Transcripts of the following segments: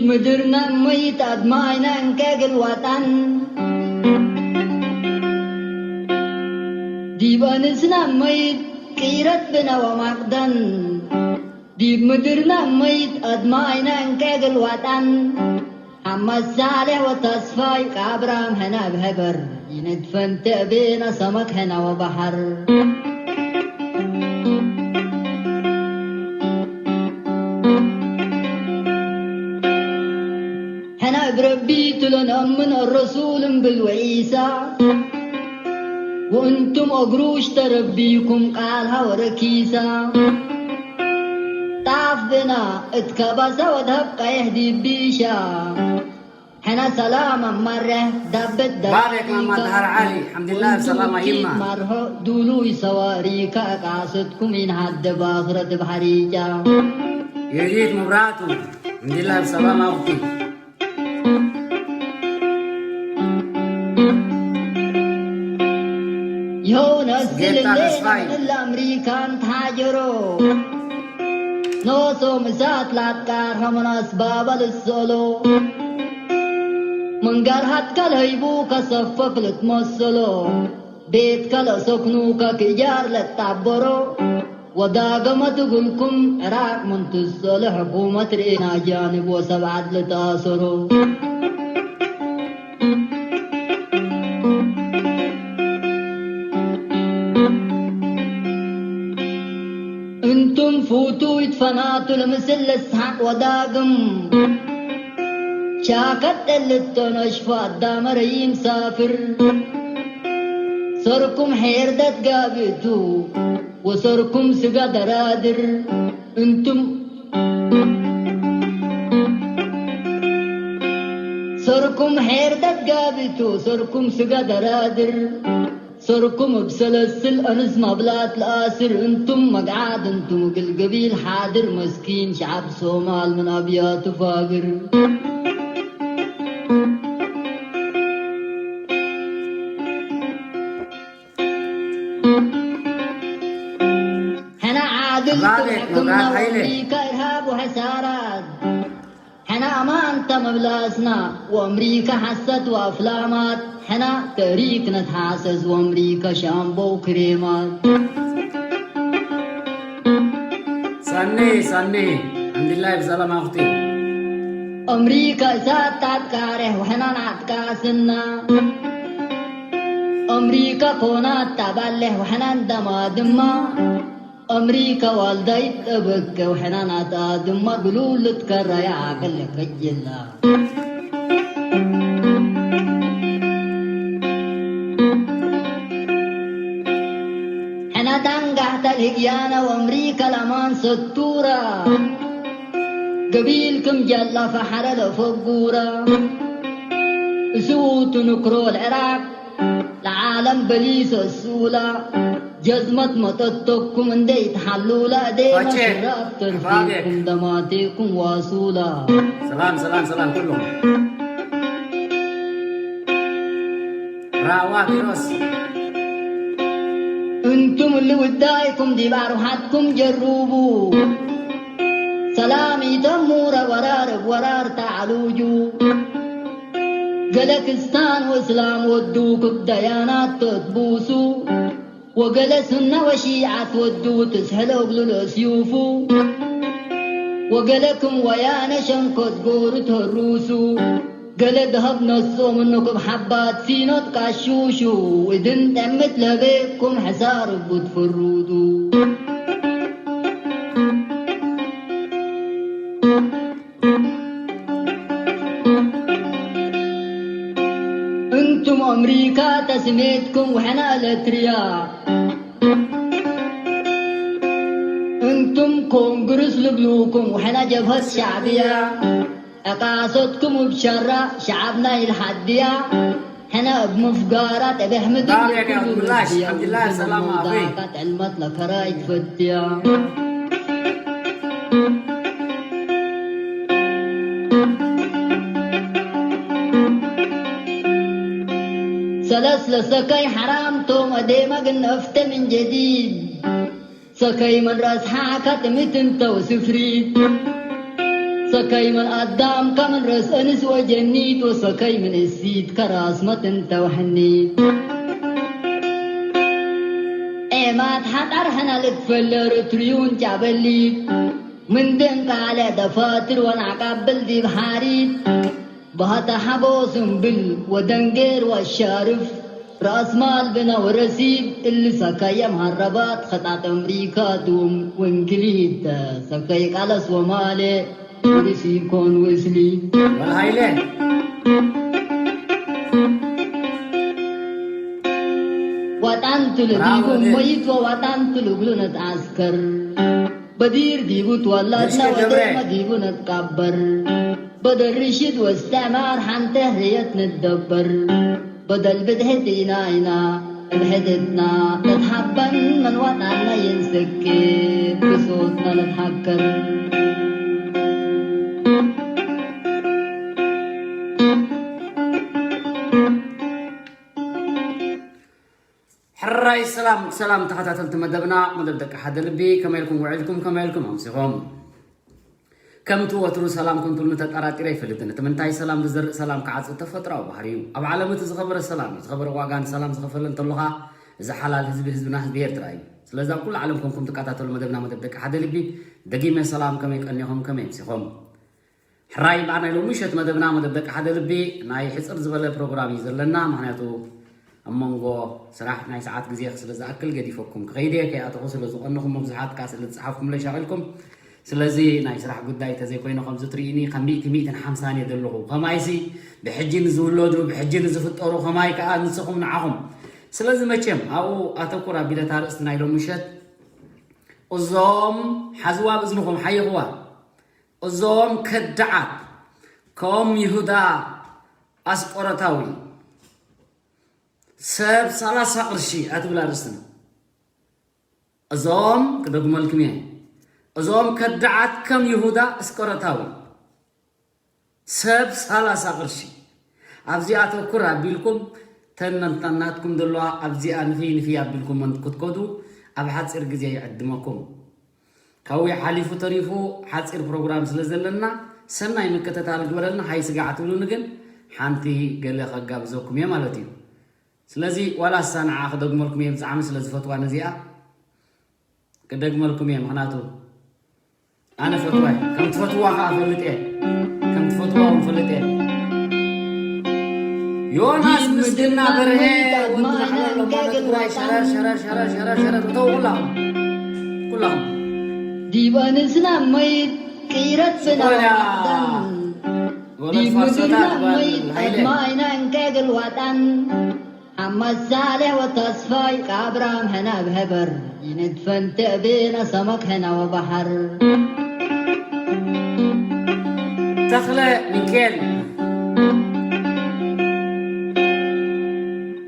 ምድርና እመይት ኣድማይና እንከ ግልዋጣን ዲብ ኣንስና እመይት ቅይረት ብና ወማቅደን ዲብ ምድርና እመይት ኣድማይና እንከ ግልዋጣን ሓመድ ሳሌሕ ወተስፋይ ቃብራም ሕነ ብሕበር ይንድፈን ትዕቤና ሰመክ ሕነ ወባሕር። ሕነ እብ ረቢ ትሎ ነእምን ኣረሱል እምብል ወዒሳ ወእንቱም እግሩ እሽተ ረቢኩም ቃል ሃወረኪሳ ጣፍ ብና እት ከበሰ ወድሀብ ቀይሕ ዲቢሻ ሕነ ሰላም ኣማርሕ ዳበት ባሬክ መሓመድ ዳህር ዓሊ፣ ሓምድላ ሰላማ ይማ። ማርሖ ዱሉይ ሰዋሪካ ቃሰትኩም ኢንሃደ ባኽረት ብሓሪጫ። የዚድ መብራቱ፣ ሓምድላ ሰላማ ኣኽቲ። ይኸው ነስል ጌታ ተስፋይ። ለኣምሪካን ተሓጀሮ ኖሶም እሳት ላትቃር ኸመናስ ባበል እሰሎ መንጋር ሃትከል ሀይቡ ከሰፈፍ ልትመሰሎ ቤት ከለሰክኑ ከክእጃር ለጣበሮ ወዳገመ ትግልኩም ዕራቅ ምን ትሰሎ ሕኩመት ርኤና ጃንብ ወሰብዓት ልተኣሰሮ። እንቱም ፉቱ ይትፈናቱ ለምስል ለስሓቅ ወዳግም ቻከት ጠልቶ ነሽፎ ኣዳመ ረይም ሳፍር ሰርኩም ሄርደት ጋብቱ ወሰርኩም ስጋ ደራድር እንቱም ሰርኩም ሄርደት ጋብቱ ሰርኩም ስጋ ደራድር ሰርኩም እብ ሰለስል ኣንስ ማብላት ለኣስር እንቱም መግዓት እንቱም እግል ገቢል ሓድር መስኪን ሸዓብ ሶማል ምን ኣብያቱ ፋግር። ሕነ ዓድል ራቤት ትሕክምና መብራት ኃይሌ። ወአምሪካ ኢርሃብ ወሐሳራት ሕነ ኣማንታ መብላስና ወአምሪካ ሐሰት ወአፍላማት ሕነ ተእሪክ ነትሓሰስ ወአምሪካ ሻምቦ ክሬማት። ሳኔ ሳኔ፣ አልሐምዱሊላህ ብሰላም ኣኽቲ። ኣምሪካ እሳት ታትቃሬሕ ወሕናን ዓጥቃስና ኣምሪካ ኮናት ታባሌሕ ወሕናን ደማድማ ኣምሪካ ዋልዳይት ጠበቀ ወሕናን ኣጣድማ ግሉል ልትከራያ ዓቅል ከጅላ። ሕነ ታንጋሕተ ልህግያነ ወአምሪካ ለማን ሰቱራ ገቢል ክም ጀላ ፈሐረ ለፈጉራ እስውቱ ንክሮ ለዕራቅ ለዓለም በሊሶ እሱላ ጀዝመት መጠቶኩም እንደ ይትሓሉላ እዴና ፋቼ፣ ሽራብ ተርፊኩም ፋጌክ። ደማቴኩም ዋሱላ። ሰላም ሰላም ሰላም ኩሉም። ራዋ ኪሮስ። እንቱም እሊ ውዳይኩም ዲብ ኣርውሓትኩም ጀሩቡ። ሰላም ኢተሙረ ወራር እብ ወራር ተዓሉጁ። ገለ ክስታን ወእስላም ወዱ ክብ ደያናት ተትቡሱ። ወገለ ሱነ ወሺዓት ወዱ ትስሕሎ እግሉ ለእስዩፉ። ወገለ ክም ወያነ ሸንኮት ጎሩ ተሩሱ። ገለ ደሀብ ነሶ ምኑ ክብ ሓባት ሲኖት ቃሹሹ። እድን ጠምት ለቤኩም ሕሳር እቡ ትፍሩዱ። እንቱም ኣምሪካ ተስሜትኩም ወሕና ኤለትርያ። እንቱም ኮንግርስ ልብሉኩም ወሕና ጀብሀት ሻዕብያ። ዕቃሶትኩም እብ ሸራ ሸዓብና ኢልሓድያ። ሕነ እብ ምፍጋራት እብ ኣሕምድ ዳር እግል ያጋ ኩሉ ምላሽ፣ ረድያ። ኣልሐምዱሊላህ፣ ሰላም ኣኹይ። ዳቃት ዕልመት ለከራይ ትፈትያ። ሰለስ ለሰከይ ሐራም ቶም፣ እዴመ ግን እፍተ ምን ጀዲድ። ሰከይ ምን ረስሓ ከጥሚት እንተ ወስፍሪት። ሰከይ ምን ኣዳም ከምን ረስ እንስ ወጀኒት ወሰከይ ምን እሲት ከራስ መትን ተውሕኒት። ኤማት ሓጣር ሕና ልትፈለር ትርዩን ጫበሊት። ምን ደንቃለ ደፋትር ወናቃብል ዲብ ሓሪት። ባህታ ሓቦ ስምብል ወደንጌር ወሻርፍ። ራእስ ማል ብና ወረሲድ እሊ ሰከየ መሃረባት ኸጣጥ ኣምሪካ ዱም ወንግሊዝ ሰከይ ቃለስ ወማሌ ወሪስ ይኮን ወስሊ። ወልሃይለ። ዋጣን ትሉ ዲቡ መይት ወዋጣን ትሉ ግሉ ነትዓስከር። በዲር ዲቡ ትወላድና ወደማ ዲቡ ነትቃበር። በደር ርሽድ ወስተዕማር ሓንተ ህየት ንደበር። በደል ብድሕት ኢና ኢና እብ ሕድትና ነትሓበን መንዋጣና ይንስክት ብሶትና ነትሓከር። ሕራይ ሰላም ሰላም ተኸታተልቲ መደብና፣ መደብ ደቂ ሓደ ልቢ፣ ከመይ ኢልኩም ውዒልኩም፣ ከመይ ኢልኩም ኣምሲኹም? ከምቲ ወትሩ ሰላም ኮንቱልኒ ተጠራጢረ ኣይፈልጥን። እቲ ምንታይ ሰላም ዝዘርእ ሰላም ክዓጽድ ተፈጥሮኣዊ ባህሪ እዩ። ኣብ ዓለም እቲ ዝኸበረ ሰላም እዩ። ዝኸበረ ዋጋ ንሰላም ዝኸፈለ እንተሎ ኸኣ እዚ ሓላል ህዝቢ ህዝብና ህዝቢ ኤርትራ እዩ። ስለዚ ኣብ ኩሉ ዓለም ኮንኩም ትከታተሉ መደብና መደብ ደቂ ሓደ ልቢ፣ ደጊመ ሰላም፣ ከመይ ቀኒኹም፣ ከመይ ኣምሲኹም? ሕራይ እምበኣር ናይ ሎሚ ምሸት መደብና መደብ ደቂ ሓደ ልቢ ናይ ሕጽር ዝበለ ፕሮግራም እዩ ዘለና። ምኽንያቱ ኣብ መንጎ ስራሕ ናይ ሰዓት ግዜ ስለ ዝኣክል ገዲፈኩም ክኸይድ እየ። ከይኣተኹ ስለ ዝቐነኹም ብዙሓት ከኣ ስለ ዝጸሓፍኩምለይ ሻቒልኩም። ስለዚ ናይ ስራሕ ጉዳይ ተዘይኮይኑ ከምዚ ትርእዩኒ ከም ሚእቲ ሚእትን ሓምሳን እየ ዘለኹ። ከማይሲ ብሕጂ ንዝውለዱ ብሕጂ ንዝፍጠሩ ከማይ ከኣ ንስኹም ንዓኹም። ስለዚ መቸም ኣብኡ ኣተኩር ኣቢለ እታ ኣርእስቲ ናይ ሎሚ ምሸት እዞም ሓዝዋ ብእዝንኹም ሓይኽዋ እዞም ከዳዓት ከም ይሁዳ ኣስቆሮታዊ ሰብ ሰላሳ ቅርሺ ኣትብል ኣርእስትና። እዞም ክደግመልኩም እየ። እዞም ከዳዓት ከም ይሁዳ ኣስቆሮታዊ ሰብ ሰላሳ ቅርሺ ኣብዚኣ ኣተኩር ኣቢልኩም ተን ናትኩም ዘለዋ ኣብዚኣ ንፍይ ንፍይ ኣቢልኩም ክትከዱ ኣብ ሓፂር ግዜ ይዕድመኩም። ካብኡ ሓሊፉ ተሪፉ ሓፂር ፕሮግራም ስለ ዘለና ሰናይ ምክትታል ግበረልና። ሃይ ስጋዕ ትብሉኒ ግን ሓንቲ ገለ ከጋብዘኩም እየ ማለት እዩ። ስለዚ ዋላ እሳ ንዓ ክደግመልኩም እየ ብጣዕሚ ስለ ዝፈትዋ ነዚኣ ክደግመልኩም እየ። ምኽንያቱ ኣነ ፈትዋ እየ። ከም ትፈትዋ ከዓ ፈልጥ እየ። ከም ትፈትዋ እውን ፈልጥ እየ። ዮናስ ምስግና በርሀ ወዲ ማዕበል ሎማነ ትግራይ ሸረር ሸረር ሸረር ሸረር ሸረር እተው ኩላኹም ኩላኹም ዲበ ንስና መይት ቅይረት ብና ወዳ ወዳን ወለድ ዲብ ፋርሶታ ምድርና ትባል መይት ሃይለ ኣድማ ኣይና እንቀግል ዋጣን ሓመድ ሳሌሕ ወተስፋይ ከኣብርሃም ሕና ብሕበር ይንድፈን ትዕቤና ሰመክ ሕና ወባሕር። ተኽለ ሚካኤል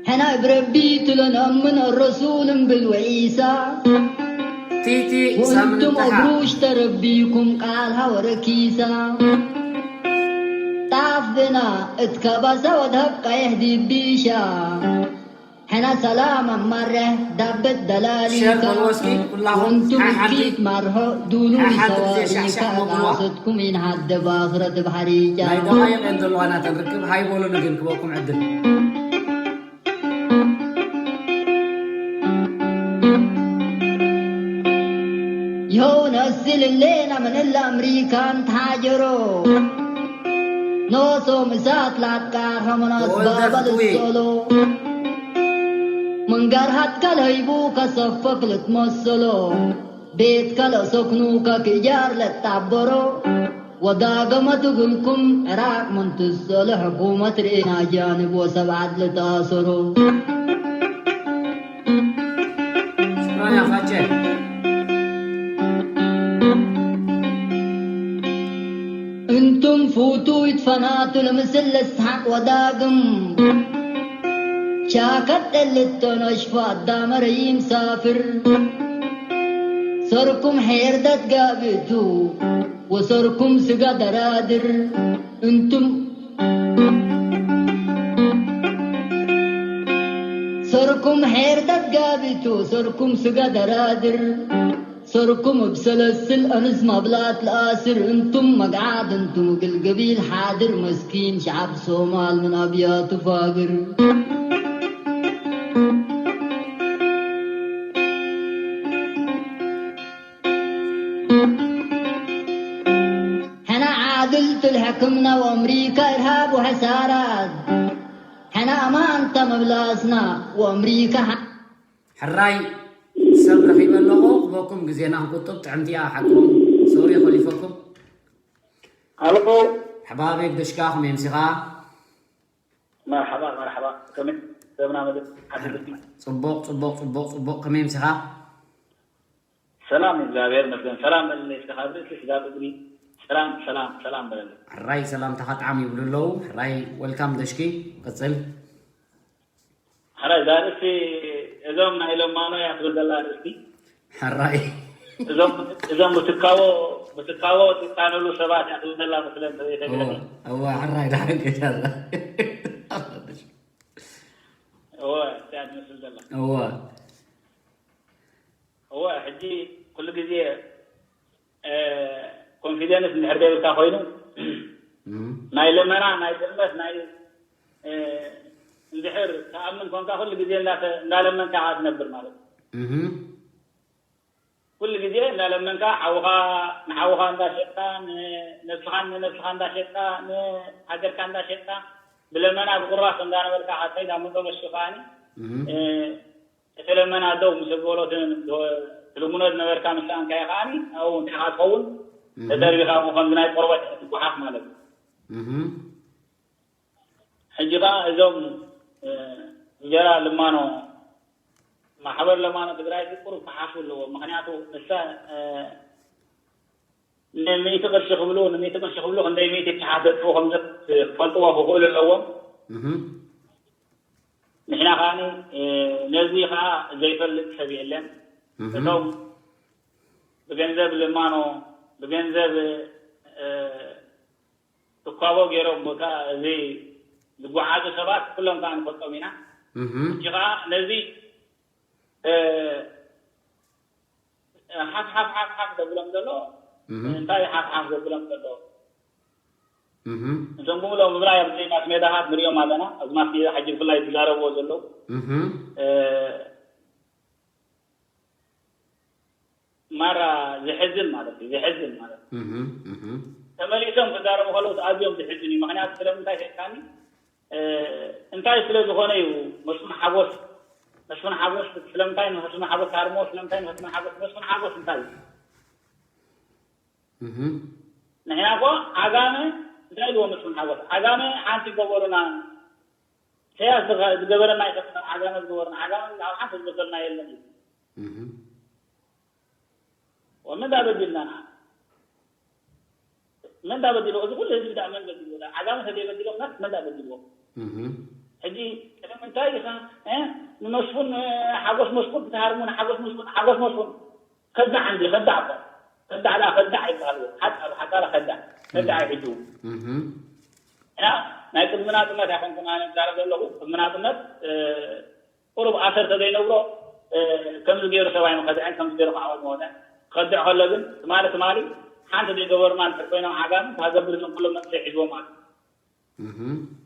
ሕና እብ ረቢ ትሎ ነእምን ኣረሱል እምብል ወዒሳ ቲቲ ወእንቱም ሳምንትኻ እግሩሽ ተረቢኩም ቃል ሃወረኪሳ ጣፍ ብና እትከባሰ ወድሀብ ቀይሕ ዲቢሻ ሕና ሰላም ኣማርሕ ዳብት ሸር ደላሊካ በልዎ እስኪ ኩላኹም። ወንቱ ሓሓንቲ ምኪት ማርሖ ዱሉ ሓሓንቲ ግዜ ይሰዋሪካ ሻዕሻዕ መብልዋ። ቃሰትኩም ይንሃደ ባኽረት ብሓሪጫ ናይ ደቓይቕ እየን ዘለዋ ናተን ርክብ። ሃይ በሉኒ ግን ክበኩም ዕድል። ይኸው ነስል ሌና ምንላ ኣምሪካን ተሓጀሮ ኖሶም እሳት ላትቃር ሆመኖስ ተወልደ ባበል ፍትዊ። ሶሎ መንጋር ሃትከል ሀይቡ ከሰፈክ ልትመሰሎ ቤት ከለሰክኑ ከክእጃር ለጣበሮ ወዳገመ ትግልኩም ዕራቅ ምንትሰሎ ሕኩመት ርኤና ጃንብ ወሰብ ዓድ ልተኣሰሮ ሽክራን ያፋቸ እንቱም ፉቱ ይትፈናቱ ለምስል ለስሓቅ ወዳግም ሻከት ልቶ ነሽፎ ኣዳመ ረይም ሳፍር ሰርኩም ሄርደት ጋብቱ ወሰርኩም ስጋ ደራድር እንቱም ሰርኩም ሄርደት ጋብቱ ሰርኩም ስጋ ደራድር ሰርኩም ብሰለስል ኣንስ ማብላት ለኣስር እንቱም መግዓት እንቱም ግልገቢል ሓድር መስኪን ሸዓብ ሶማል ምን ኣብያቱ ፋግር። ሕና ዓድል ትልሕክምና ወኣምሪካ ኢርሃብ ወሐሳራት። ሕና ኣማንታ መብላስና ወኣምሪካ ሓ- ሕራይ ሰብ ረኺበ ኣለኹ ክበኩም ግዜና ክቁጥብ ጥዕምቲ እያ ሓቅኩም ሶሪ ኮሊፈኩም ኣልኮ ሕባበይ ብደሽካ ከመይ ምሲኻ መርሓባ መርሓባ ከመይ ሰብና መድር ሓድርቲ ጽቡቕ ጽቡቕ ጽቡቕ ጽቡቕ ከመይ ምሲኻ ሰላም እግዚኣብሔር ይመስገን ሰላም በለለይ እስከ ካብ ርእሲ ስጋብ እግሪ ሰላም ሰላም ሰላም በለለይ ሕራይ ሰላምታኻ ጣዕም ይብሉ ኣለዉ ሕራይ ወልካም ደሽኪ ቅጽል ሕራይ እዛ ርእሲ እዞም ናይ ሎማኖ እያ ትብል ዘላ ርእሲ ሕራይ እዞም እዞም ብትካቦ ብትካቦ ትቃለሉ ሰባት እያ ትብል ዘላ መስለን ተዘይተገለ እወ እወ ሕራይ ዳሕረገሻ እወ እያ ትመስል ዘላ እወ እወ ሕጂ ኩሉ ግዜ ኮንፊደንስ እንድሕር ዘይብልካ ኮይኑ ናይ ልመና ናይ ጥልመት ናይ እንድሕር ተኣምን ኮንካ ኩሉ ግዜ እንዳለመንካ ኢኻ ትነብር ማለት እዩ ኩሉ ግዜ እንዳለመንካ ሓውኻ ንሓውኻ እንዳሸጥካ ንነብስኻን ንነብስኻ እንዳሸጥካ ንሃገርካ እንዳሸጥካ ብለመና ብቁራስ እንዳነበርካ ሓተይ ናብ መጨረሽኡ ከዓኒ እቲ ለመና ደው ምስ ኣበሎ ትልምኖ ዝነበርካ ምስ ሰኣንካዮ ከዓኒ ኣብኡ እንታይ ኢኻ ትኸውን ተደርቢኻ እሞ ከምዚ ናይ ቆርበት ኢኻ ትጓሓፍ ማለት እዩ ሕጂ ከዓ እዞም እንጀራ ልማኖ ማሕበር ለማኖ ትግራይ ቁሩብ ክሓሹ ኣለዎ ምክንያቱ ንሳ ንሚእቲ ቅርሺ ክብሉ ንሚእቲ ቅርሺ ክብሉ ክንደይ ሚእቲ ሸሓት ዘጥፍኡ ከም ክፈልጥዎ ክኽእሉ ኣለዎም ንሕና ከዓ ነዚ ከዓ ዘይፈልጥ ሰብ የለን እቶም ብገንዘብ ልማኖ ብገንዘብ ትኳቦ ገይሮም ቦታ እዚ ዝጓዓዙ ሰባት ኩሎም ከዓ ንፈልጦም ኢና ሕጂ ከዓ ነዚ ሓፍ ሓፍ ሓፍ ሓፍ ዘብሎም ዘሎ እንታይ ሓፍ ሓፍ ዘብሎም ዘሎ እዞም ብሙሎም ምብራይ ኣብዚ ማስ ሜዳታት ንሪኦም ኣለና ኣብዚ ማስ ሜዳ ሕጂ ብፍላይ ዝዛረብዎ ዘለዉ ማራ ዘሕዝን ማለት እዩ ዘሕዝን ማለት እዩ ተመሊሶም ክዛረቡ ከለዉ ኣዝዮም ዘሕዝን እዩ ምክንያቱ ስለምንታይ ሸካኒ እንታይ ስለ ዝኾነ እዩ መስፍን ሓጎስ መስፍን ሓጎስ ስለምንታይ ንመስፍን ሓጎስ ታርሞ ስለምንታይ መስፍን ሓጎስ መስፍን ሓጎስ እንታይ እዩ ንሕና እኮ ዓጋመ እንታይ ኢልዎ መስፍን ሓጎስ ዓጋመ ሓንቲ ገበሩና ኢሳያስ ዝገበረና ይፈትና ዓጋመ ዝገበሩና ዓጋመ ኣብ ሓንቲ ዝገበረና የለን እዩ ወመን ዳ በዲልና ንዓ መን ዳ በዲሎ እዚ ኩሉ ህዝቢ ዳ መን በዲሎ ዓጋመ ተዘይበዲሎም ናስ መን ዳ በዲልዎ ሕጂ ቅድም እንታይ ኢኻ ንመስፉን ሓጎስ መስፉን ክትሃርሙ ንሓጎስ መስፉን ሓጎስ መስፉን ከዳዕ እንዲ ከዳዕ እኮ ከዳዕ ዳ ከዳዕ ይበሃል ሓጣ ሓጣ ከዳዕ ከዳዕ ይሕጅው እና ናይ ቅድሚ ናፅነት ኣይኮንኩም ኣነ ዛረብ ዘለኹ ቅድሚ ናፅነት ቁሩብ ኣሰር ተዘይነብሮ ከምዚ ገይሩ ሰብኣይ መኸድዐን ከምዚ ገይሩ ከዓ ወድ መወደ ክኸድዕ ከሎ ግን ትማሊ ትማሊ ሓንቲ ዘይገበሩና እንድሕር ኮይኖም ዓጋሚ ታገብር እዞም ኩሎም መንእሰይ ሒዝዎም ኣሉ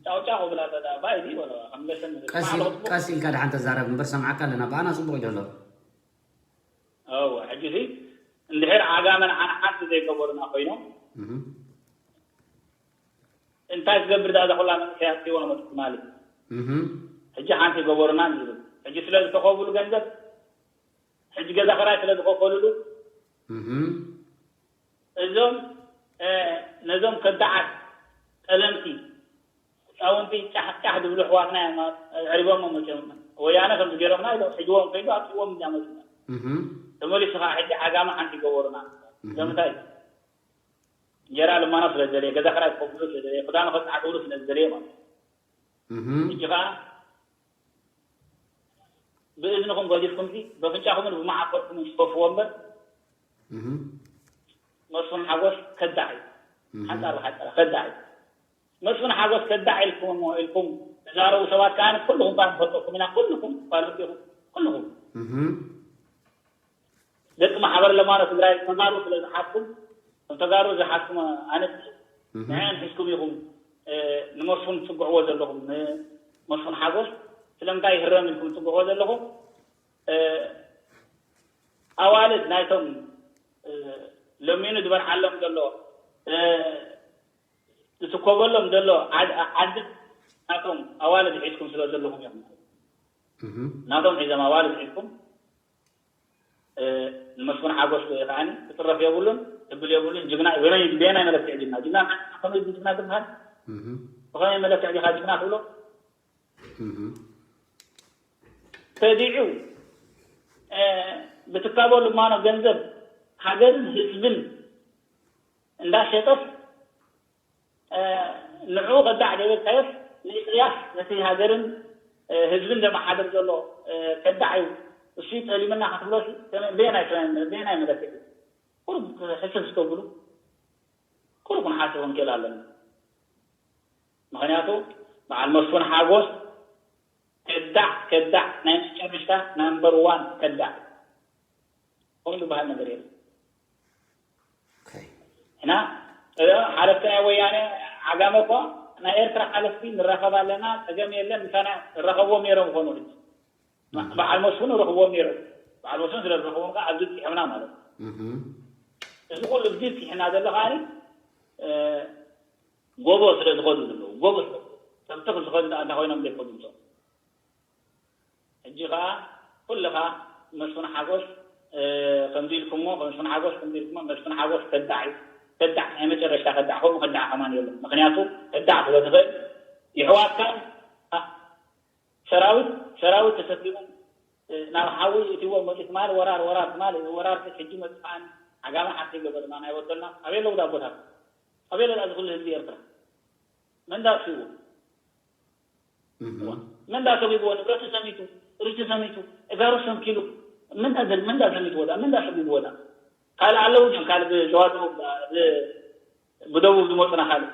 ጫውጫው ክብላ ተዳ ባይ ዲ ወለ ከም ለሰን ቀስ ኢልካ ደሓን ተዛረብ እምበር ሰምዓካ ኣለና ብኣና ፅቡቅ እዩ ዘሎ እወ ሕጂ ሲ እንድሕር ዓጋመ ንዓና ሓንቲ ዘይገበሩና ኮይኖም እንታይ ክገብር ዳ እዛ ኩላ መንእሰያት ሂቦ መፅኡ ትማሊ ሕጂ ሓንቲ ገበሩና ንብል ሕጂ ስለ ዝተኸብሉ ገንዘብ ሕጂ ገዛ ክራይ ስለ ዝኸፈሉሉ እዞም ነዞም ከዳዓት ጠለምቲ ህፃውንቲ ጫሕ ጫሕ ዝብሉ ኣሕዋትና እዮም ኣዕሪቦሞ መፅኦም ወያነ ከምዚ ገይሮምና ኢሎም ሒዝዎም ከይዱ ኣብፅዎም እዚኣ መፅና ተመሊሱ ከዓ ሕጂ ዓጋመ ሓንቲ ይገበሩና እዞም እንታይ እንጀራ ልማኖ ስለ ዝደለየ ገዛ ክራይ ክኸፍሉ ስለ ዝደለየ ክዳኑ ከፃዕድሉ ስለ ዝደለየ ማለት እዩ ሕጂ ከዓ ብእዝንኹም ገዲፍኩም ሲ በፍንጫኹምን ብመዓኮርኩምን ስፈፍዎ እምበር መስፍን ሓጎስ ከዳዕ እዩ ሓንፃር ብሓንፃር ከዳዕ እዩ መስፍን ሓጎስ ከዳዕ ኢልኩም እሞ ኢልኩም ተዛረቡ ሰባት ከዓ ኩልኹም ባ ንፈልጠኩም ኢና ኩልኹም ባለቤኹም ኩልኹም ደቂ ማሕበር ለማኖ ትግራይ ተጋሩ ስለ ዝሓትኩም፣ ከም ተጋሩ ዝሓትኩም ኣነስ ንሕን ሒዝኩም ኢኹም ንመስፉን ትጽግዕዎ ዘለኹም፣ ንመስፉን ሓጎስ ስለምንታይ ይህረም ኢልኩም ትጽግዕዎ ዘለኹም? ኣዋልድ ናይቶም ለሚኑ ዝበልዓሎም ዘሎ፣ ዝትኮበሎም ዘሎ ዓዲ ናቶም ኣዋልድ ሒዝኩም ስለ ዘለኹም እዮም። ናቶም ሒዞም ኣዋልድ ሒዝኩም ንመስፍን ሓጎስ ከዓኒ ክጥረፍ የብሉን፣ ክብል የብሉን። ጅግና በየናይ መለክዕ ጅግና ጅግና ከመይ ጅግና ትበሃል? ብኸመይ መለክዕ ዲኻ ጅግና ትብሎ? ከዲዑ ብትካቦ ልማኖ ገንዘብ ሃገርን ህዝብን እንዳሸጠስ ንዕኡ ከዳዕ ዘይበልካዮስ ንኢሳያስ ነቲ ሃገርን ህዝብን ዘመሓድር ዘሎ ከዳዕ እዩ፣ እሱ ጠሊምና ክትብሎስ በየናይ መለክዒ? ቁሩብ ሕስብ ዝተብሉ ቁሩብ ክንሓስብ ክንክእል ኣለና። ምኽንያቱ በዓል መስፍን ሓጎስ ከዳዕ ከዳዕ ናይ መጨረሽታ ናምበር ዋን ከዳዕ። ከምኡ ዝበሃል ነገር የለን። ሕና ሓለፍቲ ናይ ወያነ ዓጋመ እኮ ናይ ኤርትራ ሓለፍቲ ንራኸብ ኣለና፣ ጸገም የለን፣ ምሳና ዝራኸብዎም ነይሮም ይኾኑ። ሕጂ በዓል መስፍን ረኽብዎም ነይሮም። በዓል መስፍን ስለ ዝረኽብዎም ከዓ ኣብዚ ብፂሖምና ማለት እዩ። እዚ ኩሉ እዚ ብፂሕና ዘሎ ከዓ ጎቦ ስለ ዝኸዱ ዘለዉ፣ ጎቦ ስለ ተብትኽ ዝኸዱ እንዳ ኮይኖም ዘይከዱ እዮም። ሕጂ ኸዓ ኩልኻ መስፍን ሓጎስ ከምዚ ኢልኩሞ፣ መስፍን ሓጎስ ከምዚ ኢልኩሞ፣ መስፍን ሓጎስ ከዳዕ እዩ። ከዳዕ፣ ናይ መጨረሽታ ከዳዕ፣ ከምኡ ከዳዕ ከማን የለን። ምኽንያቱ ከዳዕ ስለ ትኽእል የሕዋትካን ሰራዊት ሰራዊት ተሰኪሙ ናብ ሓዊ እትዎ መፂ ትማል ወራር ወራር ትማል ወራር ሕጂ መፂ ከዓኒ ዓጋመ ሓፍቲ ገበርና ናይ ወደልና ኣበይ ኣለዉ ኣቦታት? ኣበይ ኣለዉ እዚ ኩሉ ህዝቢ ኤርትራ? መን ዳ ኣጥፊዎ? መን ዳ ሰጒግዎ? ንብረቱ ሰሚቱ፣ ጥሪቱ ሰሚቱ፣ እጋሩ ሰንኪሉ፣ መን ዳ ዘ- መን ዳ ሰሚትዎ ዳ? መን ዳ ሰጒግዎ ዳ? ካልእ ኣለዉ ድዮም? ካልእ ብሸዋ ደቡብ፣ ብ- ብደቡብ ዝመፁና ካልእ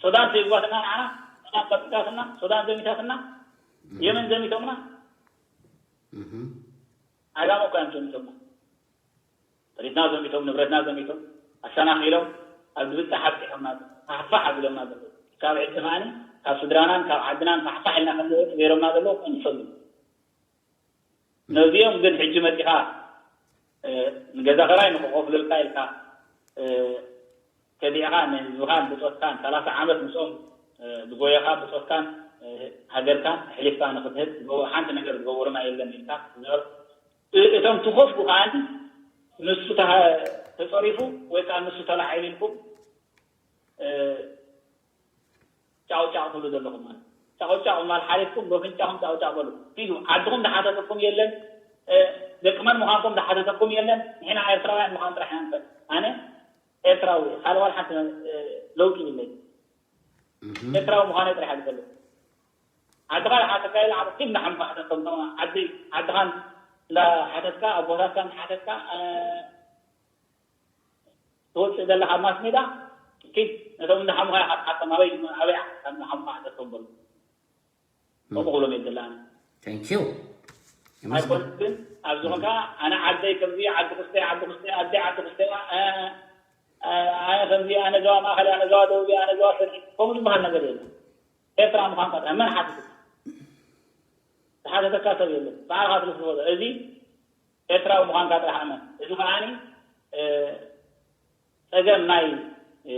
ሱዳን ሰጒጋትና ንዓና፣ ሱዳን ቀጥቂጣትና፣ ሱዳን ዘሚታትና፣ የመን ዘሚቶምና፣ ዓጋመ እኳ እዮም ዘሚቶምና። ጥሪትና ዘሚቶም፣ ንብረትና ዘሚቶም፣ ኣሰናኺሎም፣ ኣብ ዝብጻሕ ኣብጺሖምና፣ ፋሕፋሕ ኣቢሎምና ዘለዉ። ካብ ዕዲ ከዓኒ፣ ካብ ስድራናን ካብ ዓድናን ፋሕፋሕ ኢልና ከም ንወጽእ ገይሮምና ዘለዉ ኩሉ ዝፈልጡ። ነዚኦም ግን ሕጂ መጺኻ፣ እ፣ ንገዛ ኸራይ ንኽኸፍሉልካ ኢልካ፣ እ፣ ከዲዕኻ ንህዝብኻን ብጾትካን ሰላሳ ዓመት ምስኦም፣ እ፣ ዝጎየኻ ብጾትካን፣ እ፣ ሃገርካን ኣሕሊፍካ ንኽትህብ ዝገበ-፣ ሓንቲ ነገር ዝገበሩና የለን ኢልካ ትዛረብ። እ-፣ እቶም ትኸፍኡ ከዓኒ ንሱ ተሃ-፣ ተጸሪፉ ወይ ከኣ ንሱ ተላዒሉ ኢልኩም፣ እ፣ ጫቑጫቕ ትብሉ ዘለኹም ማለት። ጫቑጫቕ ምባል ሓሊፍኩም በፍንጫኹም ጫቑጫቕ በሉ። ኪዱ። ዓድኹም ዝሓተተኩም የለን፣ እ፣ ደቂ መን ምዃንኩም ዝሓተተኩም የለን። ንሕና ኤርትራውያን ምዃን ጥራሕ ኢና ንፈልጥ። ኣነ ኤርትራዊ እየ። ካልእ ዋላ ሓንቲ፣ እ፣ ለውጢ የብለይን። ኤርትራዊ ምዃነይ ጥራሕ እየ ዝፈልጥ። ዓድኻ ዝሓተካ የለ፣ ዓዲ ኪድ ንሓምካ ሕተቶም። ዓዲ፣ ዓድኻን እንዳሓተትካ፣ ኣቦታትካ እንዳሓተትካ፣ እ፣ ትወፅእ ዘለኻ ኣብ ማስ ሜዳ፣ ኪድ ነቶም እንዳሓሙኻ ኢኻ ትሓቶም። ኣበይ፣ ኣበይ ኢኻ እንዳሓሙኻ ሕተቶም በሉ። ከምኡ ክብሎም እየ ዝደሊ ኣነ። Thank you። ኣይኮነን ግን ኣብዚ ኾንካ ኣነ ዓደይ ከምዚ፣ ዓዲ ክስተይ፣ ዓዲ ክስተይ፣ ኣደይ ዓዲ ክስተይ፣ እ፣ እ፣ ኣነ ከምዚ፣ ኣነ ዞባ ማእኸል፣ ኣነ ዞባ ደቡብ፣ ኣነ ዞባ ሰሜን፣ ከምኡ ዝበሃል ነገር የለን። ኤርትራ ምዃንካ ጥራይ መን ሓተተካ? ዝሓተተካ ሰብ የለን። ባዕልኻ ስለ ትፈልጦ። እዚ ኤርትራዊ ምዃንካ ጥራሕ እመን። እዚ ከዓኒ፣ እ፣ ጸገም ናይ፣ እ፣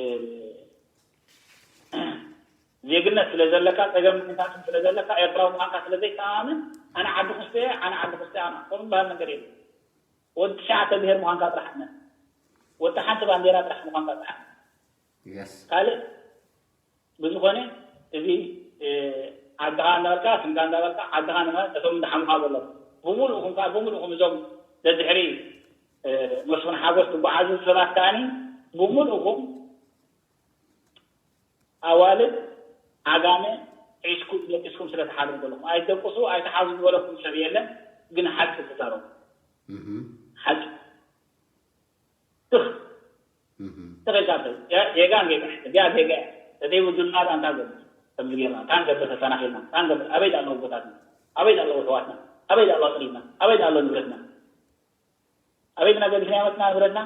ዜግነት ስለ ዘለካ፣ ጸገም ምንታትን ስለ ዘለካ፣ ኤርትራዊ ምዃንካ ስለ ዘይተኣማመን፣ ኣነ ዓዲ ክስተ እየ፣ ኣነ ዓዲ ክስተ ኣነ፣ ከምኡ ዝበሃል ነገር የለን። ወዲ ትሽዓተ ብሄር ምዃንካ ጥራሕ እመን። ወዲ ሓንቲ ባንዴራ ጥራሕ ምዃንካ ጥራሕ እመን። Yes። ካልእ ብዝኾነ፣ እዚ፣ እ፣ ዓድኻ እንዳበልካ፣ ስምካ እንዳበልካ፣ ዓድኻ ንመ-፣ እቶም እንዳሓምኻ ዘለዉ፣ ብምሉእኹም ከኣ፣ ብምሉእኹም እዞም ደድሕሪ፣ እ፣ መስፍን ሓጎስ ትጓዓዙ ሰባት ከኣኒ፣ ብምሉእኹም ኣዋልድ ዓጋመ ሒዝኩም ደቂስኩም ስለ ትሓድሩ ዘለኹም። ኣይትደቅሱ፣ ኣይትሓዙ ዝበለኩም ሰብ የለን፣ ግን ሓቂ ተዛረቡ። ሓቂ። ትኽ። ትኽእል ካብ ሰብ። ያ-፣ ዜጋ ጌጋ፣ እዚኣ ዜጋ እያ። ተዘይብዱልና እታ እንታይ ገበ-፣ ከምዚ ጌርና፣ እታ ንገበ ተሰናኺልና፣ እታ ንገበ፣ ኣበይ ዳሎ ኣቦታትና? ኣበይ ዳሎ ኣሕዋትና? ኣበይ ዳሎ ኣጥሪትና? ኣበይ ዳሎ ንብረትና? ኣበይ ኢና ገዲፍና መፅና ንብረትና?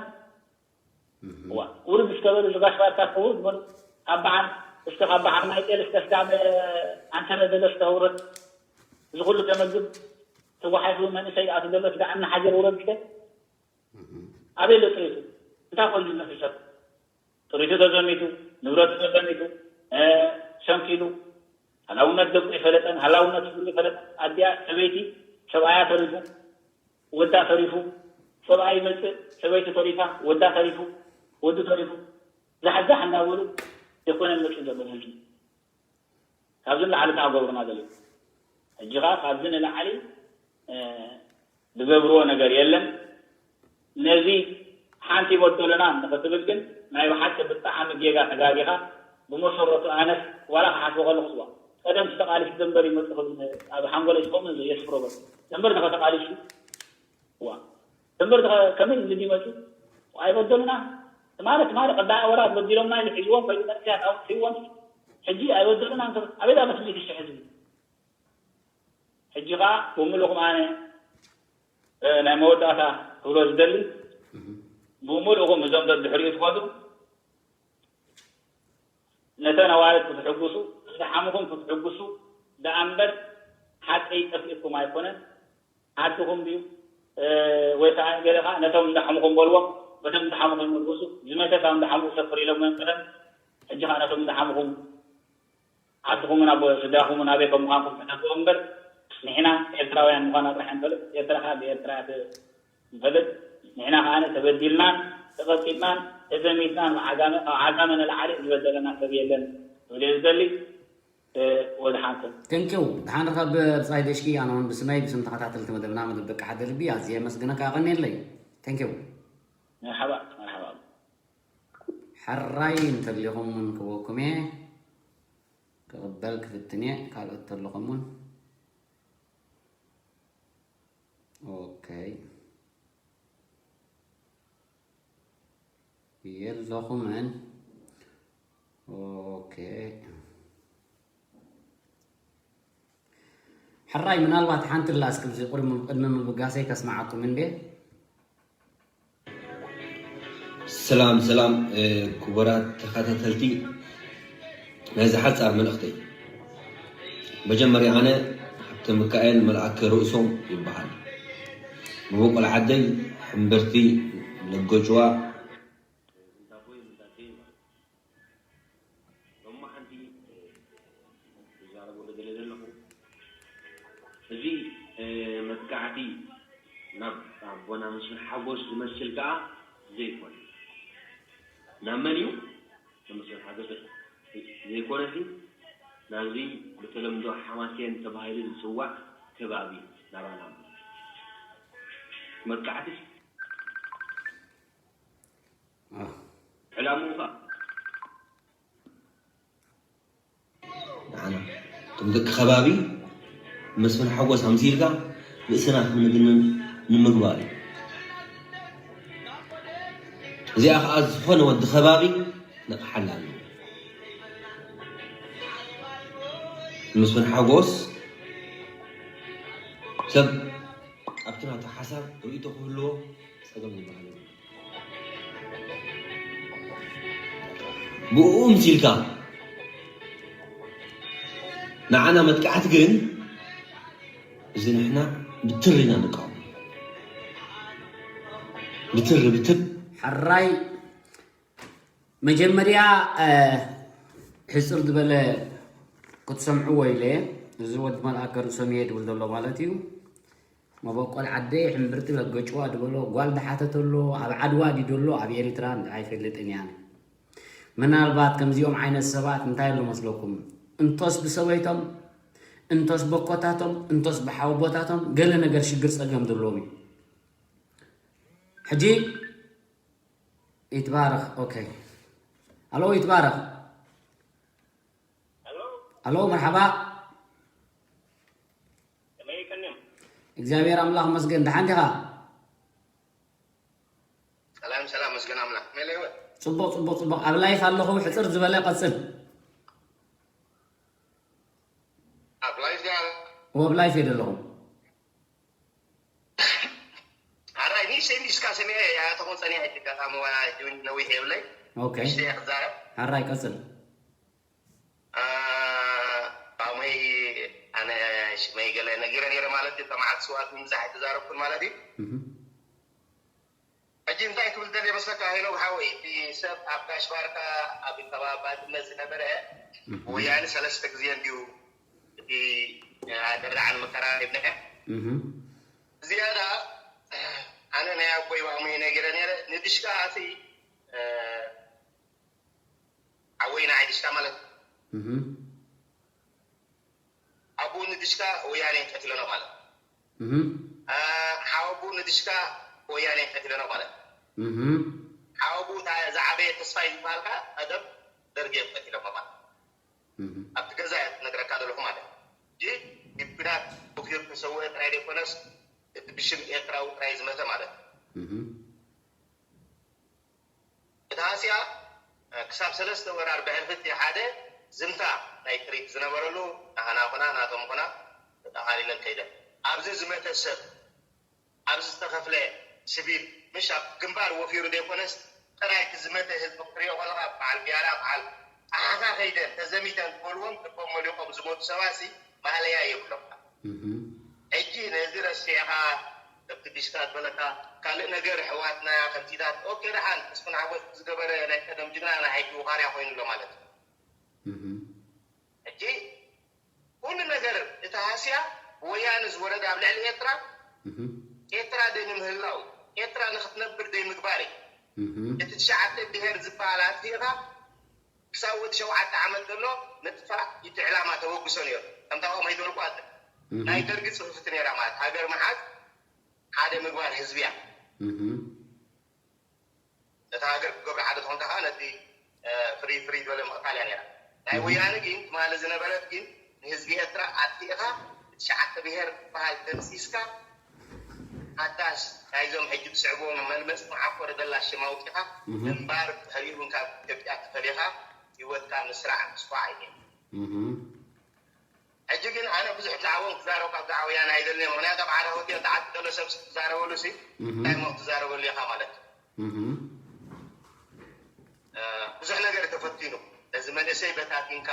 እዋ ውርድ እስከ በሉ፣ ዝጋሽ ባርካ እስከ ውርድ በሉ። ካብ በዓል እስከ ካብ በዓል ማይ ጤል እስከ ስጋብ ኣንተረ ዘሎ እስከ ውረድ። እዚ ኩሉ ተመግብ፣ ተጓሓይፉ መንእሰይ ኣቱ ዘሎ ስጋዕ እናሓጀር ውረድ እስከ። ኣበይ ኣሎ ጥሪቱ? እንታይ ኮይኑ ዝነፍሰብ? ጥሪቱ ተዘሚቱ፣ ንብረቱ ተዘሚቱ፣ ሰንኪሉ፣ ሃላውነት ደቁ ይፈለጠን ሃላውነት ስድሩ ይፈለጠን። ኣዲኣ ሰበይቲ ሰብኣያ ተሪፉ፣ ወዳ ተሪፉ፣ ሰብኣይ ይመፅእ፣ ሰበይቲ ተሪፋ፣ ወዳ ተሪፉ፣ ወዱ ተሪፉ፣ ዛሕዛሕ እንዳበሉ የኮነን መፅእ ዘሎ ህዝቢ። ካብዚ ንላዕሊ ከዓ ገብሩና ዘሎ ሕጂ ከዓ ካብዚ ንላዕሊ ዝገብርዎ ነገር የለን። ነዚ ሓንቲ ይበደሉና ንክትብል ግን ናይ ብሓቂ ብጣዕሚ ጌጋ ተጋጊኻ። ብመሰረቱ ኣነስ ዋላ ክሓስቦ ከለኹ ስዋ ቀደም ተቃሊሱ ደንበር ይመፅእ ኣብ ሓንጎለይ ዝኸውን የስፍሮ በ ደንበር ተቃሊሱ ዋ ደንበር ከመይ ዝዲ መፁ ኣይበደሉና። ትማሊ ትማሊ ቀዳኢ ወራት በዲሎምና ኢሉ ሒዝዎም ከይዱ መንእሰያት ኣውፅእዎም ሕጂ ኣይበደሉና። ኣበይ ዳ በስሚት ሽሕ ህዝቢ ሕጂ ከዓ ብምሉኹም ኣነ ናይ መወዳእታ ክብሎ ዝደሊ ብምሉኹም እዞም ደድሕሪኡ ትኸዱ ነተን ኣዋልድ ክትሕጉሱ ዝሓምኹም ክትሕጉሱ ደኣ እምበር ሓቂ ጠፊእኩም ኣይኮነን። ዓድኹም ድዩ ወይ ከዓ ገለ ከዓ ነቶም እንዳሓምኹም በልዎም። በቶም እንዳሓምኹም መልግሱ ዝመተ ካብ እንዳሓምኹ ሰፍር ኢሎም ቀደም ሕጂ ከዓ ነቶም እንዳሓምኹም ዓድኹምን ኣብ ስድራኹምን ኣበይ ከም ምዃንኩም ሕተትዎ እምበር ንሕና ኤርትራውያን ምዃና ጥራሕ ንፈልጥ። ኤርትራ ከዓ ብኤርትራ እያ ንፈልጥ። ንሕና ከዓ ተበዲልናን ተቐጥቂጥናን ተዘሚትናን ዓጋመ ካብ ዓጋመ ንላዕሊ ዝበደለና ሰብ የለን ክብል እየ ዝደሊ። ወድሓንኩም። Thank you። ድሓን ርኸብ ብጻይ ደሽኪ ኣነ እውን ብስመይ ብስም ተኸታተልቲ መደብና መደብ ደቂ ሓደ ልቢ ኣዝየ የመስግነካ። ቀንየለይ። Thank you። መርሓባ መርሓባ። ሕራይ እንተሊኹም እውን ክበኩም እየ ክቕበል ክፍትን እየ። ካልኦት ተለኹም እውን ኦኬ የለኹምን። ኦኬ ሕራይ ምናልባት ሓንቲ ላ እስክዚ ቅድሚ ምብጋሰይ ከስማዓኩም እንዴ። ሰላም ሰላም ክቡራት ተኸታተልቲ ናይዚ ሓፃር መልእኽተይ። መጀመርያ ኣነ ሃብተ ሚካኤል መልኣከ ርእሶም ይበሃል። መበቆል ዓደይ ሕምብርቲ ለገጭዋ ሎሚ ሓንቲ ክዛረበሉ ደለ ዘለኹ እዚ መጥቃዕቲ ናብ ኣቦና መስፍን ሓጎስ ዝመስል ከዓ ዘይኮነ ናብ መን እዩ ንመስፍን ሓጎስ ዘይኮነሲ ናብዚ ብተለምዶ ሓማሴን ተባሂሉ ዝፅዋዕ ከባቢ ናባና መጥቃዕቲ ዕላምኡ ከዓ ንዓና እቶም ደቂ ከባቢ መስፍን ሓጎስ ኣምሲልካ ርእስና ክንግንን ንምግባር እዩ። እዚኣ ከዓ ዝኾነ ወዲ ከባቢ ነቕሓላ ኣለዎ። መስፍን ሓጎስ ሰብ ኣብቲ ናቱ ሓሳብ ርእይቶ ክህልዎ ፀገም ዝበሃል የብሉን። ብእኡ ምሲልካ ንዓና መጥቃዕቲ ግን እዚ ንሕና ብትር ኢና ንቃወም። ብትር ብትር። ሕራይ መጀመርያ ሕፅር ዝበለ ክትሰምዕዎ ኢለ እዚ ወዲ መልኣከ ርእሶም እየ ድብል ዘሎ ማለት እዩ። መበቆል ዓደይ ሕምብርቲ ለገጭዋ ድበሎ ጓል ድሓተተሎ ኣብ ዓድዋ ድዩ ደሎ ኣብ ኤሪትራ ኣይፈልጥን እየ ኣነ። ምናልባት ከምዚኦም ዓይነት ሰባት እንታይ ኣሎ መስለኩም እንቶስ ብሰበይቶም እንቶስ በኮታቶም እንቶስ ብሓወቦታቶም ገለ ነገር ሽግር ጸገም ደለዎም እዩ። ሕጂ ይትባረኽ ኦኬ ኣሎ ይትባረኽ ኣሎ መርሓባ እግዚኣብሔር ኣምላኽ መስገን ደሓን ዲኻ? ሰላም ሰላም መስገን ኣምላኽ ከመይ ኣለይ ወድ? ጽቡቕ ጽቡቕ ጽቡቕ ኣብ ላይፍ ኣለኹ ሕጽር ዝበለ ቀጽል። ኣብ ላይፍ ዲኻ? ኣብ ላይፍ እየ ዘለኹ። ሓራይ ንእሽተይ እንዲስካ ሰሜ ኣጋጣሚ ዋላ ሕጂ እውን ነዊሕ የብለይ። ኦኬ፣ ንእሽተይ እየ ክዛረብ። ሓራይ ቀጽል። አ፣ ኣሞይ ኣነ ሽመይ ገለ ነጊረ ነይረ ማለት እዩ። እታ መዓልቲ ስውኣት እውን ብዙሕ ኣይተዛረብኩን ማለት እዩ። እህ፣ ሕጂ እንታይ ክብል ደልየ መስለካ ሄኖክ ሓወይ፣ እቲ ሰብ ኣብ ጋሽ ባርካ ኣብ ከባቢ ባድመ ዝነበረ እህ፣ ወያነ ሰለስተ ግዜ እንድዩ እቲ ኣደርዳዕን መከራ ይብልዐ እህ፣ ዝያዳ ኣነ ናይ ኣቦይ ባሞይ ነጊረ ነይረ። ንድሽካ ኣቲ ዓወይ ንዓይ ድሽካ ማለት እህ፣ ኣቦኡ ንድሽካ ወያነ ቀቲለኖ ማለት እህ፣ ሓወቦኡ ንድሽካ ወያነ ቀቲለኖ ማለት እህ፣ ሓወቦኡ ዝዓበየ ተስፋይ ዝበሃልካ ቀደም ደርጌ ቀቲለሞ ማለት እህ፣ ኣብቲ ገዛ እየ ትነግረካ ዘለኹ ማለት እዩ። ሕጂ ብኩናት ወፊሩ ተሰውአ ጥራይ ዘይኮነስ እቲ ብሽም ኤርትራዊ ጥራይ ዝመተ ማለት እዩ። እህ፣ እቲ ሃስያ ክሳብ ሰለስተ ወራር ብሕልፊ እቲ ሓደ ዝምታ ናይ ጥሪት ዝነበረሉ ናህና ኹና ናቶም ኹና ተጠቓሊለን ከይደን ኣብዚ ዝመተ ሰብ ኣብዚ ዝተኸፍለ ስቪል ምሽ ኣብ ግንባር ወፊሩ ዘይኮነስ ጥራይ እቲ ዝመተ ህዝቢ ክትሪኦ ከለኻ በዓል ቢያራ በዓል ኣሓኻ ከይደን ተዘሚተን ዝበልዎም ልቦም መሊቖም ዝሞቱ ሰባሲ ማለያ የብሎም። እህ፣ ሕጂ ነዚ ረሲዕኻ ከምቲ ዲሽካ ዝበለካ ካልእ ነገር ኣሕዋትና ከምቲታት ኦኬ ደሓን ተስፍን ሓጎስ ዝገበረ ናይ ቀደም ጅግና ናይ ሕጂ ውኻርያ ኮይኑ ኣሎ ማለት እዩ። እህ፣ ሕጂ ኩሉ ነገር እቲ ሃስያ ወያነ ዝወረደ ኣብ ልዕሊ ኤርትራ እህ፣ ኤርትራ ደይ ንምህላው ኤርትራ ንክትነብር ደይ ምግባር እዩ። እህ፣ እቲ ትሽዓተ ብሄር ዝበሃል ኣጥፊእኻ ክሳብ ወዲ ሸውዓተ ዓመት ዘሎ ምጥፋእ እቲ ዕላማ ተበግሶ ነይሩ። ከምታ ከምኡ ይደርቁ ኣለ እህ፣ ናይ ደርጊ ፅፍፍቲ ነይራ ማለት ሃገር መሓዝ ሓደ ምግባር ህዝቢ እያ። እህ፣ ነታ ሃገር ክገብራ ሓደ ትኾንካ ከዓ ነቲ ፍሪ ፍሪ ዝበለ ምቕታል እያ ነይራ። ናይ ወያነ ግን ትማሊ ዝነበረት ግን ንህዝቢ ኤርትራ ኣጥፊእኻ ትሽዓተ ብሄር ዝበሃል ደምሲስካ ሓዳሽ ናይዞም ሕጂ ትስዕቦም መልመፅ መዓኮሪ ዘላ ሽም ኣውፂኻ እህ፣ ምንባር ድሕሪኡ እውን ካብ ኢትዮጵያ ተፈሊኻ ህይወትካ ምስራሕ ምስፋሕ እዩ። እህ፣ ሕጂ ግን ኣነ ብዙሕ ብዛዕባኦም ክዛረብ ካብ ዛዕባ ወያነ ኣይደልን እየ። ምክንያቱ ኣብ ሓደ ሆቴል ተዓፂ ዘሎ ሰብ ክዛረበሉ ሲ እህ፣ እንታይ ሞ ክትዛረበሉ ኢኻ ማለት እዩ። እህ፣ ብዙሕ ነገር ተፈቲኑ ነዚ መንእሰይ በታቲንካ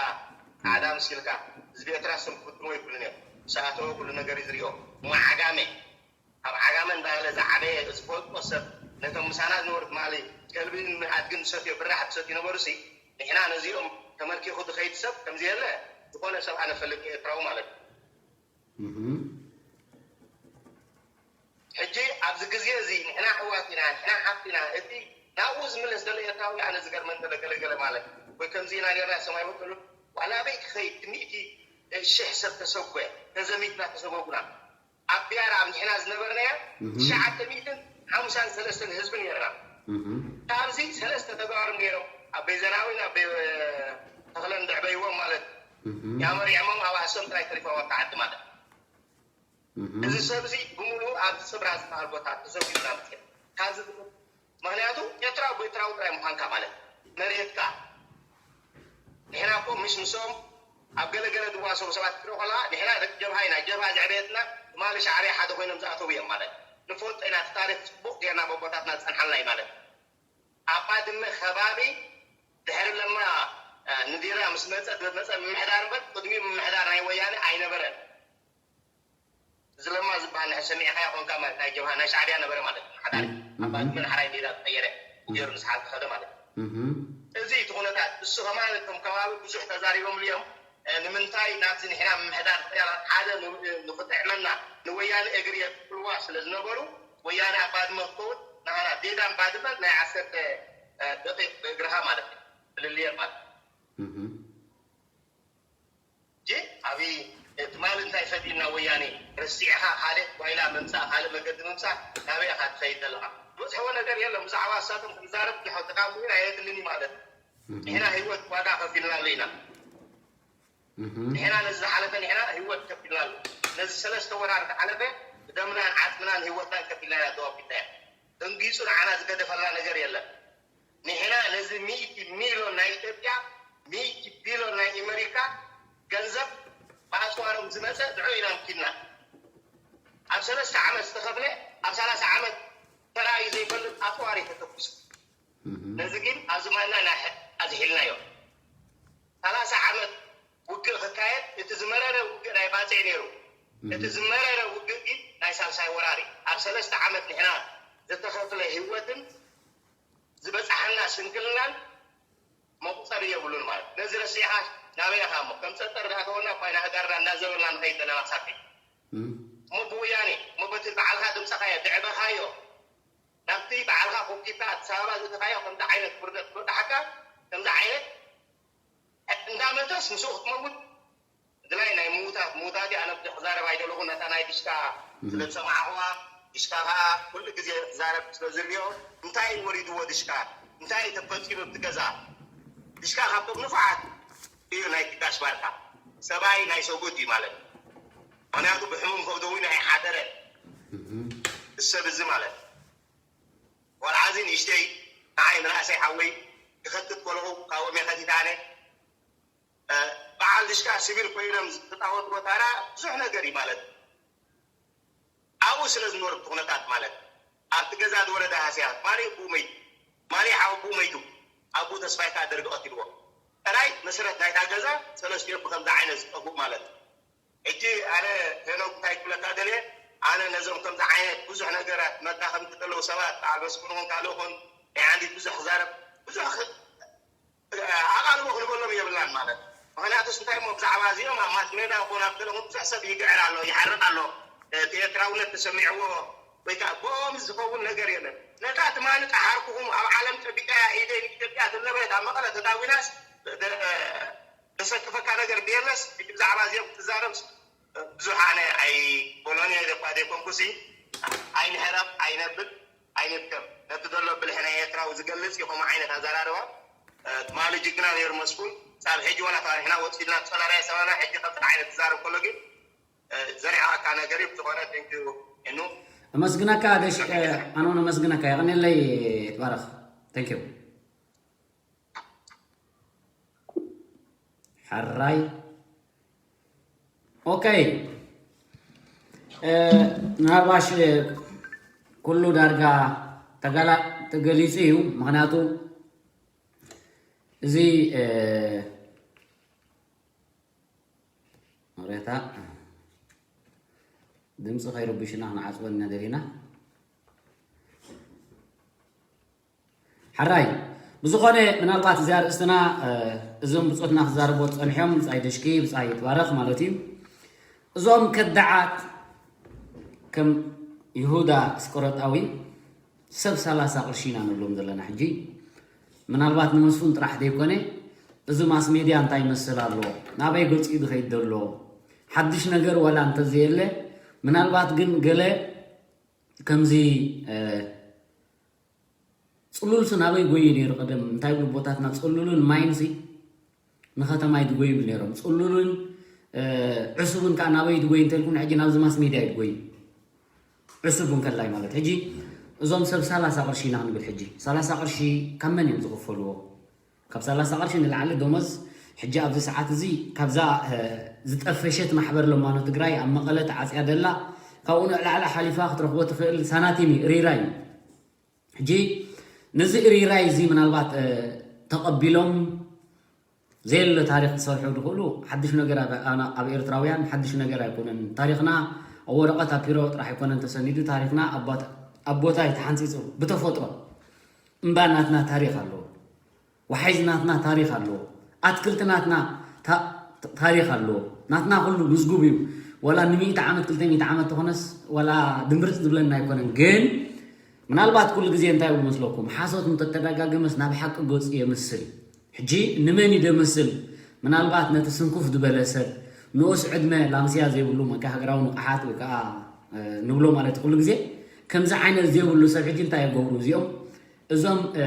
ዓዳ ምሲልካ ህዝቢ ኤርትራ ስም ክፍትንዎ ይብሉን እዮም። ሰኣተወ ኩሉ ነገር እዩ ዝሪኦ እሞ ዓጋመ ኣብ ዓጋመ እንዳለ ዝዓበየ ዝፈልጦ ሰብ ነቶም ምሳና ዝነበሩ ትማሊ ከልብን ኣድግን ዝሰትዮ ብራሕ ዝሰትዩ ነበሩ ሲ ንሕና ነዚኦም ተመልኪኹ ዝኸይድ ሰብ ከምዚ የለ ዝኾነ ሰብ ኣነ ፈልጥ ኤርትራዊ ማለት እዩ። እህ፣ ሕጂ ኣብዚ ግዜ እዚ ንሕና ኣሕዋት ኢና ንሕና ሓፍቲ ኢና እቲ ናብኡ ዝምለስ ዘሎ ኤርትራዊ ኣነ ዝገርመን ዘሎ ገለገለ ማለት ወይ ከምዚ ኢና ነርና ሰማይ ወጥሉ ዋላ ኣበይ ክኸይድ ሚእቲ ሽሕ ሰብ ተሰጎ ተዘሚትና ተሰጎጉና ኣብ ቢያራ ኣብ ንሕና ዝነበርናያ ትሽዓተ ሚእትን ሓሙሳን ሰለስተን ህዝቢ ነርና። ካብዚ ሰለስተ ተጋሩ ነይሮም ኣብ ቤዘናዊን ኣብ ተኽለን ድዕበይዎም ማለት ያመሪዕሞም ኣብ ኣሶም ጥራይ ተሪፎም ኣብታ ዓዲ ማለት እዚ ሰብ እዚ ብምሉኡ ኣብዚ ስብራ ዝበሃል ቦታ ተዘጉና መፅና ካብዚ ምክንያቱ ኤርትራዊ ብኤርትራዊ ጥራይ ምዃንካ ማለት መሬትካ ንሕና እኮ ምስ ምስኦም ኣብ ገለገለ ዝዋሰቡ ሰባት ክትርኢ ከለካ ንሕና ደቂ ጀብሃ ኢና ጀብሃ ዘዕበየትና ትማሊ ሻዕብያ ሓደ ኮይኖም ዝኣተው እዮም ማለት ንፈልጦ ኢና እቲ ታሪክ ፅቡቅ ጌርና በቦታትና ዝፀንሓልና እዩ ማለት ኣብ ባድመ ከባቢ ድሕሪ ለማ ንዲራ ምስ መፀ ዝመፀ ምምሕዳር እምበር ቅድሚኡ ምምሕዳር ናይ ወያነ ኣይነበረን እዚ ለማ ዝበሃል ንሕ ሰሚዕካዮ ኮንካ ማለት ናይ ጀብሃ ናይ ሻዕብያ ነበረ ማለት እዩ ሓዳሪ ኣብ ባድመ ንሓራይ ዲራ ዝቀየረ ገይሩ ንስሓብ ዝኸደ ማለት እዩ እዚ እቲ ኩነታት እሱ ከማን እቶም ከባቢ ብዙሕ ተዛሪቦምሉ እዮም ንምንታይ ናብዚ ንሕና ምምሕዳር ክያላ ሓደ ንኽጥዕመና ንወያነ እግሪ የብልዋ ስለ ዝነበሩ ወያነ ኣብ ባድመ ክኸውን ንዓና ዴዳን ባድመን ናይ ዓሰርተ ደቂቅ ብእግርኻ ማለት እዩ ፍልልየን ማለት ጂ ኣብይ ትማሊ እንታይ ፈዲና ወያኔ ረሲዕኻ ካልእ ጓይላ ምምፃእ ካልእ መገዲ ምምፃእ ናበይ ኢኻ ትኸይድ ዘለኻ ዝበፅሕዎ ነገር የለን ብዛዕባ እሳቶም ክንዛረብ ንሕወትካ ምሁር ኣየድልን እዩ ማለት እዩ ንሕና ህይወት ዋጋ ከፊልናሉ ኢና ንሕና ነዚ ዝሓለፈ ንሕና ህይወት ከፊልናሉ ነዚ ሰለስተ ወራር ዝሓለፈ ብደምናን ዓፅምናን ህይወትናን ከፊልና ኢና ተዋፊልና እያ ደንጊፁ ንዓና ዝገደፈልና ነገር የለን ንሕና ነዚ ሚእቲ ሚልዮን ናይ ኢትዮጵያ ሚእቲ ቢልዮን ናይ ኢመሪካ ገንዘብ ብኣፅዋሮም ዝመፀ ንዑ ኢና ምኪድና ኣብ ሰለስተ ዓመት ዝተኸፍለ ኣብ ሰላሳ ዓመት ተራእዩ ዘይፈልጥ ኣፅዋር እዩ ተተኩሱ ነዚ ግን ኣብዚ ማና ናይ ኣዝሒልናዮ። ሰላሳ ዓመት ውግእ ክካየድ፣ እቲ ዝመረረ ውግእ ናይ ባጽዕ ነይሩ። እቲ ዝመረረ ውግእ ግን ናይ ሳልሳይ ወራሪ። ኣብ ሰለስተ ዓመት ንሕና ዝተኸፍለ ህይወትን ዝበጻሓና ስንክልናን መቁጸሪ የብሉን ማለት። ነዚ ረሲዕኻ ናበይ ኢኻ እሞ? ከም ጸጠር ዝኣተወና እኳ ኢና ህዳርና እናዘበልና ንኸይድ ዘለና ክሳብ ሕጂ። እሞ ብወያኔ፣ እሞ በቲ በዓልካ ድምፅኻዮ፣ ድዕበኻዮ፣ ናብቲ በዓልካ ኮኪታ ኣዲስ ኣበባ ዝእተኻዮ ከምዚ ዓይነት ውርደት ክበፅሓካ፣ ከምዚ ዓይነት እንዳመተስ ምስኡ ክትመውት ድላይ ናይ ምውታት፣ ምውታት ኣነ ብዙሕ ክዛረብ ኣይደለኹ። ነታ ናይ ድሽካ ስለ ዝሰማዕኹዋ፣ ድሽካ ከዓ ኩሉ ግዜ ክዛረብ ስለ ዝሪኦ፣ እንታይ እዩ ወሪድዎ ድሽካ? እንታይ እዩ ተፈፂሙ ኣብቲ ገዛ? ድሽካ ካብቶም ንፉዓት እዩ ናይ ትጋሽ ባርካ። ሰብኣይ ናይ ሰጉድ እዩ ማለት እዩ። ምክንያቱ ብሕሙም ከብዶ እውን ኣይሓደረ። እዚ ሰብ እዚ ማለት ዋልዓ እዚ ንእሽተይ ንዓይ መናእሰይ ሓወይ ይኸትት ከለኹ ካብኦም የኸቲት ኣነ። እ፣ በዓል ድሽካ ሲቪል ኮይኖም ዝተፃወትዎ ታራ ብዙሕ ነገር እዩ ማለት እዩ። ኣብኡ ስለ ዝነበሩ ኩነታት ማለት ኣብቲ ገዛ ዝወለደ ሃስያ ማሊ ኣቦኡ መይቱ፣ ማሊ ሓወቦኡ መይቱ፣ ኣቦኡ ተስፋይ ከዓ ደርጊ ቀቲልዎ። ጥራይ መሰረት ናይታ ገዛ ሰለስቲኦም ብከምዚ ዓይነት ዝጠፍኡ ማለት እዩ። ሕጂ ኣነ ሄኖክ እንታይ ክብለካ ደልየ፣ ኣነ ነዞም ከምዚ ዓይነት ብዙሕ ነገራት መዳኸምቲ ዘለዉ ሰባት በዓል መስፍን ኹን ካልእ ኹን ናይ ዓንዲት ብዙሕ ክዛረብ ብዙሕ ኣቓልቦ ክንበሎም የብልናን ማለት። ምክንያቱስ እንታይ እሞ ብዛዕባ እዚኦም ኣብ ማስ ሜዳ ኮን ኣብ ገለኹም ብዙሕ ሰብ ይግዕር ኣሎ፣ ይሓርቕ ኣሎ። እቲ ኤርትራውነት ተሰሚዕዎ ወይ ከዓ ብኦም ዝኸውን ነገር የለን። ነታ ትማሊ ጠሓርኩኹም ኣብ ዓለም ጨቢጠያ ኢደይ ንኢትዮጵያ ዝነበረት ኣብ መቐለ ተዳዊናስ ተሰክፈካ ነገር ብየለስ። ሕጂ ብዛዕባ እዚኦም ክትዛረብ ብዙሕ ኣነ ኣይበሎን እየ ዘኳ ዘይኮንኩሲ ኣይንሕረቕ ኣይነብል ኣይንድከም። ነቲ ዘሎ ብልሒ ናይ ኤርትራዊ ዝገልጽ ይኸምኡ ዓይነት ኣዘራርባ። እ፣ ትማሊ ጅግና ነይሩ መስፍን። ሳብ ሕጂ ዋላ ካብ ንሕና ወጺእና ጸላላይ ሰባና ሕጂ ከምዚ ዓይነት ዝዛረብ ከሎ ግን፣ እ፣ ዘሪዓካ ነገር እዩ። ብዝኾነ፣ thank you እኑ። ኣመስግነካ ደሽ፣ እ፣ ኣነ እውን ኣመስግነካ። የቐኔለይ፣ ትባረኽ። Thank you። ሕራይ። ኦኬ። እ፣ ምናልባሽ፣ እ፣ ኩሉ ዳርጋ ተገላ-፣ ተገሊጹ እዩ። ምኽንያቱ እዚ፣ እ፣ ሬታ ድምፂ ከይርብሽና ክንዓፅወን ኢና ደሊና። ሕራይ። ብዝኾነ፣ ምናልባት እዚ ኣርእስትና፣ እ፣ እዞም ብጾትና ክዛረብዎ ጸኒሖም፣ ብጻይ ደሽኪ፣ ብጻይ ይትባረኽ ማለት እዩ። እዞም ከዳዓት ከም ይሁዳ እስቆሮጣዊ ሰብ ሰላሳ ቅርሺ ኢና ንብሎም ዘለና ሕጂ። ምናልባት ንመስፍን ጥራሕ ዘይኮነ፣ እዚ ማስ ሜድያ እንታይ ይመስል ኣሎ? ናበይ ገጹ እዩ ዝኸይድ ዘሎ? ሓድሽ ነገር ዋላ እንተዘየለ፣ ምናልባት ግን ገለ ከምዚ፣ እ፣ ጽሉልሲ ናበይ ጎዩ ነይሩ ቀደም? እንታይ ይብሉ ኣቦታትና? ጽሉልን ማይንሲ ንኸተማ ይድጎዩ ይብሉ ነይሮም። ጽሉልን፣ እ፣ ዕሱብን ከኣ ናበይ ይድጎዩ እንተልኩም፣ ሕጂ ናብዚ ማስ ሜድያ ይድጎዩ። ዕሱብ እንከላይ ማለት። ሕጂ እዞም ሰብ ሰላሳ ቅርሺ ኢና ክንብል፣ ሕጂ ሰላሳ ቅርሺ ካብ መን እዮም ዝኽፈልዎ? ካብ ሰላሳ ቅርሺ ንላዕሊ ደሞዝ ሕጂ ኣብዚ ሰዓት እዚ ካብዛ፣ እ፣ ዝጠፈሸት ማሕበር ለማኖ ትግራይ ኣብ መቐለ ተዓጽያ ደላ፣ ካብኡ ንዕላዕላ ሓሊፋ ክትረኽቦ ትኽእል ሳናቲም እዩ፣ ሪራ እዩ። ሕጂ ነዚ ሪራይ እዚ ምናልባት፣ እ፣ ተቐቢሎም ዘየለ ታሪኽ ክሰርሑ ዝኽእሉ ሓድሽ ነገር ኣብ፣ ኣና-፣ ኣብ ኤርትራውያን ሓድሽ ነገር ኣይኮነን። ታሪኽና ኣብ ወረቐት ኣብ ፒሮ ጥራሕ ኣይኮነን ተሰኒዱ፣ ታሪኽና ኣብ ቦት-፣ ኣብ ቦታ እዩ ተሓንጺጹ ብተፈጥሮ። እምባ ናትና ታሪኽ ኣለዎ። ወሓይዝ ናትና ታሪኽ ኣለዎ። ኣትክልቲ ናትና ታ-፣ ታሪኽ ኣለዎ። ናትና ኩሉ ምዝጉብ እዩ። ዋላ ንሚእቲ ዓመት፣ ክልተ ሚእቲ ዓመት ተኾነስ፣ ዋላ ድምብርጽ ዝብለና ኣይኮነን። ግን ምናልባት ኩሉ ግዜ እንታይ ይብሉ መስለኩም? ሓሶት እንተተደጋገመስ ናብ ሓቂ ገጹ የምስል። ሕጂ ንመን እዩ ደመስል? ምናልባት ነቲ ስንኩፍ ዝበለ ሰብ፣ ንኡስ ዕድመ ላምስያ ዘይብሉ፣ መከ ሃገራዊ ንቕሓት ወይ ከዓ፣ እ፣ ንብሎ ማለት ኩሉ ግዜ ከምዚ ዓይነት ዘይብሉ ሰብ ሕጂ እንታይ የገብሩ እዚኦም? እዞም፣ እ፣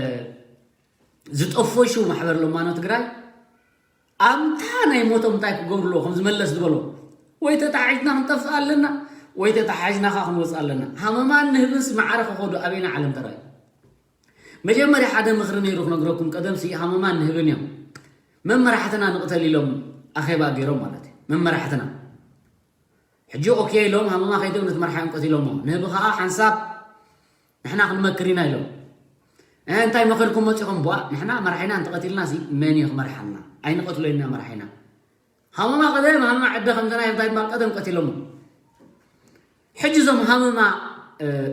ዝጠፈሹ ማሕበር ለማኖ ትግራይ ኣብታ ናይ ሞቶም እንታይ ክገብሩ ኣለዎ? ከም ዝመለስ ዝበሎ፣ ወይ ተታሒዝና ክንጠፍእ ኣለና፣ ወይ ተታሓሒዝና ኸዓ ክንወፅእ ኣለና። ሃመማን ንህብንስ ማዕረ ክኸዱ ኣበይና ዓለም ተራእዩ? መጀመርያ ሓደ ምኽሪ ነይሩ ክነግረኩም፣ ቀደምሲ ሃመማን ንህብን እዮም መመራሕትና ንቕተል ኢሎም ኣኼባ ገይሮም ማለት እዩ። መመራሕትና ሕጂ ኦኬ ኢሎም ሃመማ ከይዶም ነቲ መርሓ እዮም ቀቲሎሞ። ንህቢ ኸዓ ሓንሳብ ንሕና ክንመክር ኢና ኢሎም። እንታይ መኸርኩም መፂኹም ቧ? ንሕና መራሒና እንተቐቲልና ሲ መን እዩ ክመርሓና? ኣይንቐትሎ ኢና መራሒና። ሃመማ ቀደም ሃመማ ዕደ ከምዘና እንታይ ባ ቀደም ቀቲሎሞ። ሕጂ እዞም ሃመማ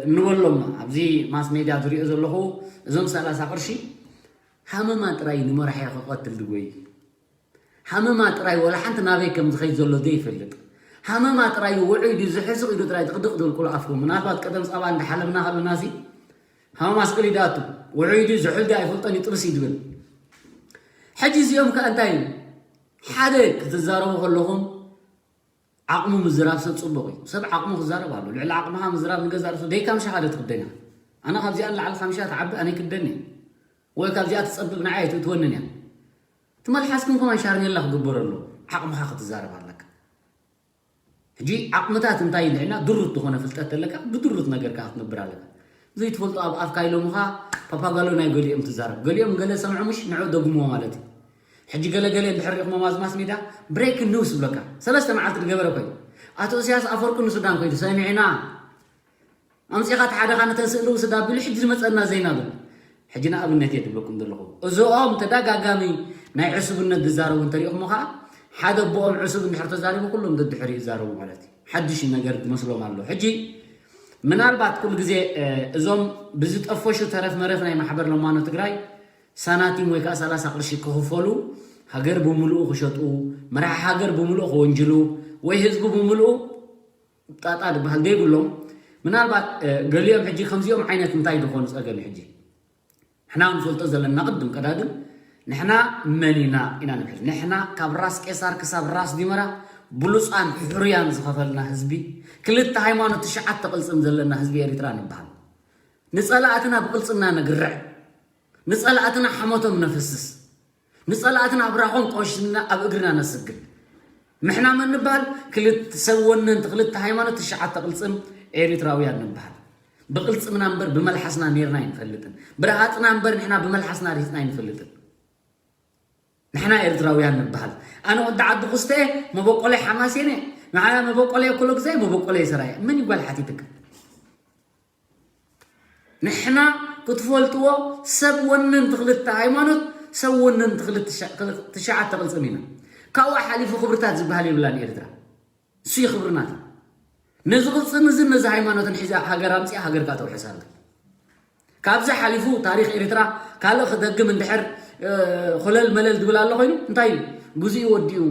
እንበሎም ኣብዚ ማስ ሜድያ ዝሪኦ ዘለኹ እዞም ሰላሳ ቅርሺ ሃመማ ጥራይ ንመራሒ ክቐትል ድጎይ። ሃመማ ጥራይ ወላ ሓንቲ ናበይ ከም ዝኸይድ ዘሎ ዘይፈልጥ ሃመማ ጥራይ ውዑይ ድዩ ዝሕስቕ ኢሉ ጥራይ ድቕድቕ ድብል ቁሉ ኣፍኩም። ምናልባት ቀደም ፃባ እንዳሓለብና ከለና ሲ ሃመማ ስቅል ይዳቱ ውዑይ ድዩ ዝሑል ድዩ ኣይፈልጦን እዩ ጥብስ እዩ ድብል። ሕጂ እዚኦም ከ እንታይ እዩ ሓደ ክትዛረቡ ከለኹም ዓቕሙ ምዝራብ ሰብ ፅቡቕ እዩ። ሰብ ዓቕሙ ክዛረብ ኣሎ። ልዕሊ ዓቕምኻ ምዝራብ ንገዛእ ርእሱ ደይ ካምሻ ሓደ ትክደን እያ። ኣነ ካብዚኣ ንላዕሊ ካምሻ ትዓቢ ኣነ ይክደን እየ። ወይ ካብዚኣ ትፀብብ ንዓይ ኣይትእትወንን እያ። ትመልሓስኩም ከማን ሻርኔላ ክግበር ኣሎ። ዓቕምኻ ክትዛረብ ኣለካ። ሕጂ ዓቕምታት እንታይ ንዕና ድሩት ዝኾነ ፍልጠት ኣለካ ብድሩት ነገር ከዓ ክትነብር ኣለካ። ዘይትፈልጦ ኣብ ኣፍካ ኢሎምኻ ፓፓጋሎ ናይ ገሊኦም ትዛረብ ገሊኦም ገለ ሰምዑ ምሽ ንዑ ደግምዎ ማለት እዩ። ሕጂ ገለገለ እንድሕር ሪእኹሞ ማዝማስ ሜዳ ብሬክ ኒውስ ብለካ ሰለስተ መዓልቲ ዝገበረ ኮይኑ ኣቶ እስያስ ኣፈወርቂ ንሱዳን ኮይኑ ሰሚዕና ኣምፂኻ እቲ ሓደኻ ነተን ስእሊ ውስድ ኣቢሉ ሕጂ ዝመፀና ዜና ብል ሕጂ ንኣብነት እየ ትብለኩም ዘለኹ እዚኦም ተደጋጋሚ ናይ ዕሱብነት ዝዛረቡ እንተሪእኹሞ ከዓ ሓደ ኣቦኦም ዕሱብ እንድሕር ተዛሪቡ ኩሎም ደድሕሪ ይዛረቡ ማለት እዩ ሓድሽ ነገር ዝመስሎም ኣሎ ሕጂ ምናልባት ኩሉ ግዜ እዞም ብዝጠፈሹ ተረፍ መረፍ ናይ ማሕበር ለማኖ ትግራይ ሳናቲም ወይ ከዓ ሰላሳ ቅርሺ ክኽፈሉ ሃገር ብምልኡ ክሸጡ መራሒ ሃገር ብምልኡ ክወንጅሉ ወይ ህዝቡ ብምልኡ ጣጣ ዝበሃል ዘይብሎም ምናልባት ገሊኦም ሕጂ ከምዚኦም ዓይነት እንታይ ዝኾኑ ፀገም ሕጂ ንሕና ንፈልጦ ዘለና ቅድም ቀዳድም ንሕና መን ኢና ኢና ንብል ንሕና ካብ ራስ ቄሳር ክሳብ ራስ ዲመራ ብሉፃን ሕሩያን ዝኸፈልና ህዝቢ ክልተ ሃይማኖት ትሽዓተ ቅልፅም ዘለና ህዝቢ ኤሪትራ ንበሃል ንፀላእትና ብቅልፅምና ነግርዕ ንፀላእትና ሓሞቶም ነፍስስ ንፀላእትና ኣብራኾም ቆሽና ኣብ እግርና ነስግድ ንሕና መን ንበሃል ክልተ ሰብ ወነንቲ ክልተ ሃይማኖት ትሽዓተ ቅልፅም ኤሪትራውያን ንበሃል ብቅልፅምና እምበር ብመልሓስና ኔርና ኣይንፈልጥን ብረሃፅና እምበር ንሕና ብመልሓስና ርሂፅና ኣይንፈልጥን ንሕና ኤርትራውያን ንበሃል ኣነ ወዲ ዓዲ ኩስተ መበቆለይ ሓማሴነ ንዓና መበቆለይ ኩሉ ግዜ መበቆለይ ሰራየ መን ይጓል ሓቲትካ ንሕና ክትፈልጥዎ ሰብ ወነንቲ ክልተ ሃይማኖት ሰብ ወነንቲ ትሽዓተ ቅልፅም ኢና ካብኡ ሓሊፉ ክብርታት ዝበሃል የብላን ኤርትራ እሱ እዩ ክብርናት ነዚ ቅልፅም እዚ ነዚ ሃይማኖትን ሒዛ ሃገር ኣምፅኣ ሃገርካ ተውሕስ ኣላ ካብዚ ሓሊፉ ታሪክ ኤርትራ ካልእ ክደግም እንድሕር ኮለል መለል ዝብል ኣሎ ኮይኑ እንታይ እዩ ግዜኡ ወዲኡ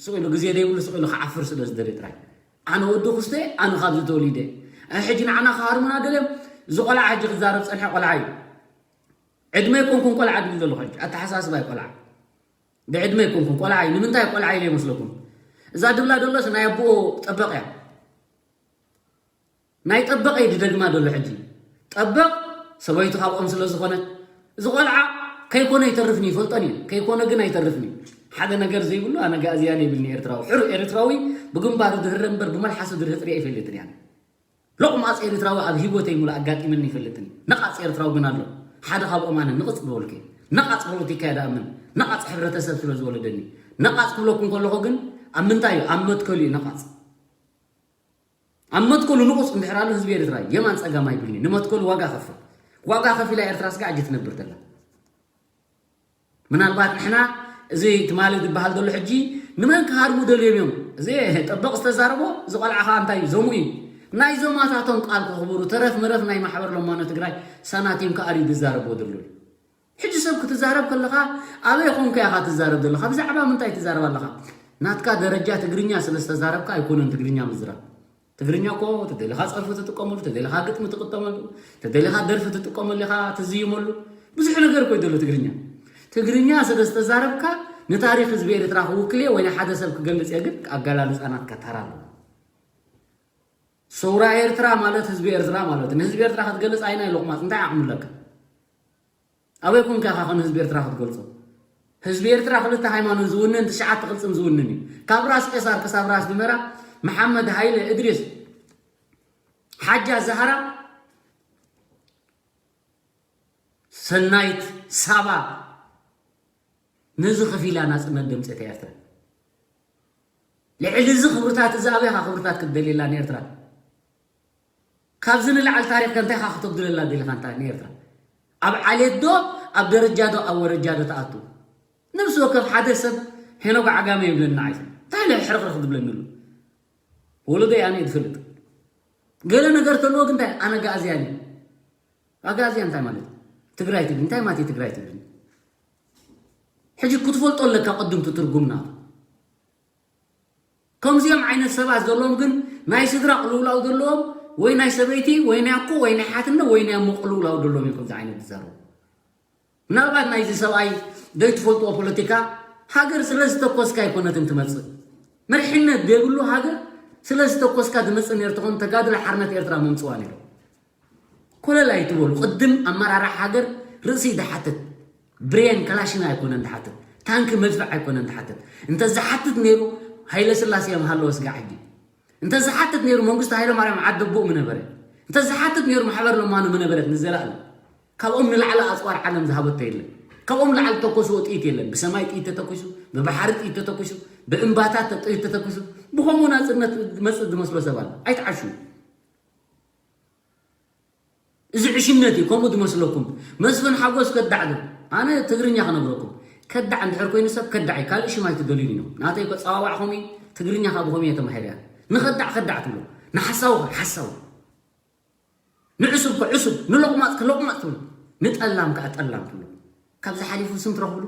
ስቕ ኢሉ ግዜ ዘይብሉ ስቕ ኢሉ ክዓፍር ስለ ዝደልየ ጥራይ ኣነ ወዲ ኩስተ ኣነ ካብዚ ተወሊደ ሕጂ ንዓና ክሃርሙና ደልዮም እዚ ቆልዓ ሕጂ ክዛረብ ፀንሐ ቆልዓ እዩ ዕድመ ኣይኮንኩን ቆልዓ ድብል ዘለኹ ሕጂ ኣተሓሳስባ እዩ ቆልዓ ብዕድመ ኣይኮንኩን ቆልዓ እዩ ንምንታይ ቆልዓ ኢለ ይመስለኩም እዛ ድብላ ደሎስ ናይ ኣቦኦ ጠበቕ እያ ናይ ጠበቐ እዩ ድደግማ ደሎ ሕጂ ጠበቕ ሰበይቱ ካብኦም ስለ ዝኾነ እዚ ቆልዓ ከይኮነ ይተርፍኒ ይፈልጦን እዩ ከይኮነ ግን ኣይተርፍኒ ሓደ ነገር ዘይብሉ ኣነ ጋእዝያን የብልኒ ኤርትራዊ ሕሩ ኤርትራዊ ብግንባሩ ድህረ እምበር ብመልሓሱ ድርህፅ ሪአ ይፈልጥን እያ ሎቕማፅ ኤርትራዊ ኣብ ሂወተይ ሙሉ ኣጋጢመኒ ይፈልጥን እዩ ነቓፅ ኤርትራዊ ግን ኣሎ ሓደ ካብኦም ኣነ ንቕፅ ዝበልኩ ነቓፅ ፖለቲካ እየ ድኣምን ነቓፅ ሕብረተሰብ ስለ ዝወለደኒ ነቓፅ ክብለኩም ከለኹ ግን ኣብ ምንታይ እዩ ኣብ መትከሉ እዩ ነቓፅ ኣብ መትከሉ ንቑፅ እንድሕር ኣሎ ህዝቢ ኤርትራ የማን ፀጋም ኣይብልኒ ንመትከሉ ዋጋ ከፍል ዋጋ ከፊላ ኤርትራ ስጋዕ እጂ ትነብር ዘላ ምናልባት ንሕና እዚ ትማሊ ዝበሃል ዘሎ ሕጂ ንመን ክሃርሙ ደልዮም እዮም እዚ ጠበቕ ዝተዛረቦ እዚ ቆልዓ ከዓ እንታይ እዩ ዘሙ እዩ ናይ ዞማታቶም ቃል ከኽብሩ ተረፍ መረፍ ናይ ማሕበር ለማኖ ትግራይ ሳናቲም ከኣርዩ ዝዛረቦ ዘሎ እዩ ሕጂ ሰብ ክትዛረብ ከለኻ ኣበይ ኾንካ ኢኻ ትዛረብ ዘለኻ ብዛዕባ ምንታይ ትዛረብ ኣለኻ ናትካ ደረጃ ትግርኛ ስለ ዝተዛረብካ ኣይኮነን ትግርኛ ምዝራብ ትግርኛ እኮ ተደሊኻ ፀርፊ ትጥቀመሉ ተደሊኻ ግጥሚ ትጥቀመሉ ተደሊኻ ደርፊ ትጥቀመሉ ኢኻ ትዝይመሉ ብዙሕ ነገር እኮ ይደሎ ትግርኛ ትግርኛ ስለ ዝተዛረብካ ንታሪክ ህዝቢ ኤርትራ ክውክል እየ ወይ ንሓደ ሰብ ክገልፅ እየ ግን ኣገላልፃ ናትካ ተራ ኣለዎ ሰውራ ኤርትራ ማለት ህዝቢ ኤርትራ ማለት ንህዝቢ ኤርትራ ክትገልፅ ኣይና ይለቑማፅ እንታይ ዓቕሚ ኣለካ ኣበይ ኮንካ ኢኻ ከም ህዝቢ ኤርትራ ክትገልጾ? ህዝቢ ኤርትራ ክልተ ሃይማኖት ዝውንን ትሽዓተ ቅልጽም ዝውንን እዩ። ካብ ራስ ቄሳር ክሳብ ራስ ዲመራ፣ መሓመድ ሃይለ እድሪስ፣ ሓጃ ዛህራ፣ ሰናይት ሳባ ነዚ ከፊላ ናጽነት ደምጸት ኤርትራ። ልዕሊ እዚ ክብርታት እዚ ኣበይ ኢኻ ክብርታት ክትደልየላ ንኤርትራ? ካብዚ ንላዕሊ ታሪኽ ከ እንታይ ኢኻ ክተጉድለላ ደሊኻ እንታ ንኤርትራ? ኣብ ዓሌት ዶ ኣብ ደረጃ ዶ ኣብ ወረጃ ዶ ትኣቱ? ነብሲ ወከፍ ሓደ ሰብ ሄኖግ ዓጋመ ይብለና ኣይሰ እንታይ ኢለ ሕርኽርኽ ዝብለኒ ኣሎ? ወለዶ ኣነ ዝፈልጥ ገለ ነገር ተልዎ ግን እንታይ ኣነ ጋእዝያን እዩ። ኣጋዝያ እንታይ ማለት እዩ? ትግራይ ትብል እንታይ ማለት እዩ? ትግራይ ትብል ሕጂ ክትፈልጦ ኣለካ ቅድምቲ ትርጉም ናቱ። ከምዚኦም ዓይነት ሰባት ዘለዎም ግን ናይ ስድራ ቅልውላው ዘለዎም ወይ ናይ ሰበይቲ ወይ ናይ ኣኮ ወይ ናይ ሓትነ ወይ ናይ ኣሞ ቅልውላው ዘለዎም እዮም ከምዚ ዓይነት ዝዛረቡ። ምናልባት ናይዚ ሰብኣይ ዘይትፈልጥዎ ፖለቲካ ሃገር ስለ ዝተኮስካ ኣይኮነትን ትመፅእ። መርሕነት ዘይብሉ ሃገር ስለ ዝተኮስካ ዝመፅእ ነይሩ ተኾን ተጋድሎ ሓርነት ኤርትራ መምፅዋ ነይሩ። ኮለል ኣይትበሉ። ቅድም ኣመራርሓ ሃገር ርእሲ ድሓትት፣ ብሬን ከላሽን ኣይኮነን ድሓትት፣ ታንኪ መድፍዕ ኣይኮነን ድሓትት። እንተ ዝሓትት ነይሩ ሃይለ ስላሴ ምሃለወ ስጋዕ ሕጂ። እንተ ዝሓትት ነይሩ መንግስቱ ሃይለ ማርያም ዓደቦኡ ምነበረ። እንተ ዝሓትት ነይሩ ማሕበር ለማኑ ምነበረት ንዘላለም። ካብኦም ንላዕሊ ኣፅዋር ዓለም ዝሃበቶ የለን። ካብኦም ላዕሊ ተኮስዎ ጥይት የለን። ብሰማይ ጥይት ተተኩሱ፣ ብባሕሪ ጥይት ተተኩሱ፣ ብእምባታት ጥይት ተተኩሱ። ብኸምኡ ናፅነት ዝመፅእ ዝመስሎ ሰብ ኣሎ። ኣይትዓሹ። እዚ ዕሽነት እዩ። ከምኡ ዝመስለኩም መስፍን ሓጎስ ከዳዕ ዶ? ኣነ ትግርኛ ክነግረኩም። ከዳዕ እንድሕር ኮይኑ ሰብ ከዳዕ እዩ። ካልእ ሽም ኣይትደልዩን እዮም። ናተይ እኮ ጸዋዋዕ ከምኡ እዩ። ትግርኛ ካብ ከምኡ እየ ተማሂረ እያ። ንኸዳዕ ከዳዕ ትብሎ፣ ንሓሳዊ ከ ሓሳዊ፣ ንዕሱብ ከ ዕሱብ፣ ንሎቕማጽ ከ ሎቕማጽ ትብሎ፣ ንጠላም ከ ጠላም ትብሎ። ካብዚ ሓሊፉ ስም ትረኽብሉ?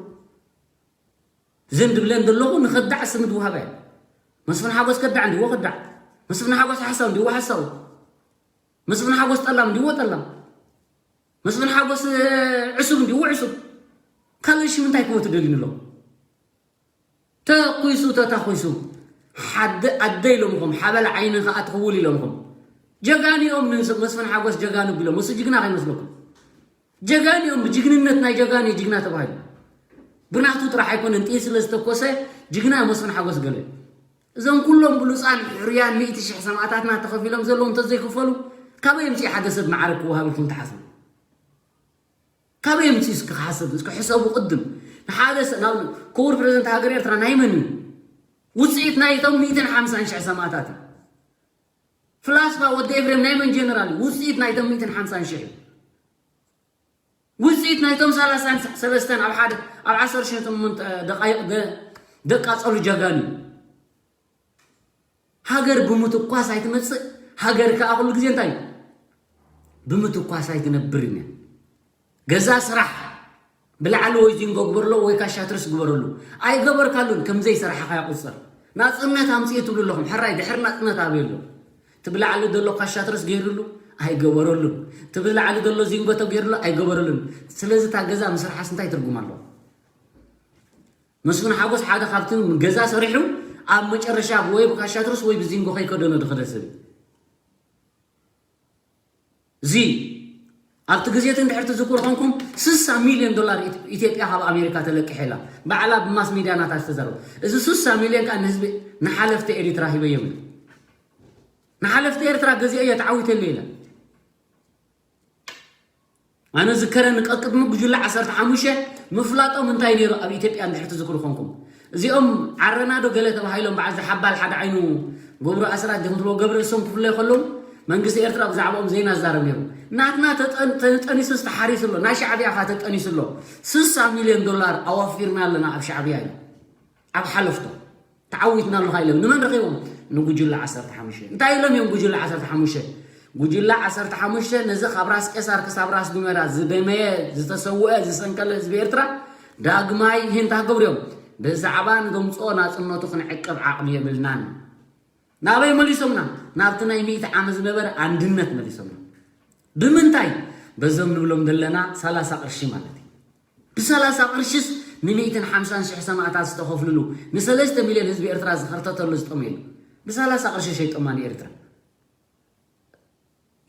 እዘን ድብለን ዘለኹ ንኸዳዕ ስም ድውሃባ እያ። መስፍን ሓጎስ ከዳዕ እንዲዎ ከዳዕ፣ መስፍን ሓጎስ ሓሳዊ እንዲዎ ሓሳዊ፣ መስፍን ሓጎስ ጠላም እንዲዎ ጠላም፣ መስፍን ሓጎስ ዕሱብ እንዲዎ ዕሱብ። ካልእ ሽም እንታይ ክህቦ ትደልዩኒ ኣለኹም? ተኩሱ ተታኹሱ ሓደ ኣደ ኢሎምኹም፣ ሓበል ዓይኒ ኸኣ ትኽውል ኢሎምኹም። ጀጋኑ እዮም ንመስፍን ሓጎስ ጀጋኑ ቢሎም፣ እሱ ጅግና ከይመስለኩም። ጀጋኑ እዮም፣ ብጅግንነት ናይ ጀጋኑ እዩ ጅግና ተባሂሉ። ብናቱ ጥራሕ ኣይኮነን፣ ጥይት ስለ ዝተኮሰ ጅግና መስፍን ሓጎስ ገለ። እዞም ኩሎም ብሉፃን ሕሩያን ሚእቲ ሽሕ ሰማእታትና ተኸፊሎም ዘለዉ እንተዘይክፈሉ፣ ካበይ ኣምፅኡ ሓደ ሰብ ማዕረግ ክወሃብ ኢልኩም ትሓስቡ? ካበይ ኣምፅኡ እስኪ ክሓስብ፣ እስኪ ሕሰቡ ቅድም። ንሓደ ሰብ፣ ናብ ክቡር ፕሬዝደንት ሃገር ኤርትራ ናይ መን እዩ? ውፅኢት ናይቶም ሚእትን ሓምሳን ሽሕ ሰማእታት እዩ። ፍላስፋ ወዲ ኤፍሬም ናይ መን ጀነራል እዩ? ውፅኢት ናይቶም ሚእትን ሓምሳን ሽሕ እዩ። ውፅኢት ናይቶም ሰላሳን ሰለስተን ኣብ ሓደ፣ ኣብ ዓሰርተ ሸሞንተ ደቃይቕ ደ-፣ ደቃጸሉ ጀጋኑ እዩ። ሃገር ብምትኳስ ኣይትመጽእ፣ ሃገር ከኣ ኩሉ ግዜ እንታይ እዩ? ብምትኳስ ኣይትነብርን እያ። ገዛ ስራሕ፣ ብላዕሊ ወይ ዚንጎ ግበርሎ ወይ ካሻትርስ ግበረሉ። ኣይገበርካሉን፣ ከም ዘይሰራሕኻ ይቑጸር። ናጽነት ኣምጽኡ ትብሉ ኣለኹም። ሕራይ፣ ድሕሪ ናጽነት ኣበይ ኣሎ? እቲ ብላዕሊ ዘሎ ካሻትርስ ገይሩሉ ኣይገበረሉን። እቲ ብላዕሊ ዘሎ ዚንጎ ተገይሩሉ ኣይገበረሉን። ስለዚ እታ ገዛ ምስርሓስ እንታይ ትርጉም ኣለዎ? መስፍን ሓጎስ ሓደ ካብቲ ገዛ ሰሪሑ ኣብ መጨረሻ ወይ ብካሻትርስ ወይ ብዚንጎ ከይከደኖ ዝኸደ ሰብ እዩ። እዚ ኣብቲ ግዜ እቲ እንድሕር ትዝክሩ ኮንኩም ስሳ ሚልዮን ዶላር ኢት-፣ ኢትዮጵያ ካብ ኣሜሪካ ተለቂሐ ኢላ ባዕላ ብማስ ሚድያ ናታ ዝተዘረበ። እዚ ስሳ ሚልዮን ከዓ ንህዝቢ ንሓለፍቲ ኤሪትራ ሂበዮም ኢላ። ንሓለፍቲ ኤርትራ ገዚኦ እየ ተዓዊተሉ ኢላ። ኣነ ዝከረኒ ቀቅድሚ ጉጅለ ዓሰርተ ሓሙሽተ ምፍላጦም እንታይ ነይሩ ኣብ ኢትዮጵያ እንድሕር ትዝክሩ ኮንኩም። እዚኦም ዓረና ዶ ገለ ተባሂሎም በዓል ዝሓባል ሓደ ዓይኑ ገብሩ ኣስራት ዲኹም ትብሎ ገብረ እሶም ክፍለዩ ከለዉ መንግስቲ ኤርትራ ብዛዕባኦም ዜና ዝዛረብ ነይሩ። ናትና ተጠን-፣ ተጠኒሱስ ተሓሪሱ ኣሎ፣ ናይ ሻዕብያ ኸ ተጠኒሱ ኣሎ። ስሳ ሚልዮን ዶላር ኣዋፊርና ኣለና ኣብ ሻዕብያ እዩ። ኣብ ሓለፍቶ ተዓዊትና ኣለኻ ኢሎም ንመን ረኺቦም? ንጉጅለ ዓሰርተ ሓሙሽተ። እንታይ ኢሎም እዮም ጉጅለ ዓሰርተ ሓሙሽተ? ጉጅለ ዓሰርተ ሓሙሽተ ነዚ ካብ ራስ ቄሳር ክሳብ ራስ ዱሜራ ዝደመየ፣ ዝተሰውአ፣ ዝሰንከለ ህዝቢ ኤርትራ ዳግማይ ህንታ ክገብሩ እዮም። ብዛዕባ ንገምፅኦ ናፅነቱ ክንዕቅብ ዓቕሚ የብልናን። ናበይ መሊሶምና? ናብቲ ናይ ሚእቲ ዓመት ዝነበረ ኣንድነት መሊሶምና። ብምንታይ? በዞም ንብሎም ዘለና ሰላሳ ቅርሺ ማለት እዩ። ብሰላሳ ቅርሽስ ንሚእትን ሓምሳን ሽሕ ሰማእታት ዝተኸፍልሉ፣ ንሰለስተ ሚልዮን ህዝቢ ኤርትራ ዝኸርተተሉ ዝጠመየሉ፣ ብሰላሳ ቅርሺ ሸይጦማ ንኤርትራ።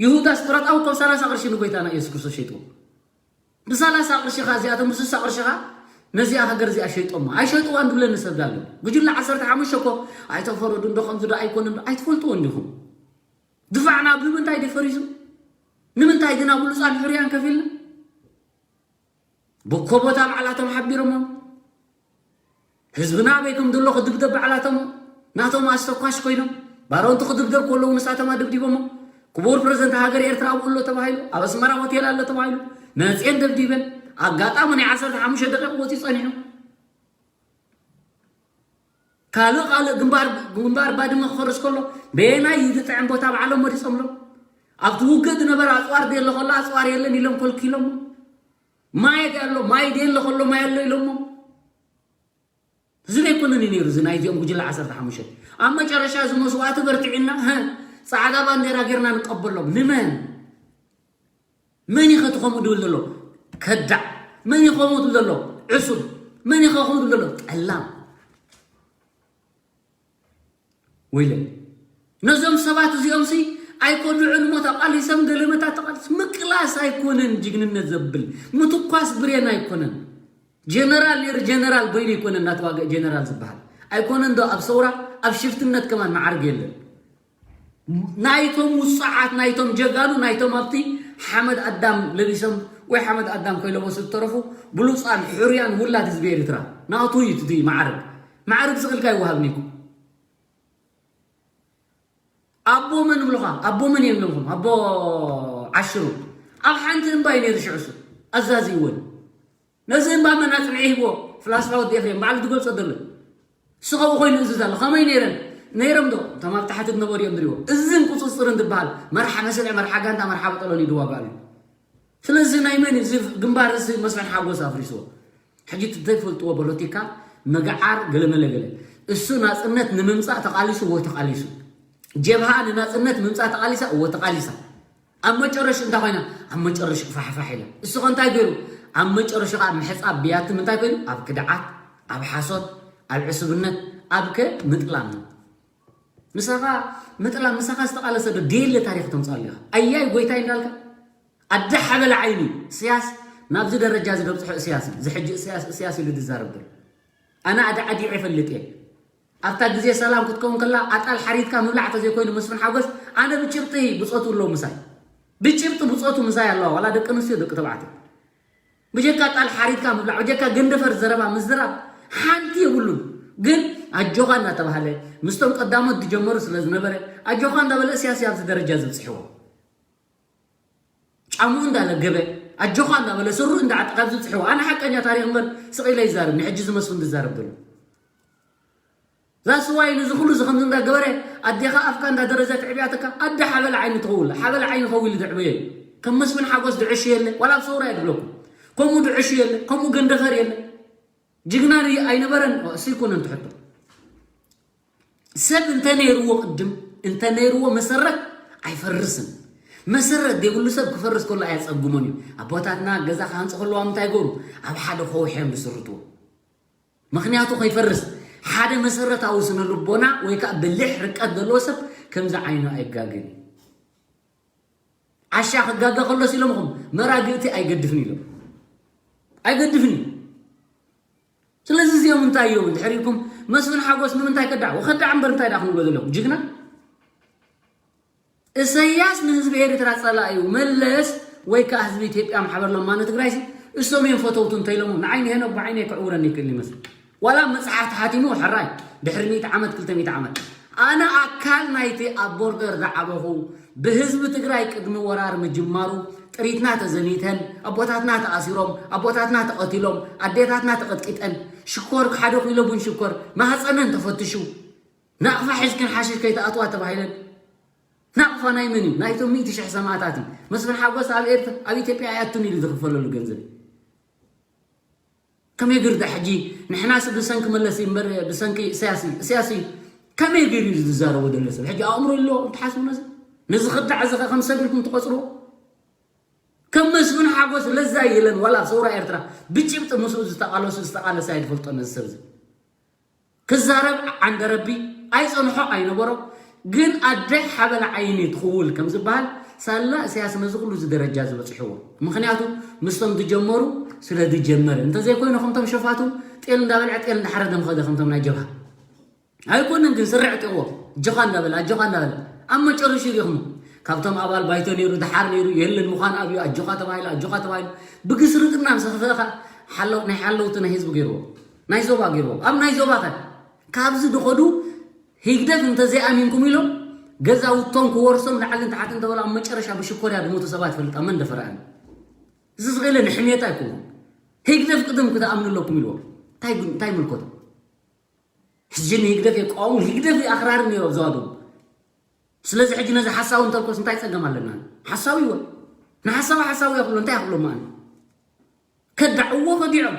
ይሁዳ ስቆሮጣዊ እኮ ብሰላሳ ቅርሺ ንጎይታና ኢየሱስ ክርስቶስ ሸይጥዎ። ብሰላሳ ቅርሺ ኸኣ እዚኣቶም ብስሳ ቅርሺ ኸኣ ነዚኣ ሃገር እዚኣ ሸይጦማ። ኣይሸጥዋን ድብለኒ ሰብ ዳሎ። ጉጅለ ዓሰርተ ሓሙሽተ እኮ ኣይተፈረዱን ዶ ከምዚ ዶ ኣይኮነን ዶ ኣይትፈልጥዎ እንዲኹም። ድፋዕና ብምንታይ ድዩ ፈሪሱ? ንምንታይ ግን ኣብ ብሉጻን ሕሩያን ከፊልና? ብኮቦታ ባዕላቶም ሓቢሮሞ። ህዝብና ኣበይ ከም ዘሎ ክድብደብ ባዕላቶም ናቶም ኣስተኳሽ ኮይኖም። ባሮንቲ ክድብደብ ከለዉ ንሳቶም ኣደብዲቦሞ። ክቡር ፕረዚደንት ሃገር ኤርትራ ኣብኡ ኣሎ ተባሂሉ፣ ኣብ ኣስመራ ሆቴል ኣሎ ተባሂሉ። መፅየን ደብዲበን ኣጋጣሚ ናይ ዓሰርተ ሓሙሽተ ደቂቕ ወፂኡ ፀኒሑ። ካልእ ካልእ ግንባር ግንባር ባድመ ክፈርስ ከሎ በየናይ ዝጥዕም ቦታ ባዕሎም መሪፆምሎም። ኣብቲ ውግእ ዝነበረ ኣፅዋር ደሎ ከሎ ኣፅዋር የለን ኢሎም ከልኪሎሞ። ማይ ኣሎ ማይ ደሎ ከሎ ማይ ኣሎ ኢሎሞ። እዚ ዘይኮነን እዩ ነይሩ እዚ ናይዚኦም ጉጅለ ዓሰርተ ሓሙሽተ። ኣብ መጨረሻ እዚ መስዋእቲ በርቲዕና ሀ ፃዕዳ ባንዴራ ጌርና ንቀበሎም። ንመን? መን እዩ ከ እቲ ከምኡ ድብል ዘሎ? ከዳዕ። መን እዩ ከምኡ ድብል ዘሎ? ዕሱብ። መን እዩ ከ ከምኡ ድብል ዘሎ? ጠላም። ወይለ ነዞም ሰባት እዚኦም ሲ ኣይኮድዑን ሞ ተቃሊሶም ገለመታት ተቃሊስ ምቅላስ ኣይኮነን ጅግንነት ዘብል ምትኳስ ብሬን ኣይኮነን። ጀነራል ነይሩ ጀነራል በይኑ ኣይኮነን እናተዋገ ጀነራል ዝበሃል ኣይኮነን ዶ ኣብ ሰውራ ኣብ ሽፍትነት ከማን መዓርግ የለን። ናይቶም ውፅዓት ናይቶም ጀጋኑ ናይቶም ኣብቲ ሓመድ ኣዳም ለቢሶም ወይ ሓመድ ኣዳም ከይለበሱ ዝተረፉ ብሉፃን ሕሩያን ውላድ ህዝቢ ኤርትራ ናቱ እዩ እቲ መዓርግ። መዓርግ ስቕልካ ይወሃብኒ እኮ። ኣቦ መን እብሉኻ ኣቦ መን እዮም ነብኹም ኣቦ ዓሽሩ ኣብ ሓንቲ እምባ እዩ ነይሩ ሽዑ እሱ ኣዛዚእወን። ነዚ እምባ መን ኣጽንዒ ሂብዎ? ፍላስፋ ወዲ ኤፍሬም ባዕሉ ዝገልጾ ዘሎ። እሱ ኸብኡ ኮይኑ እዝዝ ኣሎ። ከመይ ነይረን? ነይሮም ዶ? እቶም ኣብ ታሕቲ ዝነበሩ እዮም ዝሪዎ። እዝን ቁጽጽርን ዝበሃል መርሓ መስርዕ፣ መርሓ ጋንታ፣ መርሓ በጠሎን እዩ ዝዋጋእ ኣሎ። ስለዚ ናይ መን እዩ? እዚ ግንባር እዚ መስፍን ሓጎስ ኣፍሪስዎ። ሕጂ እቲ ዘይፈልጥዎ ፖለቲካ ምግዓር ገለመለ ገለ። እሱ ናጽነት ንምምጻእ ተቓሊሱ፣ እዎ ተቓሊሱ። ጀብሃ ንናጽነት ምምጻእ ተቓሊሳ፣ እዎ ተቓሊሳ። ኣብ መጨረሽ እንታይ ኮይና? ኣብ መጨረሽ ፋሕፋሕ ኢላ። እሱ ኸ እንታይ ገይሩ? ኣብ መጨረሽ ኸዓ ምሕጻብ ብያትም እንታይ ኮይኑ? ኣብ ክድዓት፣ ኣብ ሓሶት፣ ኣብ ዕሱብነት፣ ኣብ ከ ምጥላም። ምሳኻ ምጥላም፣ ምሳኻ ዝተቓለሰ ዶ ደየለ ታሪኽ ተምጻሉ ኢኻ? ኣያይ ጎይታይ እንዳልካ ኣደ ሓበላ ዓይኒ እስያስ ናብዚ ደረጃ እዚ ገብጽሖ እስያስ እዩ። እዚ ሕጂ እስያስ፣ እስያስ ኢሉ ዝዛረብ ዘሎ። ኣነ ኣደ ዓዲዐ ይፈልጥ እየ። ኣብታ ግዜ ሰላም ክትከውን ከላ ኣጣል ሓሪድካ ምብላዕ ተዘይኮይኑ መስፍን ሓጎስ ኣነ ብጭብጢ ብጾቱ ኣለዉ ምሳይ። ብጭብጢ ብጾቱ ምሳይ ኣለዋ ዋላ ደቂ ኣንስትዮ ደቂ ተባዕትዮ። ብጀካ ጣል ሓሪድካ ምብላዕ ብጀካ ገንደፈር ዘረባ ምዝራብ ሓንቲ የብሉን። ግን ኣጆኻ እናተባህለ ምስቶም ቀዳሞት ዝጀመሩ ስለ ዝነበረ ኣጆኻ እንዳበለ እስያስ ኣብዚ ደረጃ ዘብፅሕዎ። ጫምኡ እንዳለገበ ኣጆኻ እንዳበለ ስሩ እንዳዓጠቃ ኣብዚ ብፅሕዎ። ኣነ ሓቀኛ ታሪክ እምበር ስቕ ኢለ ይዛረብ ንሕጂ ዝመስሉ ዝዛረብ ዘሎ። ዛስዋይ ንዚ ኩሉ እዚ ከምዚ እንዳገበረ ኣዴኻ ኣፍካ እንዳደረዘ ትዕብያትካ ኣደ ሓበለ ዓይኒ ትኸውል ሓበለ ዓይኒ ከዊሉ ድዕበየ። ከም መስፍን ሓጎስ ድዕሽ የለ ዋላ ኣብ ሰውራ እየ ድብለኩም። ከምኡ ድዕሽ የለ ከምኡ ገንደፈር የለ። ጅግና ድዩ ኣይነበረን እሱ ይኮነን ትሕቶ። ሰብ እንተነይርዎ ቅድም እንተነይርዎ መሰረት ኣይፈርስን። መሰረት ዘይብሉ ሰብ ክፈርስ ከሎ ኣየፀግሞን እዩ። ኣቦታትና ገዛ ክሃንፁ ከለዋ ምንታይ ገሩ ኣብ ሓደ ከውሒ እዮም ዝስርትዎ። ምክንያቱ ከይፈርስ ሓደ መሰረታዊ ስነ ልቦና ወይ ከዓ ብልሕ ርቀት ዘለዎ ሰብ ከምዚ ዓይኑ ኣይጋግን እዩ። ዓሻ ክጋገ ከሎስ ኢሎምኹም መራግእቲ ኣይገድፍን ኢሎም ኣይገድፍን እዩ። ስለዚ እዚኦም እንታይ እዮም ድሕሪኩም መስፍን ሓጎስ ንምንታይ ከዳዕ ወከዳዕ እምበር እንታይ ዳ ክንብሎ ዘለኹም ጅግና። እሰያስ ንህዝቢ ኤርትራ ጸላኢ እዩ። መለስ ወይ ከኣ ህዝቢ ኢትዮጵያ ማሕበር ለማኒ ትግራይሲ እሶም እዮም ፈተውቱ እንተኢሎሞ ንዓይ ንሄኖክ ብዓይነይ ክዕውረኒ ይክእል ይመስል። ዋላ መጽሓፍ ተሓቲሙ ሕራይ ድሕሪ ሚእቲ ዓመት ክልተ ሚእቲ ዓመት ኣነ ኣካል ናይቲ ኣብ ቦርደር ዝዓበኹ ብህዝቢ ትግራይ ቅድሚ ወራር ምጅማሩ ጥሪትና ተዘሚተን ኣቦታትና ተኣሲሮም ኣቦታትና ተቐቲሎም ኣዴታትና ተቐጥቂጠን ሽኮር ሓደ ኪሎ ቡን ሽኮር ማህፀነን ተፈትሹ ናቕፋ ሒዝክን ሓሽሽ ከይትኣትዋ ተባሂለን። ናቕፋ ናይ መን እዩ? ናይቶም ሚእቲ ሽሕ ሰማእታት እዩ። መስፍን ሓጎስ ኣብ ኤርትራ ኣብ ኢትዮጵያ ኣይኣቱን ኢሉ ዝኽፈለሉ ገንዘብ እዩ። ከመይ ገይሩ ዳ ሕጂ ንሕናስ ብሰንኪ መለስ እዩ እምበር ብሰንኪ እሰያስ እዩ እሰያስ እዩ። ከመይ ገይሩ እዩ ዝዛረቦ ዘሎ ሰብ ሕጂ ኣእምሮ ኣሎ እንትሓስቡ ነዚ ነዚ ክዳዕ እዚ ከም ሰብ ኢልኩም ትቆፅርዎ? ከም መስፍን ሓጎስ ለዛ የለን ዋላ ኣብ ሰውራ ኤርትራ ብጭብጢ ምስኡ ዝተቃለሱ ዝተቃለሰ ኣይትፈልጦ ነዚ ሰብ እዚ። ክዛረብ ዓንደረቢ ኣይጸንሖ ኣይነበሮ። ግን ኣደ ሓበላ ዓይኒ ትኽውል ከም ዝበሃል ሳላ እሰያስ ነዚ ኩሉ እዚ ደረጃ ዝበጽሕዎ ምኽንያቱ ምስቶም ዝጀመሩ ስለ ዝጀመረ እንተዘይኮይኑ ከምቶም ሸፋቱ ጤል እንዳበልዐ ጤል እንዳሓረደ ምኸደ ከምቶም ናይ ጀብሃ ኣይኮነን ግን ስርዕ ጤዎ ኣጆኻ እንዳበለ ኣጆኻ እንዳበለ ኣብ መጨረሹ ሪኹም ካብቶም ኣባል ባይቶ ነይሩ ድሓር ነይሩ የለን ምዃን ኣብዩ ኣጆኻ ተባሂሉ ኣጆኻ ተባሂሉ ብግስርጥና ምስ ኣኽፈእኻ ናይ ሓለውቲ ናይ ህዝቢ ገይርዎ ናይ ዞባ ገይርዎ ኣብ ናይ ዞባታት ካብዚ ድኸዱ ህግደፍ እንተዘይኣሚንኩም ኢሎም ገዛውቶም ክወርሶም ላዕልን ታሕትን ተበሉ ኣብ መጨረሻ ብሽኮርያ ድሞቱ ሰባት ይፈልጥ ኣብ መን ደፈረኣኒ እዚ ዝኽእል ንሕሜታ ኣይኮኑን። ህግደፍ ቅድም ክትኣምኑ ኣለኩም ኢልዎ። እንታይ ጉ- እንታይ ምልኮት? ሕጂ ንህግደፍ የቃወሙ፣ ህግደፍ ኣኽራሪ ነይሩ ኣብ ዘዋደቡ። ስለዚ ሕጂ ነዚ ሓሳዊ እንተልኮስ እንታይ ጸገም ኣለና? ሓሳዊ ይወ ንሓሳዊ ሓሳዊ ያኽብሎ እንታይ ያኽብሎ ማን ከዳዕዎ ከዲዖም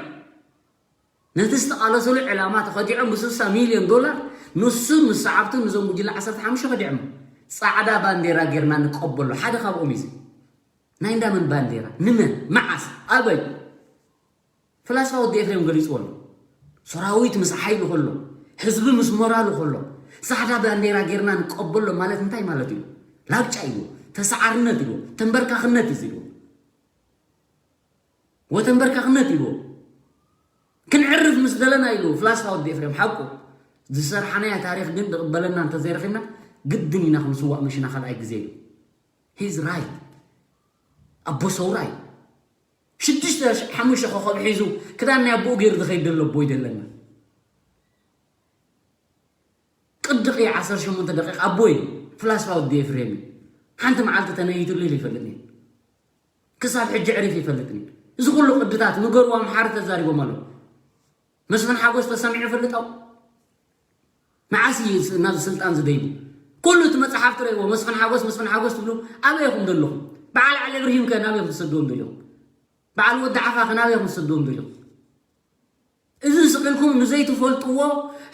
ነቲ ዝተቓለሰሉ ዕላማ ተኸዲዖም ብ60 ሚልዮን ዶላር ንሱን ምስ ሰዓብቱን ንዞም ጉጅለ ዓሰርተ ሓሙሽተ ከዲዖም። ጻዕዳ ባንዴራ ጌርና ንቀበሎ ሓደ ካብኦም እዩ። ናይ እንዳመን ባንዴራ ንመን መዓስ ኣበይ? ፍላስፋ ወዲ ኤፍሬም ገሊጽዎ ኣሎ። ሰራዊት ምስ ሓይሉ ከሎ፣ ህዝቢ ምስ ሞራሉ ከሎ፣ ጻዕዳ ባንዴራ ጌርና ንቀበሎ ማለት እንታይ ማለት እዩ? ላብጫ ኢሉ፣ ተሰዓርነት ኢሉ፣ ተንበርካኽነት እዩ ኢሉ። ወተንበርካኽነት ኢሉ። ክንዕርፍ ምስ ደለና ኢሉ ፍላስፋ ወዲ ኤፍሬም ሓቁ። ዝሰርሓናያ ታሪኽ ግን ዝቕበለና እንተዘይረኺብና ግድን ኢና ክንስዋእ ምሽና ካልኣይ ግዜ ኢሉ። He's right። ኣቦ ሰውራ እዩ። ሽዱሽተ ሓሙሽተ ኮኸብ ሒዙ ክዳን ናይ ኣቦኡ ገይሩ ዝኸይድ ዘሎ ኣቦይ ደለና። ቅድቂ ዓሰርተ ሸሞንተ ደቂቕ ኣቦይ ፍላስፋ ወዲ ኤፍሬም እዩ። ሓንቲ መዓልቲ ተነይትሉ ኢሉ ይፈልጥኒ። ክሳብ ሕጂ ዕሪፍ ይፈልጥኒ። እዚ ኩሉ ቅድታት ንገሩ ኣምሓሩ ተዛሪቦም ኣለዉ። መስፍን ሓጎስ ተሰሚዑ ይፈልጣው? መዓስ እዩ ናብ ስልጣን ዝደይቡ? ኩሉ እቲ መጽሓፍ ትረእይዎ መስፍን ሓጎስ መስፍን ሓጎስ ትብሉ ኣበይ ኢኹም ዘለኹም? በዓል ዓሊ እብርሂም ከ ናበይ ኢኹም ትሰድዎም ደሊኹም? በዓል ወዲ ዓፋ ከ ናበይ ኢኹም ትሰድዎም ደሊኹም? እዚ ስቕ ኢልኩም ንዘይትፈልጥዎ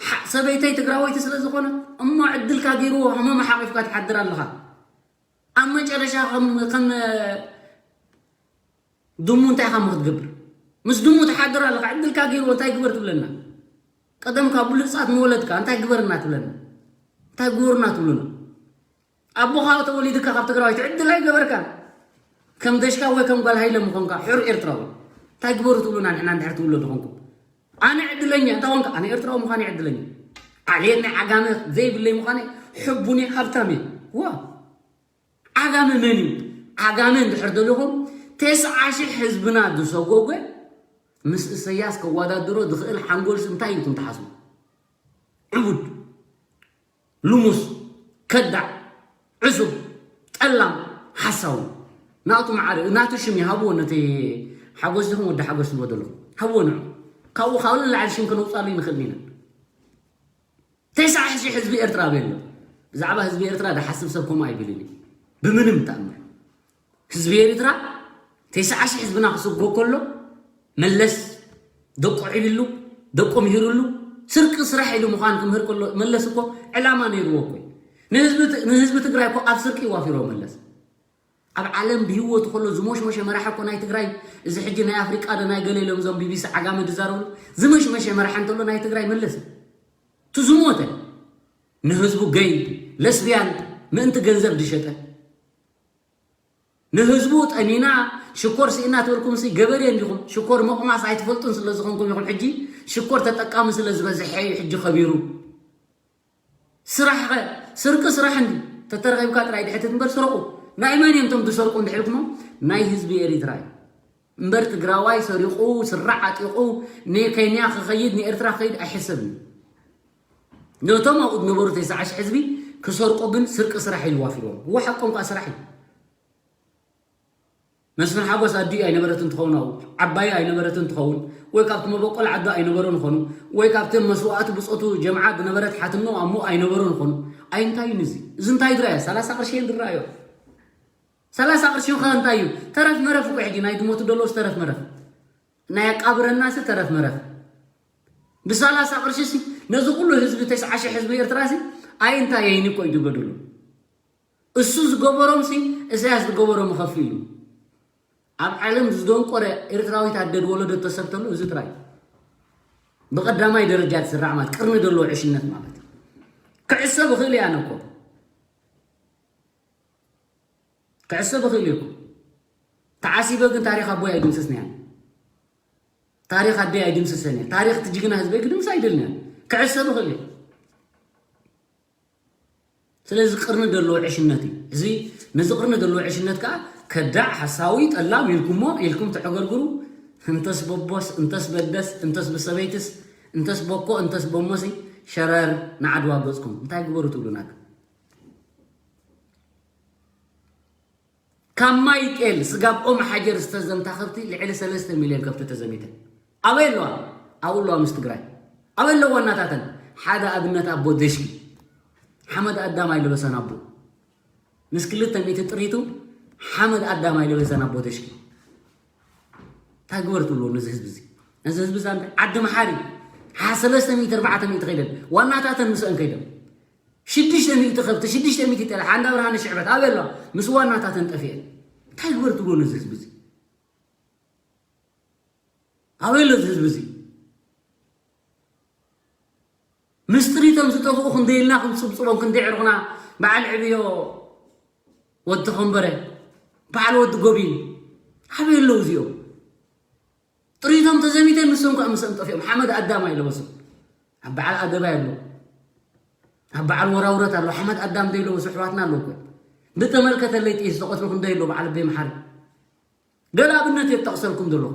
ሓ- ሰበይተይ ትግራወይቲ ስለ ዝኾነ እሞ ዕድልካ ገይርዎ ህመማ ሓቂፍካ ትሓድር ኣለኻ። ኣብ መጨረሻ ከም ከም ድሙ እንታይ ኢኻ ክትገብር? ምስ ድሙ ትሓድር ኣለኻ። ዕድልካ ገይርዎ እንታይ ግበር ትብለና? ቀደም ካብ ብሉጻት ንወለድካ እንታይ ግበርና ትብለና? እንታይ ግበርና ትብሉና? ኣቦኻ ተወሊድካ ካብ ትግራዋይቲ ዕድል ኣይገበርካን። ከም ደሽካ ወይ ከም ጓል ሃይለ ምኾንካ ሕር ኤርትራዊ እንታይ ግበሩ ትብሉና? ንሕና እንድሕር ትውለዱ ኾንኩም ኣነ ዕድለኛ እንታይ ኾንካ? ኣነ ኤርትራዊ ምዃን ዕድለኛ። ዓልየት ናይ ዓጋመ ዘይብለይ ምዃነ ሕቡን እየ፣ ሃብታም እየ። ዋ ዓጋመ መን እዩ? ዓጋመ እንድሕር ደሊኹም ተስዓ ሺሕ ህዝብና ዝሰጎጎ ምስ እሰያስ ከወዳድሮ ዝኽእል ሓንጎልሲ እንታይ ኢልኩም ትሓስቡ? ዕቡድ፣ ልሙስ፣ ከዳዕ፣ ዕሱብ፣ ጠላም፣ ሓሳዊ። ናቱ መዓረ ናቱ ሽም ይሃብዎ ነቲ ሓጎስ ዲኹም ወዲ ሓጎስ ትብሎ ዘለኹም ሃብዎ ንዑ። ካብኡ ካብ ንላዕሊ ሽም ከነውፃሉ ይንኽእል ኢና። ተስዓ ሺሕ ህዝቢ ኤርትራ ኣበይ ኣሎ? ብዛዕባ ህዝቢ ኤርትራ ዝሓስብ ሰብ ከምኡ ኣይብልን እዩ ብምንም ተኣምር። ህዝቢ ኤርትራ ተስዓ ሺሕ ህዝብና ክስጎ ከሎ መለስ ደቁ ዒብሉ ደቁ ምሂሩሉ ስርቂ ስራሕ ኢሉ ምዃን ክምህር ከሎ መለስ እኮ ዕላማ ነይርዎ እኮ እዩ። ንህዝቢ ት- ንህዝቢ ትግራይ እኮ ኣብ ስርቂ ዋፊሮ መለስ ኣብ ዓለም ብህይወቱ ከሎ ዝሞሽሞሸ መራሒ እኮ ናይ ትግራይ እዚ ሕጂ ናይ ኣፍሪቃ ዶ ናይ ገለ ኢሎም እዞም ቢቢሲ ዓጋመ ዝዛረቡ ዝመሽመሸ መራሒ እንተሎ ናይ ትግራይ መለስ እዩ። እቲ ዝሞተ ንህዝቡ ገይ ለስቢያን ምእንቲ ገንዘብ ዝሸጠ ንህዝቡ ጠሚና ሽኮር ስኢና ትበልኩም ሲ ገበሬ እንዲኹም ሽኮር መቑማስ ኣይትፈልጡን ስለ ዝኾንኩም ኢኹም ሕጂ ሽኮር ተጠቃሚ ስለ ዝበዝሐ እዩ ሕጂ ከቢሩ ስራሕ ኸ ስርቂ ስራሕ እንዲ ተተረኺብካ ጥራይ ድሕትት እምበር ስረቑ ናይ መን እዮም እቶም ዝሰርቁ እንድሕልኩሞ ናይ ህዝቢ ኤሪትራ እዩ እምበር ትግራዋይ ሰሪቑ ስራሕ ዓጢቑ ንኬንያ ክኸይድ ንኤርትራ ክኸይድ ኣይሕሰብን ነቶም ኣብኡ ዝነበሩ ተስዓ ሽሕ ህዝቢ ክሰርቁ ግን ስርቂ ስራሕ ኢሉ ዋፊርዎም እዎ ሓቆም ከዓ ስራሕ እዩ መስፍን ሓጎስ ኣዲኡ ኣይነበረትን ትኸውን ኣብኡ ዓባዩ ኣይነበረትን ትኸውን ወይ ካብቲ መበቆል ዓዱ ኣይነበሩን ይኾኑ ወይ ካብቲ መስዋእቲ ብፆቱ ጀምዓ ዝነበረት ሓትኖ ኣሞ ኣይነበሩን ይኾኑ ኣይ እንታይ እዩ ንዚ እዚ እንታይ ድራዮ ሰላሳ ቅርሺ እየን ዝረኣዮ ሰላሳ ቅርሺ ኸ እንታይ እዩ ተረፍ መረፍ እኮ ሕጂ ናይ ድሞቱ ደለውስ ተረፍ መረፍ ናይ ኣቃብረናሲ ተረፍ መረፍ ብሰላሳ ቅርሺ ሲ ነዚ ኩሉ ህዝቢ ተስዓ ሽሕ ህዝቢ ኤርትራ ሲ ኣይ እንታይ የይኒ እኮ እዩ ዝብሎ እሱ ዝገበሮም ሲ እሳያስ ዝገበሮም ኸፍሉ እዩ ኣብ ዓለም ዝደንቆረ ኤርትራዊት ኣደ ዝወለደቶ ሰብ ተሎ እዚ ጥራይ ብቐዳማይ ደረጃ ትስራዕ ማለት ቅርኒ ዘለዎ ዕሽነት ማለት ክዕሰብ ይኽእል እያ ነኮ ክዕሰብ ይኽእል እዩ ተዓሲበ ግን ታሪኽ ኣቦይ ኣይድምስስን እያ ታሪኽ ኣደይ ኣይድምስሰን እየ ታሪኽ ትጅግና ህዝበይ ክድምስ ኣይደልን እየ ክዕሰብ ይኽእል እዩ ስለዚ ቅርኒ ዘለዎ ዕሽነት እዩ እዚ ነዚ ቅርኒ ዘለዎ ዕሽነት ከዓ ከዳዕ ሓሳዊ ጠላም ኢልኩሞ ኢልኩም ተዕገርግሩ እንተስ በቦስ እንተስ በደስ እንተስ ብሰበይትስ እንተስ በኮ እንተስ በሞሲ ሸረር ንዓድዋ ገፅኩም እንታይ ግበሩ ትብሉና ግን ካብ ማይ ጤል ስጋብ ኦም ሓጀር ዝተዘምታ ከብቲ ልዕሊ ሰለስተ ሚልዮን ከብቲ ተዘሚተን። ኣበይ ኣለዋ? ኣብኡ ኣለዋ ምስ ትግራይ። ኣበይ ኣለዋ ዋናታተን? ሓደ ኣብነት ኣቦ ደሽኪ ሓመድ ኣዳም ኣይለበሰን ኣቦ ምስ ክልተ ሚእቲ ጥሪቱ ሓመድ ኣዳም ኣይለበሰን ኣቦ ደሽኪ። እንታይ ግበር ትብልዎ ነዚ ህዝቢ እዚ? ነዚ ህዝቢ ዛምቢ ዓዲ መሓሪ ሓ ሰለስተ ሚእቲ ኣርባዕተ ሚእቲ ከይደን ዋናታተን ምስአን ከይደን ሽዱሽተ ሚእቲ ከብቲ ሽዱሽተ ሚእቲ ጤል ሓንዳ ብርሃነ ሽዕበት ኣበይ ኣለዋ? ምስ ዋናታተን ጠፊአን። እንታይ ግበር ትብልዎ ነዚ ህዝቢ እዚ? ኣበይ ኣሎ እዚ ህዝቢ እዚ? ምስጢሪቶም ዝጠፍኡ ክንደይ ኢልና ክንፅብፅቦም ክንደይ ዕርቑና በዓል ዕብዮ ወዲ ተኸንበረ በዓል ወዲ ጎቢን ኣበይ ኣለዉ እዚኦም? ጥሪቶም ተዘሚተን ንሶም ከዓ ምስኦም ጠፊኦም ሓመድ ኣዳም ኣይለበሱ። ኣብ በዓል ኣደባይ ኣሎ ኣብ በዓል ወራውረት ኣሎ ሓመድ ኣዳም ዘይለበሱ ኣሕዋትና ኣለዉ እኮ። ብተመልከተለይ ጥይት ዝተቐትሉ ክንደይ ኣሎ በዓል ኣበይ መሓሪ። ገለ ኣብነት እየ ዝጠቕሰልኩም ዘለኹ።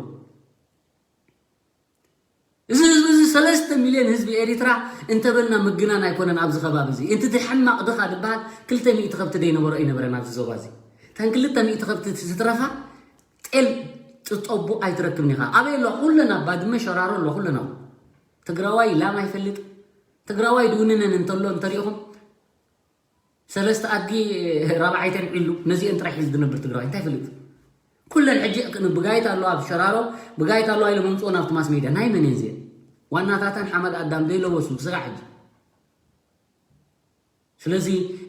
እዚ ህዝቢ እዚ ሰለስተ ሚልዮን ህዝቢ ኤሪትራ እንተበልና ምግናን ኣይኮነን። ኣብዚ ከባቢ እዚ እንት እቲ ሕማቕ ድኻ ዝበሃል ክልተ ሚእቲ ከብቲ ዘይነበሮ ኣይነበረን ኣብዚ ዞባ እዚ። እተን ክልተ ሚእቲ ከብቲ ዝትረፋ ጤል ትጠቡ ኣይትረክብን ኢኻ። ኣበይ ኣሎ? ኩለን ኣብ ባድመ ሸራሮ ኣሎ ኩለን ኣብ ትግራዋይ ላም ኣይፈልጥ። ትግራዋይ ድውንነን እንተሎ እንተሪኢኹም ሰለስተ ኣድጊ ራብዓይተን ዒሉ ነዚአን ጥራሕ እዩ ዝነብር ትግራዋይ እንታይ ይፈልጥ? ኩለን ሕጂ ብጋይት ኣለዋ ኣብ ሸራሮ ብጋይት ኣለዋ ኢሎም ኣምፅኦ ናብቲ ማስ ሜድያ ናይ መን እየን እዚአን? ዋናታተን ሓመድ ኣዳም ዘይለበሱ ስጋ ሕጂ። ስለዚ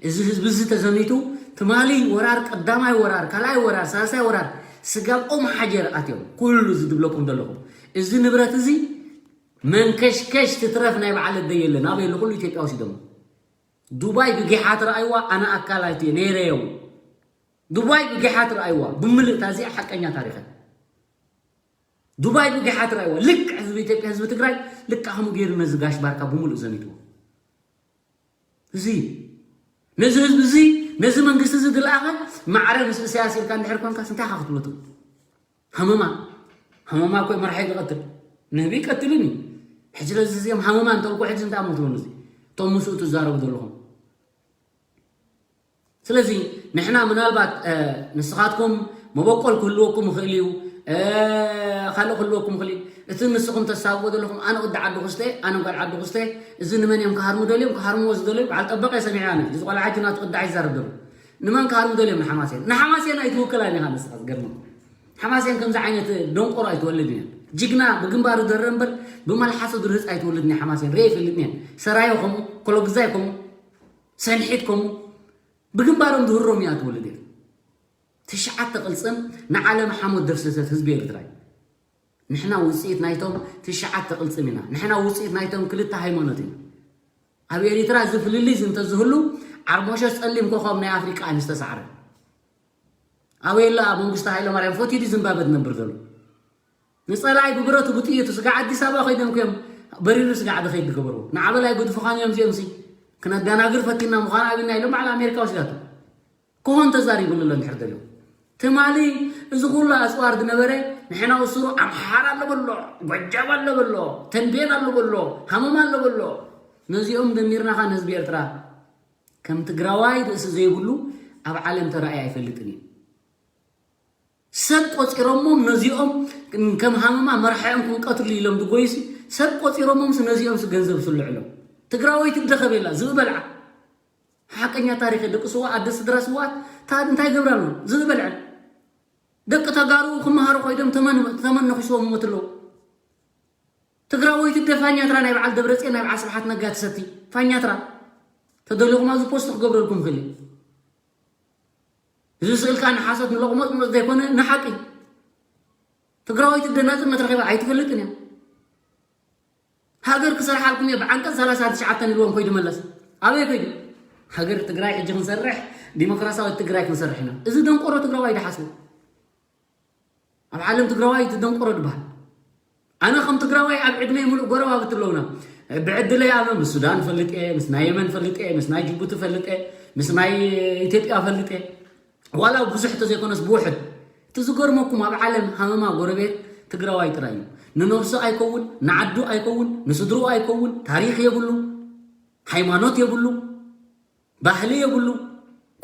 እዚ ህዝቢ እዚ ተዘሚቱ ትማሊ ወራር ቀዳማይ ወራር ካልኣይ ወራር ሳልሳይ ወራር ስጋብ ኦም ሓጀር ኣትዮም ኩሉ እዚ ዝብለኩም ዘለኹም እዚ ንብረት እዚ መንከሽከሽ ትትረፍ ናይ በዓል ኣደይ የለን ኣበይ ኣሎ ኩሉ ኢትዮጵያ ወሲዶሞ። ዱባይ ብጊሓ ትረኣይዋ ኣነ ኣካል ኣይትየ ነይረየው ዱባይ ብጊሓ ትረኣይዋ ብምልእታ እዚኣ ሓቀኛ ታሪኸ ዱባይ ብጊሓ ትረኣይዋ ልክዕ ህዝቢ ኢትዮጵያ ህዝቢ ትግራይ ልክዕ ከምኡ ገይሩ ነዚ ጋሽ ባርካ ብምሉእ ዘሚትዎ እዚ ነዚ ህዝቢ እዚ ነዚ መንግስቲ እዚ ዝለኣኸ ማዕረ ምስ እሳያስ ኢልካ እንድሕር ኮንካስ እንታይ ኢኻ ክትብሎ ትብል ሃመማ ሃመማ እኮ መራሒ ዝቐትል ንህቢ ይቀትልን እዩ ሕጂ ስለዚ እዚኦም ሃመማ እንተልኩ ሕጂ እንታይ ሞ ትብሉ እዚ እቶም ምስኡ ትዛረቡ ዘለኹም ስለዚ ንሕና ምናልባት ንስኻትኩም መበቆል ክህልወኩም ይኽእል እዩ ካልእ ክህልወኩም ይኽእል እዩ እቲ ንስኹም ተሳብዎ ዘለኹም ኣነ ወዲ ዓዲ ኩስተ ኣነ ጓል ዓዲ ኩስተ እዚ ንመን እዮም ክሃርሙ ደልዮም ክሃርምዎ ዝደልዩ በዓል ጠበቀ ሰሚዐ ኣነ እዚ ቆልዓ ሕጂ ናቱ ቅዳሕ ይዛረብ ዘሎ ንመን ክሃርሙ ደልዮም ንሓማሴን ንሓማሴን ኣይትውክል ኣይኒኻ ንስኻ ዝገርመኩም ሓማሴን ከምዚ ዓይነት ደንቆሮ ኣይትወልድ እያ ጅግና ብግንባሩ ደረ እምበር ብመልሓሱ ድርህፅ ኣይትወልድ ናይ ሓማሴን ርየ ይፈልጥ እየን ሰራዮ ከምኡ ኮሎግዛይ ከምኡ ሰንሒት ከምኡ ብግንባሮም ዝህሮም እያ ትወልድ እያ ትሽዓተ ቅልፅም ንዓለም ሓሞት ደፍሰሰት ህዝቢ ኤርትራ እዩ ንሕና ውፅኢት ናይቶም ትሽዓተ ቅልፅም ኢና ንሕና ውፅኢት ናይቶም ክልተ ሃይማኖት ኢና ኣብ ኤሪትራ እዚ ፍልልይ እንተዝህሉ ዓርሞሸ ፀሊም ኮኾብ ናይ ኣፍሪቃ ኣይምስተሳዕረ ኣበየላ መንግስቲ ሃይለማርያም ፈትዩ ድዩ ዝምባበ ዝነብር ዘሎ ንፀላኢ ብብረቱ ብጥይቱ ስጋዕ ኣዲስ ኣበባ ከይዶም እዮም በሪሩ ስጋዕ ድኸይድ ዝገበርዎ ንዓበላይ ገድፉኻን እዮም እዚኦም ሲ ክነደናግር ፈቲና ምዃን ኣብና ኢሎም በዓል ኣሜሪካ ወሲዳቶ ክኾን ተዛሪብሉ ኣሎ እንድሕር ደልዮ ትማሊ እዚ ኩሉ ኣፅዋር ዝነበረ ንሕና ውስሩ ኣምሓራ ኣሎ በሎ ጎጃም ኣሎ በሎ ተንቤን ኣሎ በሎ ሃመማ ኣሎ በሎ ነዚኦም ደሚርናኻ ንህዝቢ ኤርትራ ከም ትግራዋይ ርእሲ ዘይብሉ ኣብ ዓለም ተራእየ ኣይፈልጥን እዩ ሰብ ቆፂሮሞም ነዚኦም ከም ሃመማ መርሓዮም ክንቀትሉ ኢሎም ዝጎይሲ ሰብ ቆፂሮሞምስ ነዚኦምስ ገንዘብ ስልዕሎም ትግራወይቲ ደኸብ የላ ዝብበልዓ ሓቀኛ ታሪክ ደቂ ስዋ ኣደ ስድራ ስዋት ታድ እንታይ ገብራ ኣሎ ዝብበልዐን ደቂ ተጋሩ ክመሃሩ ኮይዶም ተመን ነኪስዎም ሞት ኣለዉ ትግራወይቲ ደ ፋኛትራ ናይ በዓል ደብረፅዮን ናይ በዓል ስብሓት ነጋ ትሰቲ ፋኛትራ ተደሊኹም ኣብዚ ፖስት ክገብረልኩም ክእል እዚ ስእልካ ንሓሶት ንለቕሞጥሞጥ ዘይኮነ ንሓቂ ትግራወይቲ ደ ናፅነት ረኺባ ኣይትፈልጥን እያ ሃገር ክሰርሓልኩም እየ ብዓንቀፅ ሰላሳ ትሽዓተ ኢልዎም ኮይዱ መለስ ኣበይ ኮይዱ ሃገር ትግራይ ሕጂ ክንሰርሕ ዲሞክራሲያዊት ትግራይ ክንሰርሕ ኢና እዚ ደንቆሮ ትግራዋይ ድሓስቡ ኣብ ዓለም ትግራዋይ እቲ ደንቆሮ ድበሃል ኣነ ከም ትግራዋይ ኣብ ዕድመይ ሙሉእ ጎረባብቲ ኣለውና ብዕድለይ ኣነ ምስ ሱዳን ፈልጥ እየ ምስ ናይ የመን ፈልጥ እየ ምስ ናይ ጅቡቲ ፈልጥ እየ ምስ ናይ ኢትዮጵያ ፈልጥ እየ ዋላ ብዙሕ ተዘይኮነስ ብውሕድ እቲ ዝገርመኩም ኣብ ዓለም ሃመማ ጎረቤት ትግራዋይ ጥራይ እዩ ንነብሱ ኣይከውን ንዓዱ ኣይከውን ንስድርኡ ኣይከውን ታሪክ የብሉ ሃይማኖት የብሉ ባህሊ የብሉ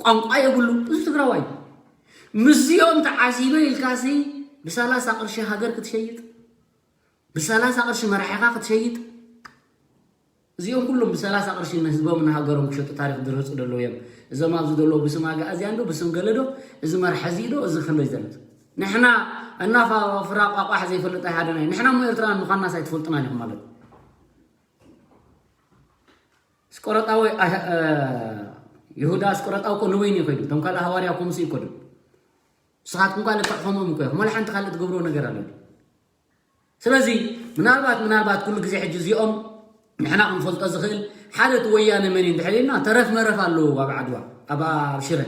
ቋንቋ የብሉ እዚ ትግራዋይ ምስዚኦም ተዓሲበ ኢልካሲ ብሰላሳ ቅርሺ ሃገር ክትሸይጥ፣ ብሰላሳ ቅርሺ መራሒኻ ክትሸይጥ። እዚኦም ኩሎም ብሰላሳ ቅርሺ ንህዝቦም ንሃገሮም ክሸጡ ታሪኽ ዝረፁ ዘለዉ እዮም። እዞም ኣብዚ ዘለዉ ብስም ኣግኣዝያን ዶ ብስም ገለ ዶ፣ እዚ መራሒ እዚ ዶ፣ እዚ ከመይ ዘለት ንሕና እናፋፍራ ቋቋሕ ዘይፈልጥ ኣይሃደናይ። ንሕና እሞ ኤርትራውያን ምዃንናስ ኣይትፈልጡናን ኢኹም ማለት እዩ። ስቆረጣዊ ይሁዳ ስቆረጣዊ እኮ ንወይኒ ይኸዱ። እቶም ካልእ ሃዋርያ ኮምሲ ይኮዱ። ንስኻትኩም ካልእ ከምኦም እኮ ኢኹም። ወላ ሓንቲ ካልእ ትገብርዎ ነገር ኣሎ። ስለዚ ምናልባት ምናልባት ኩሉ ግዜ ሕጂ እዚኦም ንሕና ክንፈልጦ ዝኽእል ሓደ እቲ ወያነ መን እዩ እንድሕር ኢልና ተረፍ መረፍ ኣለዉ ኣብ ዓድዋ ኣብ ኣብ ሽረ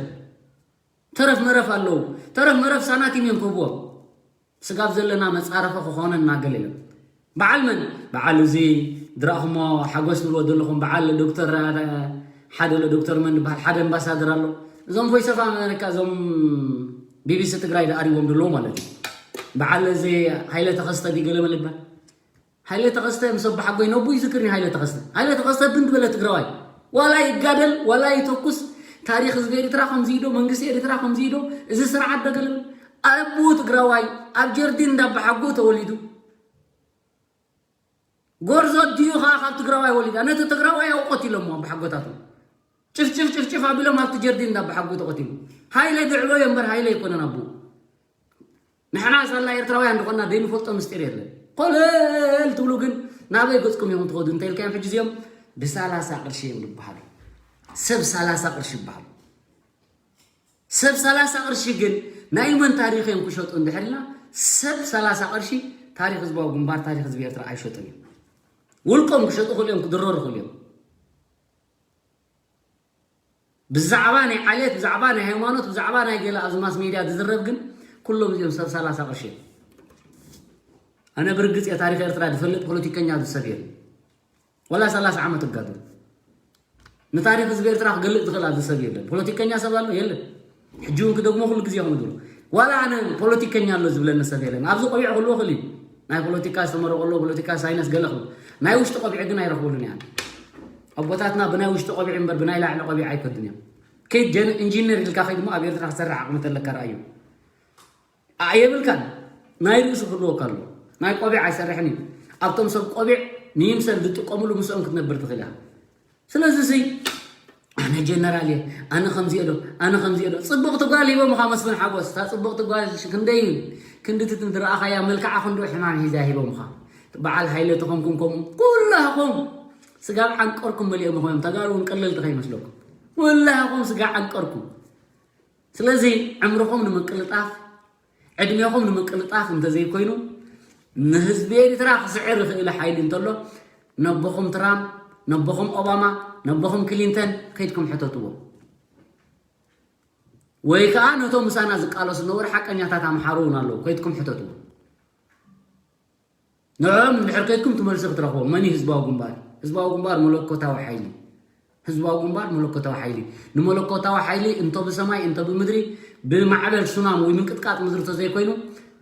ተረፍ መረፍ ኣለዉ። ተረፍ መረፍ ሳናቲም እዮም ክህብዎም። ስጋብ ዘለና መጻረፈ ክኾነና ገለ ኢሎም። በዓል መን? በዓል እዚ ድራእኹሞ ሓጎስ ትብልዎ ዘለኹም በዓል ዶክተር ሓደ ሎ ዶክተር መን ዝበሃል ሓደ ኣምባሳደር ኣሎ። እዞም ቮይስ ኦፍ ኣሜሪካ እዞም ቢቢሲ ትግራይ ዝኣርይዎም ዘለዉ ማለት እዩ። በዓል እዚ ሃይለ ተኸስተ ድዩ ገለ መለ ይበሃል? ሃይለ ተኸስተ ምስ ኣቦሓጎይ ነቡ ይዝክርኒ። ሃይለ ተኸስተ ሃይለ ተኸስተ ብን ዝበለ ትግራዋይ ዋላ ይጋደል ዋላ ይተኩስ ታሪኽ ህዝቢ ኤርትራ ከምዚ ኢዶ መንግስቲ ኤርትራ ከምዚ ኢዶ እዚ ስርዓት ደገለብል ኣቡ ትግራዋይ ኣብ ጀርዲን እንዳባሓጎ ተወሊዱ ጎርዞ ድዩ ከዓ ካብ ትግራዋይ ወሊዳ ነቲ ትግራዋይ ኣውቆት ኢሎሞ ኣባሓጎታቱ ጭፍጭፍ ጭፍጭፍ ኣቢሎም ኣብቲ ጀርዲን እንዳባሓጎ ተቆቲሉ ሃይለ ድዕበዮ እምበር ሃይለ ኣይኮነን ኣቡ ንሕና ሳላ ኤርትራውያን ዝኾንና ዘይንፈልጦ ምስጢር የለን። ኮለል ትብሉ ግን ናበይ ገጽኩም ኢኹም ትኸዱ እንተኢልካዮም ሕጂ እዚኦም ብሳላሳ ቅርሺ እዮም ዝበሃሉ። ሰብ ሳላሳ ቅርሺ ይበሃሉ። ሰብ ሳላሳ ቅርሺ ግን ናይ መን ታሪኽ እዮም ክሸጡ እንድሕር ኢልና ሰብ ሳላሳ ቅርሺ ታሪኽ ህዝባዊ ግንባር ታሪኽ ህዝቢ ኤርትራ ኣይሸጡን እዮም። ውልቆም ክሸጡ ክእል እዮም ክድረሩ ክእል እዮም። ብዛዕባ ናይ ዓሌት ብዛዕባ ናይ ሃይማኖት ብዛዕባ ናይ ገለ ኣብዚ ማስ ሜድያ ዝዝረብ ግን ኩሎም እዚኦም ሰብ ሰላሳ ቅርሺ እዮም። ኣነ ብርግፅ እየ ታሪክ ኤርትራ ዝፈልጥ ፖለቲከኛ ዝሰብ የለ ወላ ሰላሳ ዓመት እጋዱ ንታሪክ ህዝቢ ኤርትራ ክገልፅ ዝኽእል ኣብዚ ሰብ የለን። ፖለቲከኛ ሰብ ኣሎ የለን። ሕጂ እውን ክደግሞ ኩሉ ግዜ ከምድሩ ዋላ ኣነ ፖለቲከኛ ኣሎ ዝብለኒ ሰብ የለን። ኣብዚ ቆቢዕ ክህልዎ ክእል እዩ ናይ ፖለቲካ ዝተመረቁ ኣለዉ ፖለቲካ ሳይነስ ገለ ክብል ናይ ውሽጢ ቆቢዕ ግን ኣይረኽብሉን እያ። ኣቦታትና ብናይ ውሽጢ ቆቢዕ እምበር ብናይ ላዕሊ ቆቢዕ ኣይከዱን እዮም። ከይድ ጀን ኢንጂነር ኢልካ ከይድ እሞ ኣብ ኤርትራ ክሰርሕ ዓቕሚ ተለካ ረኣዩ። ኣየብልካን ናይ ርእሱ ክህልወካ ኣሎ። ናይ ቆቢዕ ኣይሰርሕን እዩ። ኣብቶም ሰብ ቆቢዕ ንይምሰል ዝጥቀምሉ ምስኦም ክትነብር ትኽእል ኢኻ። ስለዚ እዚ ኣነ ጀነራል እየ ኣነ ከምዚ እየ ዶ ኣነ ከምዚ እየ ዶ ጽብቕቲ ጓል ሂቦምኻ መስፍን ሓጎስ እታ ጽብቕቲ ጓል ክንደይ ክንድቲ ዝረኣኻያ መልክዓ ክንዶ ሕማም ሒዛ ሂቦምኻ በዓል ሃይለ ተኾንኩም ከምኡ ኩላኹም ስጋብ ዓንቀርኩም መሊኦም ይኾዮም ተጋሩ እውን ቀለልቲ ከይመስለኩም ኩላኹም ስጋ ዓንቀርኩም ስለዚ ዕምርኹም ንምቅልጣፍ ዕድሜኹም ንምቅልጣፍ እንተዘይኮይኑ ንህዝቢ ኤርትራ ክስዕር ይኽእል ሓይሊ እንተሎ ነቦኹም ትራምፕ ነቦኹም ኦባማ ነቦኹም ክሊንተን ከይድኩም ሕተትዎ ወይ ከዓ ነቶም ምሳና ዝቃለሱ ነበሩ ሓቀኛታት ኣምሓሩ እውን ኣለዉ ከይድኩም ሕተትዎ ንዕኦም እንድሕር ከይድኩም ትመልሲ ክትረኽቦ መን ህዝባዊ ግንባር ህዝባዊ ግንባር መለኮታዊ ሓይሊ ህዝባዊ ግንባር መለኮታዊ ሓይሊ ንመለኮታዊ ሓይሊ እንቶ ብሰማይ እንቶ ብምድሪ ብማዕበል ሱናም ወይ ምንቅጥቃጥ ምድሪ ተዘይኮይኑ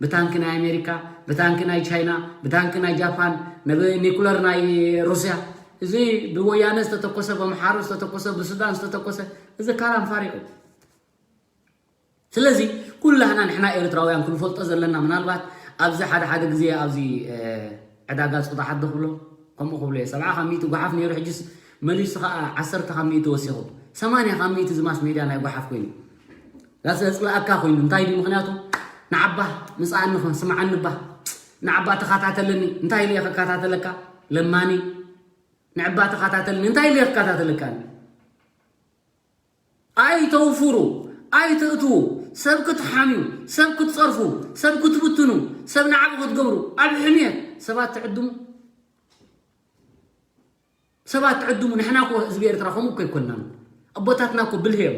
ብታንኪ ናይ ኣሜሪካ ብታንኪ ናይ ቻይና ብታንኪ ናይ ጃፓን ንብኒኩለር ናይ ሩስያ እዚ ብወያነ ዝተተኮሰ ብኣምሓሩ ዝተተኮሰ ብሱዳን ዝተተኮሰ እዚ ካላም ፋሪቁ ስለዚ ኩላህና ንሕና ኤርትራውያን ክንፈልጦ ዘለና ምናልባት ኣብዚ ሓደ ሓደ ግዜ ኣብዚ ዕዳጋ ፆታ ሓዶ ክብሎ ከምኡ ክብሎ እየ ሰብዓ ካብ ሚእቲ ጓሓፍ ነይሩ ሕጅስ መሊሱ ከዓ ዓሰርተ ካብ ሚእቲ ወሲኹ ሰማንያ ካብ ሚእቲ ዝማስ ሜድያ ናይ ጓሓፍ ኮይኑ ላስ ዘፅልኣካ ኮይኑ እንታይ ድዩ ምክንያቱ ንዓባ ምፅኣኒ ስምዓኒ ባ ንዓባ ተኸታተለኒ እንታይ ኢለ እየ ከከታተለካ ለማኒ ንዕባ ተኸታተልኒ እንታይ ኢለ ክከታተለካ ኣይተውፍሩ ኣይትእትዉ ሰብ ክትሓምዩ ሰብ ክትፀርፉ ሰብ ክትብትኑ ሰብ ንዓብ ክትገብሩ ኣብ ሕምየት ሰባት ትዕድሙ ሰባት ትዕድሙ ንሕና ኮ ህዝቢ ኤርትራ ከምኡ እኮ ይኮንና ኣቦታትና እኮ ብልህ እዮም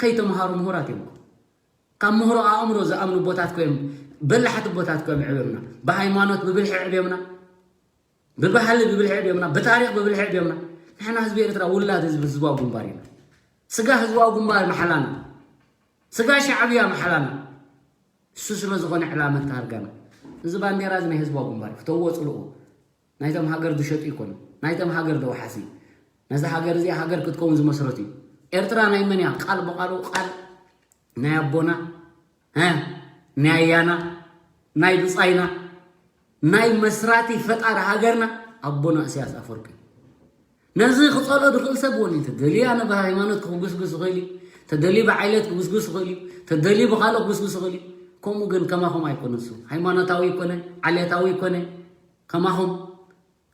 ከይተምሃሩ ምሁራት እዮም ካብ ምህሮ ኣእምሮ ዝኣምኑ ቦታት ኮዮም በላሕቲ ቦታት ኮዮም ዕብዮምና ብሃይማኖት ብብልሒ ዕብዮምና ብባህሊ ብብልሒ ዕብዮምና ብታሪክ ብብልሒ ዕብዮምና ንሕና ህዝቢ ኤርትራ ውላድ ህዝቢ ህዝባዊ ግንባር ኢና ስጋ ህዝባዊ ግንባር መሓላና ስጋ ሻዕብያ መሓላና እሱ ስለ ዝኾነ ዕላመት ታርጋና እዚ ባንዴራ እዚ ናይ ህዝባዊ ግንባር ክተዎ ፅልኡ ናይቶም ሃገር ዝሸጡ ይኮኑ ናይቶም ሃገር ደውሓሲ ነዚ ሃገር እዚኣ ሃገር ክትከውን ዝመስረት እዩ ኤርትራ ናይ መን እያ ቃል ብቃሉ ቃል ናይ ኣቦና እ፣ ናይ ኣያና፣ ናይ ብጻይና፣ ናይ መስራቲ ፈጣሪ ሃገርና ኣቦና ኢሳያስ ኣፈወርቂ። ነዚ ክጸልኦ ዝኽእል ሰብ እውን እዩ። ተደልዩ ኣነ ብሃይማኖት ክጉስጉስ ይኽእል እዩ። ተደልዩ ብዓይለት ክጉስጉስ ይኽእል እዩ። ተደልዩ ብኻልኦ ክጉስጉስ ይኽእል እዩ። ከምኡ ግን ከማኹም ኣይኮነ እሱ። ሃይማኖታዊ ይኮነ፣ ዓሌታዊ ይኮነ፣ ከማኹም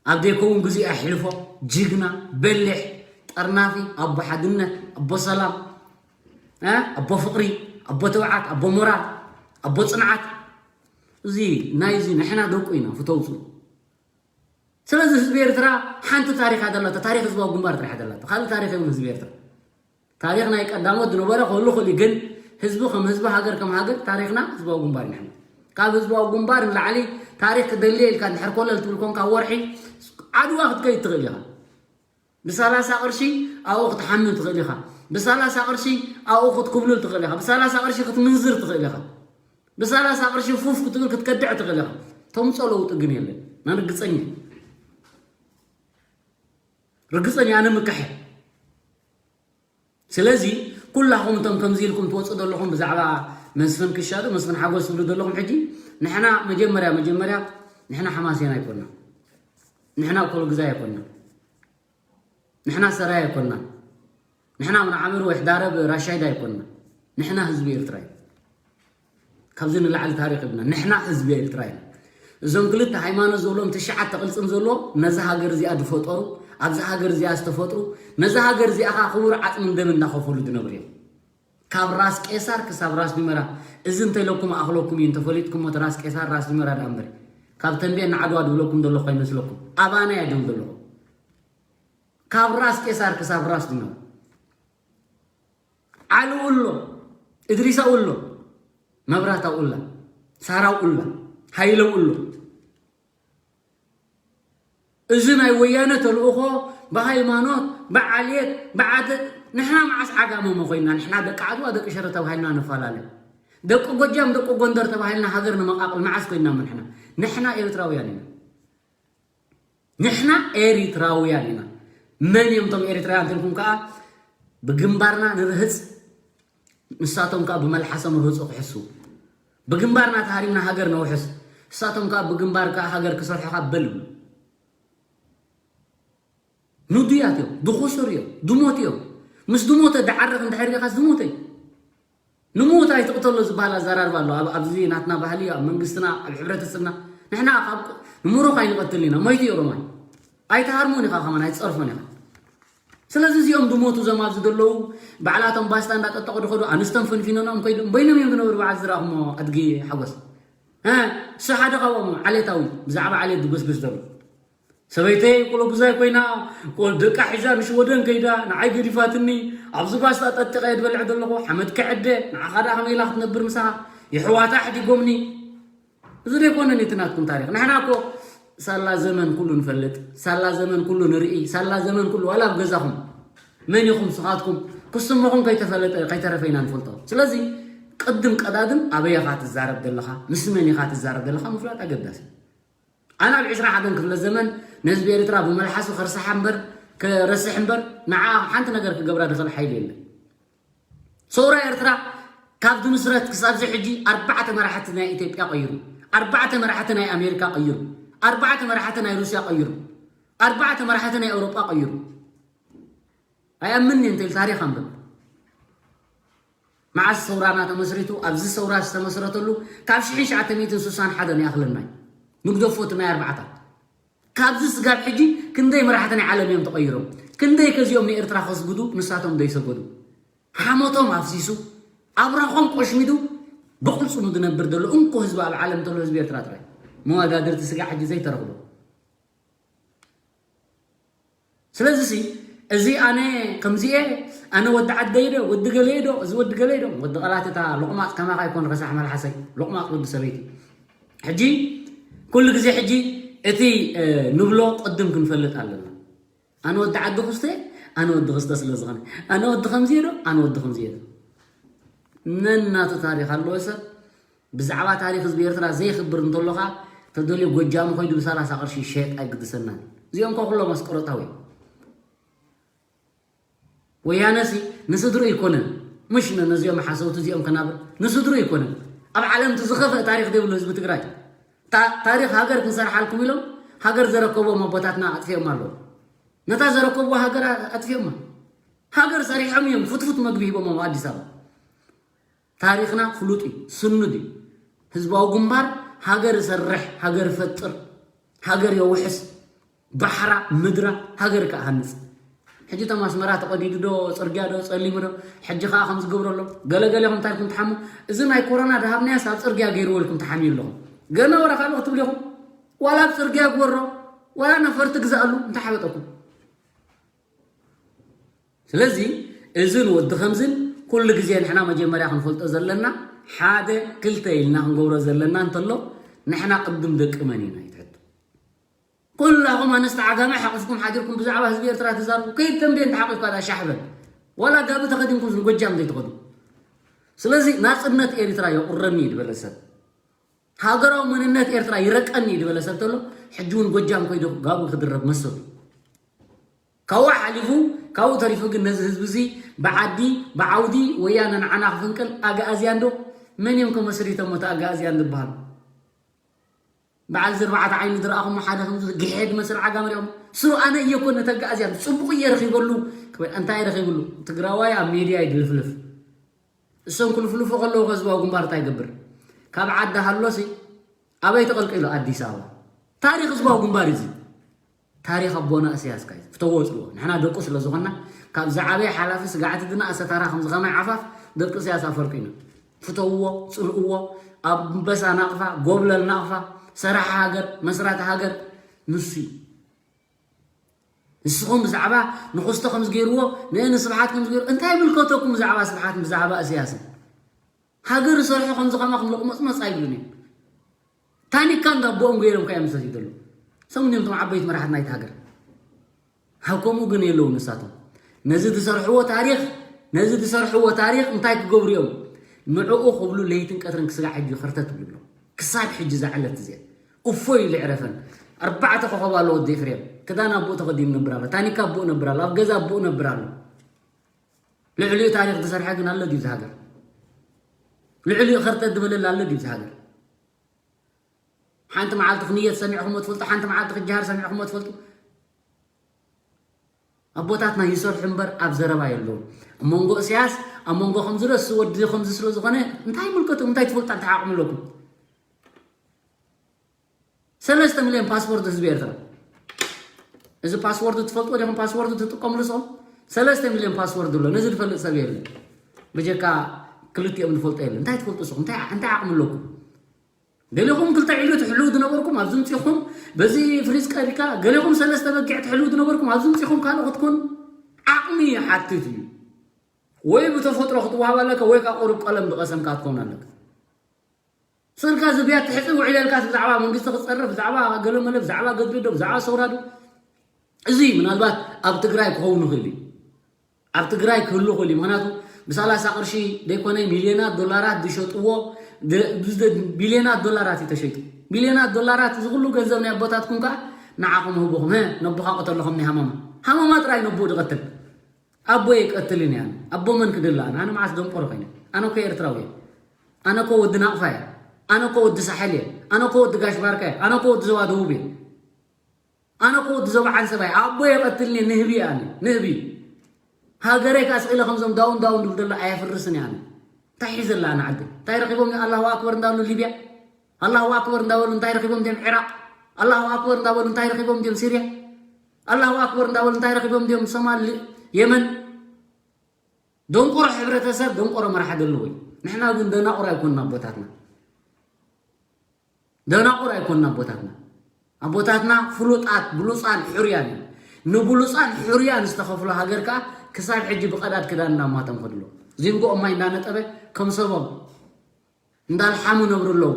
ኣብ ዘይከውን ግዜ ኣሕልፎ፣ ጅግና፣ በሊሕ፣ ጠርናፊ፣ ኣቦ ሓድነት፣ ኣቦ ሰላም፣ እ፣ ኣቦ ፍቕሪ፣ ኣቦ ትብዓት፣ ኣቦ ሞራል፣ ኣቦ ጽንዓት። እዚ ናይዚ ንሕና ደቁ ኢና፣ ፍተውፁ። ስለዚ ህዝቢ ኤርትራ ሓንቲ ታሪኽ እያ ዘላቶ፣ ታሪኽ ህዝባዊ ግንባር ጥራሕ እያ ዘላቶ። ካልእ ታሪኽ የብሉን ህዝቢ ኤርትራ። ታሪኽ ናይ ቀዳሞት ዝነበረ ክህሉ ክእል እዩ፣ ግን ህዝቢ ከም ህዝቢ፣ ሃገር ከም ሃገር፣ ታሪኽና ህዝባዊ ግንባር እዩ። ንሕና ካብ ህዝባዊ ግንባር ንላዕሊ ታሪኽ ክደሊ ኢልካ እንድሕር ኮለል ትብል ኮንካ፣ ወርሒ ዓድዋ ክትከይድ ትኽእል ኢኻ። ብሰላሳ ቅርሺ ኣብኡ ክትሓምም ትኽእል ኢኻ። ብሰላሳ ቅርሺ ኣብኡ ክትኩብልል ትኽእል ኢኻ። ብሰላሳ ቅርሺ ክትምንዝር ትኽእል ኢኻ። ብሰላሳ ቅርሺ ፉፍ ክትብል ክትከድዕ ትኽእል ኢኻ። ተምጾ ለውጢ ግን የለን። ኣነ ርግጸኛ፣ ርግጸኛ፣ ኣነ ምክሐ። ስለዚ ኩላኹም እቶም ከምዚ ኢልኩም ትወፁ ዘለኹም ብዛዕባ መስፍን ክሻ ዶ መስፍን ሓጎስ ትብሉ ዘለኹም፣ ሕጂ ንሕና መጀመርያ መጀመርያ ንሕና ሓማሴን ኣይኮና፣ ንሕና ኮልግዛይ ኣይኮና፣ ንሕና ሰራይ ኣይኮና፣ ንሕና ምንዓምር ወይ ሕዳረብ ራሻይድ ኣይኮና። ንሕና ህዝቢ ኤርትራ እዩ። ካብዚ ንላዕሊ ታሪኽ የብልና። ንሕና ህዝቢ ኤርትራ ኢና። እዞም ክልተ ሃይማኖት ዝብሎም ትሽዓተ ቅልጽም ዘለዎ ነዛ ሃገር እዚኣ ዝፈጠሩ፣ ኣብዛ ሃገር እዚኣ ዝተፈጥሩ፣ ነዛ ሃገር እዚኣ ኸዓ ክቡር ዓጽምን ደምን እናኸፈሉ ዝነብሩ እዮም። ካብ ራስ ቄሳር ክሳብ ራስ ዱመራ፣ እዚ እንተኢለኩም ኣኽለኩም እዩ፣ እንተፈሊጥኩሞ እቲ ራስ ቄሳር ራስ ዱመራ ደኣ እምበር። ካብ ተንቤን ንዓድዋ ዝብለኩም ዘለኹ ኣይመስለኩም። ኣባና እያ ድብል ዘለኹ። ካብ ራስ ቄሳር ክሳብ ራስ ዱመራ። ዓሊ ኡሎ፣ እድሪሳ ኡሎ፣ መብራታ ኡላ፣ ሳራ ኡላ፣ ሃይለ ኡሎ። እዚ ናይ ወያነ ተልእኾ ብሃይማኖት፣ ብዓሌት፣ ብዓደ-፣ ንሕና መዓስ ዓጋመ ኮይና? ንሕና ደቂ ዓድዋ፣ ደቂ ሽረ ተባሂልና ንፈላለ። ደቂ ጎጃም፣ ደቂ ጎንደር ተባሂልና ሃገር ንመቃቕል መዓስ ኮይና? ንሕና፣ ንሕና ኤርትራውያን ኢና። ንሕና ኤሪትራውያን ኢና። መን እዮም እቶም ኤሪትራውያን እንተልኩም ከኣ፣ ብግንባርና ንርህጽ፣ ንሳቶም ከኣ ብመልሓሶም ርህጹ ክሕሱ። ብግንባርና ተሃሪምና ሃገር ነውሕስ፣ ንሳቶም ከኣ ብግንባር ከኣ ሃገር ክሰርሑ ከኣ በል ይብሉ። ንዱያት እዮም፣ ድኹሱር እዮም፣ ድሞት እዮም። ምስ ድሞተ ድዓርኽ እንድሕር ዲኻስ ድሞተ እዩ። ንሙት ኣይትቕተሎ ዝበሃል ኣዘራርባ ኣሎ። ኣብ-፣ ኣብዚ ናትና ባህሊ፣ ኣብ መንግስትና፣ ኣብ ሕብረተሰብና፣ ንሕና ካብ ቁ-፣ ንሙሩኽ ኣይንቐትልን ኢና። ሞይቱ እዩ ኦሮማይ። ኣይትሃርሞን ኢኻ ከማን፣ ኣይትጸርፎን ኢኻ። ስለዚ እዚኦም ድሞቱ እዞም ኣብዚ ዘለዉ ባዕላቶም ባስታ እንዳጠጠቑ ድኸዱ፣ ኣንስቶም ፈንፊኖኖም ከይዱ፣ በይኖም እዮም ዝነበሩ በዓል ዝረኣኹሞ ኣድጊ ሓጎስ። እ፣ እሱ ሓደ ካብኦም ዓሌታዊ፣ ብዛዕባ ዓሌት ዝጎስጉስ ዘሎ። ሰበይተይ ቆሎ ጉዛይ ኮይና፣ ቆል ደቃ ሒዛ ንሽወደን ከይዳ፣ ንዓይ ገዲፋትኒ፣ ኣብዚ ባስታ ጠጢቐ እየ ዝበልዕ ዘለኹ፣ ሓመድ ክዕደ፣ ንዓኻ ደኣ ከመይ ኢላ ክትነብር ምሳኻ? የሕዋታ ኣሕዲጎምኒ። እዚ ዘይኮነን እቲ ናትኩም ታሪኽ። ንሕና እኮ ሳላ ዘመን ኩሉ ንፈልጥ፣ ሳላ ዘመን ኩሉ ንርኢ፣ ሳላ ዘመን ኩሉ ዋላ ኣብ ገዛኹም መን ኢኹም ንስኻትኩም ክስምኹም ከይተፈለጠ፣ ከይተረፈ ኢና ንፈልጦ። ስለዚ ቅድም ቀዳድም ኣበይ ኢኻ ትዛረብ ዘለኻ፣ ምስ መን ኢኻ ትዛረብ ዘለኻ ምፍላጥ ኣገዳሲ። ኣነ ኣብ ዕስራን ሓደን ክፍለ ዘመን ንህዝቢ ኤርትራ ብመልሓሱ ከርሳሓ እምበር፣ ከረስሕ እምበር፣ ንዓ ሓንቲ ነገር ክገብራ ዝኽእል ሓይሊ የለን። ሰውራ ኤርትራ ካብ ዝምስረት ክሳብ እዚ ሕጂ ኣርባዕተ መራሕቲ ናይ ኢትዮጵያ ቀይሩ፣ ኣርባዕተ መራሕቲ ናይ ኣሜሪካ ቀይሩ፣ ኣርባዕተ መራሕቲ ናይ ሩስያ ቀይሩ፣ ኣርባዕተ መራሕቲ ናይ ኤውሮጳ ቀይሩ። ኣይኣምንን እየ እንተኢል ታሪኽ ኣንብብ። መዓስ ሰውራና ተመስሪቱ፣ ኣብዚ ሰውራ ዝተመስረተሉ ካብ ሽሕን ትሽዓተ ሚእትን ስሳን ሓደን ይኣኽለና እዩ። ንግደፎ እቲ ናይ ኣርባዕታ። ካብዚ ስጋብ ሕጂ ክንደይ መራሕቲ ናይ ዓለም እዮም ተቐይሮም? ክንደይ ከዚኦም ንኤርትራ ከስግዱ ንሳቶም ዘይሰገዱ? ሓሞቶም ኣፍሲሱ፣ ኣብራኾም ቆሽሚዱ፣ ብቕልጽሙ ዝነብር ዘሎ እንኮ ህዝቢ ኣብ ዓለም እንተሎ ህዝቢ ኤርትራ ጥራይ። መወዳድርቲ ስጋዕ ሕጂ ዘይተረኽቦ። ስለዚ ሲ፣ እዚ ኣነ ከምዚ እየ፣ ኣነ ወዲ ዓደይ ዶ፣ ወዲ ገለይ ዶ፣ እዚ ወዲ ገለይ ዶ፣ ወዲ ቃላት እታ ሎቕማጽ ከማኻ ኣይኮን ረሳሕ መልሓሰይ፣ ሎቕማጽ ወዲ ሰበይቲ። ሕጂ፣ ኩሉ ግዜ ሕጂ እቲ፣ እ፣ ንብሎ ቅድም ክንፈልጥ ኣለና። ኣነ ወዲ ዓዲ ክስተ፣ ኣነ ወዲ ክስተ ስለ ዝኾነ፣ ኣነ ወዲ ከምዚ እየ ዶ፣ ኣነ ወዲ ከምዚ እየ ዶ። ነናቱ ታሪኽ ኣለዎ ሰብ። ብዛዕባ ታሪኽ ህዝቢ ኤርትራ ዘይኽብር እንተሎኻ፣ ተደልዮ ጎጃም ኮይዱ ብሰላሳ ቅርሺ ይሸየጥ ኣይግድሰናን። እዚኦም እኮ ኩሎም ኣስቆሮታዊ እዮም። ወያነሲ ንስድሩ ይኮነን። ምሽ ነ-፣ ነዚኦም ሓሰውቲ እዚኦም ከናብር ንስድሩ ይኮነን። ኣብ ዓለም እቲ ዝኸፍአ ታሪኽ ዘይብሉ ህዝቢ ትግራይ። ታ-፣ ታሪኽ ሃገር ክንሰርሓልኩም ኢሎም ሃገር ዘረከቦም ኣቦታትና ኣጥፊኦም ኣለዉ። ነታ ዘረከብዋ ሃገር ኣጥፊኦማ። ሃገር ሰሪሖም እዮም፣ ፍትፉት መግቢ ሂቦም ኣብ ኣዲስ ኣበባ። ታሪኽና ፍሉጥ እዩ፣ ስኑድ እዩ። ህዝባዊ ግንባር ሃገር ይሰርሕ፣ ሃገር ይፈጥር፣ ሃገር የውሕስ፣ ባሕራ ምድራ ሃገር ከሃንጽ። ሕጂ እቶም ኣስመራ ተቐዲዱ ዶ፣ ጽርግያ ዶ ጸሊሙ ዶ፣ ሕጂ ከኣ ከም ዝገብሮ ኣሎ። ገለገለ ኢኹም እንታይ ኢልኩም ትሓሙ? እዚ ናይ ኮሮና ድሃብናያስ ኣብ ጽርግያ ገይርዎ ኢልኩም ትሓምዩ ኣለኹም። ገና ወረ ካልእ ክትብሉ ኢኹም። ዋላ ኣብ ጽርግያ ግበሮ፣ ዋላ ነፈርቲ ግዛእሉ፣ እንታይ ሓበጠኩም? ስለዚ እዝን ወዲ ከምዝን ኩሉ ግዜ ንሕና መጀመርያ ክንፈልጦ ዘለና ሓደ ክልተ ኢልና ክንገብሮ ዘለና እንተሎ ንሕና ቅድም ደቂ መን ኢና ይትሕቱ። ኩላኹም ኣነስተ ዓጋመ ሓቂፍኩም ሓዲርኩም ብዛዕባ ህዝቢ ኤርትራ ትዛረቡ። ከይድ ተንቤን ተሓቂፍካ ዳ ሻሕበል ዋላ ጋቢ ተኸዲንኩም ንጎጃም ዘይትኸዱ። ስለዚ ናጽነት ኤርትራ የቑረኒ እዩ ዝበለ ሰብ፣ ሃገራዊ መንነት ኤርትራ ይረቀኒ እዩ ዝበለ ሰብ ተሎ ሕጂ እውን ጎጃም ኮይዱ ጋቢ ክድረብ መሰሉ። ካብኡ ሓሊፉ ካብኡ ተሪፉ ግን ነዚ ህዝቢ እዚ ብዓዲ ብዓውዲ ወያነ ንዓና ክፍንቅል ኣግኣዝያን ዶ መን እዮም ከመስሪቶም እቲ ኣግኣዝያን ዝበሃሉ? በዓል ዝርባዕተ ዓይኒ ዝረኣኹሞ ሓደ ከምዚ ግሐ ዝመስል ዓጋመ ሪኦም ስሩ ኣነ እየ እኮ ነቲ ኣግኣዝያን ጽቡቕ እየ ረኺበሉ ክብል እንታይ ረኺብሉ? ትግራዋይ ኣብ ሜድያ ይድልፍልፍ። እሶም ክልፍልፉ ከለዉ ከ ህዝባዊ ግንባር እንታይ ይገብር? ካብ ዓዲ ሃሎሲ ኣበይ ተቐልቂሉ? ኣዲስ ኣበባ። ታሪኽ ህዝባዊ ግንባር እዩ እዚ። ታሪኽ ኣቦና እስያስ ካይ ፍተዎ ጽልዎ ንሕና ደቁ ስለ ዝኾንና ካብ ዝዓበየ ሓላፊ ስጋዕቲ ዝነኣሰ ታራ ከም ዝኸማይ ዓፋፍ ደቂ እስያስ ኣፈርቂ ኢና። ፍተውዎ፣ ጽልእዎ፣ ኣንበሳ ናቕፋ፣ ጎብለል ናቕፋ፣ ሰራሒ ሃገር፣ መስራቲ ሃገር ንሱ እዩ። ንስኹም ብዛዕባ ንኹስቶ ከም ዝገይርዎ ንእን ስብሓት ከም ዝገይሩ እንታይ ይምልከተኩም? ብዛዕባ ስብሓት ብዛዕባ እስያስን ሃገር ዝሰርሑ ከምዚ ከማኹም ለቕመጽመጽ ኣይብሉን እዮም። ታኒካ እንዳቦኦም ገይሮም ከ እዮም ዝሰትዩ ዘለዉ። እሶም እዮም እቶም ዓበይቲ መራሕቲ ናይቲ ሃገር። ሃብ ከምኡ ግን የለዉ ንሳቶም። ነዚ ዝሰርሕዎ ታሪኽ፣ ነዚ ዝሰርሕዎ ታሪኽ እንታይ ክገብሩ እዮም? ንዕኡ ክብሉ ለይትን ቀትርን ክስጋዕ ሕጂ ኸርተት ይብሉ ኣለዉ። ክሳብ ሕጂ እዛ ዕለት እዚኣ እፎ ኢሉ ይዕረፈን። ኣርባዕተ ኮኸብ ኣለዎ ወዲ ኤፍሬም። ክዳን ኣቦኡ ተኸዲኑ ነብር ኣሎ። ታኒካ ኣቦኡ ነብር ኣሎ። ኣብ ገዛ ኣቦኡ ነብር ኣሎ። ልዕሊኡ ታሪኽ ዝሰርሐ ግን ኣሎ ድዩ እዚ ሃገር? ልዕሊኡ ኸርተት ዝበለላ ኣሎ ድዩ እዚ ሃገር? ሓንቲ መዓልቲ ክንየት ሰሚዕኹሞ ትፈልጡ? ሓንቲ መዓልቲ ክጀሃር ሰሚዕኹሞ ትፈልጡ? ኣቦታትና ይሰርሑ እምበር ኣብ ዘረባ የለዉ። ኣብ መንጎ እስያስ ኣብ መንጎ ከምዚ ዶ እሱ ወዲ ከምዚ ስለ ዝኾነ እንታይ ይምልከቶም? እንታይ ትፈልጡ? እንታይ ዓቕሚ ኣለኩም? ሰለስተ ሚልዮን ፓስፖርት ህዝቢ ኤርትራ። እዚ ፓስወርድ ትፈልጥዎ ዲኹም? ፓስወርድ ትጥቀምሉ ንስኹም? ሰለስተ ሚልዮን ፓስወርድ ኣሎ። ነዚ ዝፈልጥ ሰብ የለን። ብጀካ ክልቲኦም ዝፈልጦ የለን። እንታይ ትፈልጡ ንስኹም? እንታይ እንታይ ዓቕሚ ኣለኩም? ገሌኹም ክልተ ዒሉ ትሕልዉ ዝነበርኩም ኣብዚ ምጺኹም በዚ ፍሪዝ ቀዲካ፣ ገሌኹም ሰለስተ በጊዕ ትሕልዉ ዝነበርኩም ኣብዚ ምጺኹም ካልእ ክትኮኑ ዓቕሚ ይሓትት እዩ። ወይ ብተፈጥሮ ክትወሃብ ኣለካ ወይ ካብ ቁሩብ ቀለም ዝቐሰምካ ክትከውን ኣለካ። ስእልካ ዝብያ ትሕፂ ውዕል ያልካስ ብዛዕባ መንግስቲ ክፀርፍ ብዛዕባ ገለመለ ብዛዕባ ገድሊ ዶ ብዛዕባ ሰውራ ዶ? እዚ ምናልባት ኣብ ትግራይ ክኸውን ይኽእል እዩ። ኣብ ትግራይ ክህሉ ይኽእል እዩ። ምክንያቱ ብሰላሳ ቅርሺ ዘይኮነ ሚልዮናት ዶላራት ዝሸጥዎ ድ- ብዝ- ቢልዮናት ዶላራት እዩ ተሸይጡ። ቢልዮናት ዶላራት እዚ ኩሉ ገንዘብ ናይ ኣቦታትኩም ከዓ ንዓኹም ህቡኹም። ሀ ነቦኻ ቅተሎ ከም ናይ ሃማማ። ሃማማ ጥራይ ነቦኡ ዝቐትል። ኣቦ ይቀትልን እየ ኣነ። ኣቦ መን ክድላ ኣነ? ኣነ መዓስ ደንቆሮ ኮይነ? ኣነ እኮ ኤርትራዊ እየ። ኣነ እኮ ወዲ ናቕፋ እየ። ኣነ እኮ ወዲ ሳሕል እየ። ኣነ እኮ ወዲ ጋሽ ባርካ እየ። ኣነ እኮ ወዲ ዞባ ደቡብ እየ። ኣነ እኮ ወዲ ዞባ ዓንሰባ እየ። ኣቦ ይቀትልን እየ። ንህቢ እየ ኣነ። ንህቢ። ሃገረይ ከኣ ስቕ ኢለ ከምዞም ዳውን ዳውን ዝብሉ ደሎ ኣየፍርስን እየ ኣነ። እንታይ ሒዘላ ኣነ ዓዲ? እንታይ ረኺቦም እዮም ኣላሁ ኣክበር እንዳበሉ ሊብያ? ኣላሁ ኣክበር እንዳበሉ እንታይ ረኺቦም እዮም ዒራቕ? ኣላሁ ኣክበር እንዳበሉ እንታይ ረኺቦም እዮም ሲርያ? ኣላሁ ኣክበር እንዳበሉ እንታይ ረኺቦም እዮም ሶማል፣ የመን? ደንቆሮ ሕብረተሰብ፣ ደንቆሮ መራሒ ዘለዎ እዩ። ንሕና ግን ደናቑር ኣይኮንና ኣቦታትና። ደናቑር ኣይኮንና ኣቦታትና። ኣቦታትና ፍሉጣት፣ ብሉጻን፣ ሕሩያን እዮም። ንብሉጻን ሕሩያን ዝተኸፍሎ ሃገር ከኣ ክሳብ ሕጂ ብቐዳድ ክዳን እንዳማቶም ከድሎ። ዚንጎኦም ማይ እንዳነጠበ ከም ሰቦም እንዳልሓሙ ነብሩ ኣለዉ።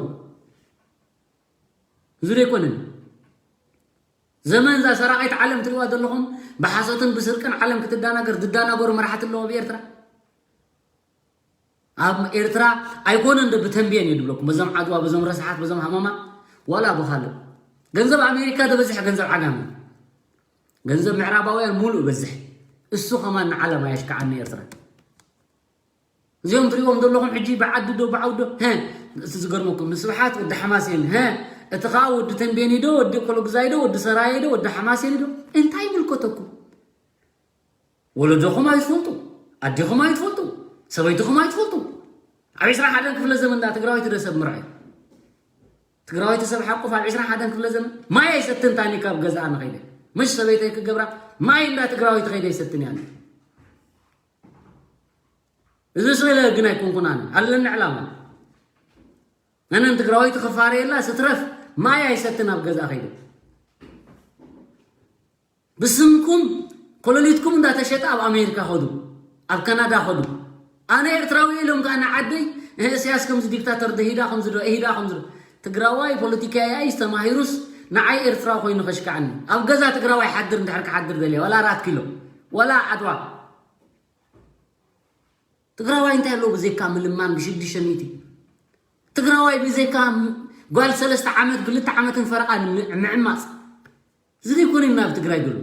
እዚ ዶ ኣይኮነን? ዘመን እዛ ሰራቒት ዓለም ትሪእዋ ዘለኹም፣ ብሓሶትን ብስርቅን ዓለም ክትዳናገር ዝዳናገሩ መራሕቲ ኣለዎ ኣብ ኤርትራ? ኣብ ኤርትራ ኣይኮነን ዶ ብተንቤን እዩ ዝብለኩም፣ በዞም ዓድዋ፣ በዞም ረስሓት፣ በዞም ሃማማ፣ ዋላ ብኻልእ። ገንዘብ ኣሜሪካ ዝበዝሕ ገንዘብ ዓጋመ። ገንዘብ ምዕራባውያን ሙሉእ ይበዝሕ። እሱ ከማን ንዓለም ኣየሽክዓን ንኤርትራ። እዚኦም ትሪእዎም ዘለኹም ሕጂ ብዓዲ ዶ ብዓውዶ ሀ እቲ ዝገርመኩም ንስብሓት ወዲ ሓማሴን ሀ እቲ ከዓ ወዲ ተንቤኒ ዶ ወዲ ቆሎግዛይ ዶ ወዲ ሰራየ ዶ ወዲ ሓማሴን ዶ እንታይ ይምልከተኩም? ወለዶኹም ኣይትፈልጡ፣ ኣዴኹም ኣይትፈልጡ፣ ሰበይትኹም ኣይትፈልጡ። ኣብ ዕስራን ሓደን ክፍለ ዘመን ዳ ትግራዋይቲ ዶ ሰብ ምርዓይ? ትግራዋይቲ ሰብ ሓቁፍ ኣብ ዕስራን ሓደን ክፍለ ዘመን ማይ ኣይሰትን ታኒ ካብ ገዛኣ ንኸይደ ምሽ ሰበይተይ ክገብራ ማይ እንዳ ትግራዋይቲ ከይደ ኣይሰትን እያ። እዚ ስለ ግን ኣይኮንኩን ኣነ ኣለኒ ዕላማ። ኣነን ትግራዋይቲ ክፋረየላ ስትረፍ ማይ ኣይሰትን ኣብ ገዛኣ ከይደ ብስምኩም ኮለሊትኩም እንዳተሸጠ ኣብ ኣሜሪካ ኸዱ ኣብ ካናዳ ኸዱ ኣነ ኤርትራዊ ኢሎም ከዓ ንዓደይ እህስያስ ከምዚ ዲክታተር ደሂዳ ከምዚ ዶ ኢሂዳ ከምዚ ዶ ትግራዋይ ፖለቲካያይ ዝተማሂሩስ ንዓይ ኤርትራዊ ኮይኑ ከሽካዕኒ ኣብ ገዛ ትግራዋይ ሓድር እንድሕር ክሓድር ደልየ ዋላ ኣራት ኪሎ ዋላ ዓድዋ ትግራዋይ እንታይ ኣለዎ ብዘይካ ምልማን ብሽዱሽተ ሚእቲ ትግራዋይ ብዘይካ ጓል ሰለስተ ዓመት ብልተ ዓመትን ፈረቓን ምዕማፅ እዚ ዘይኮነ ናብ ትግራይ ገሉ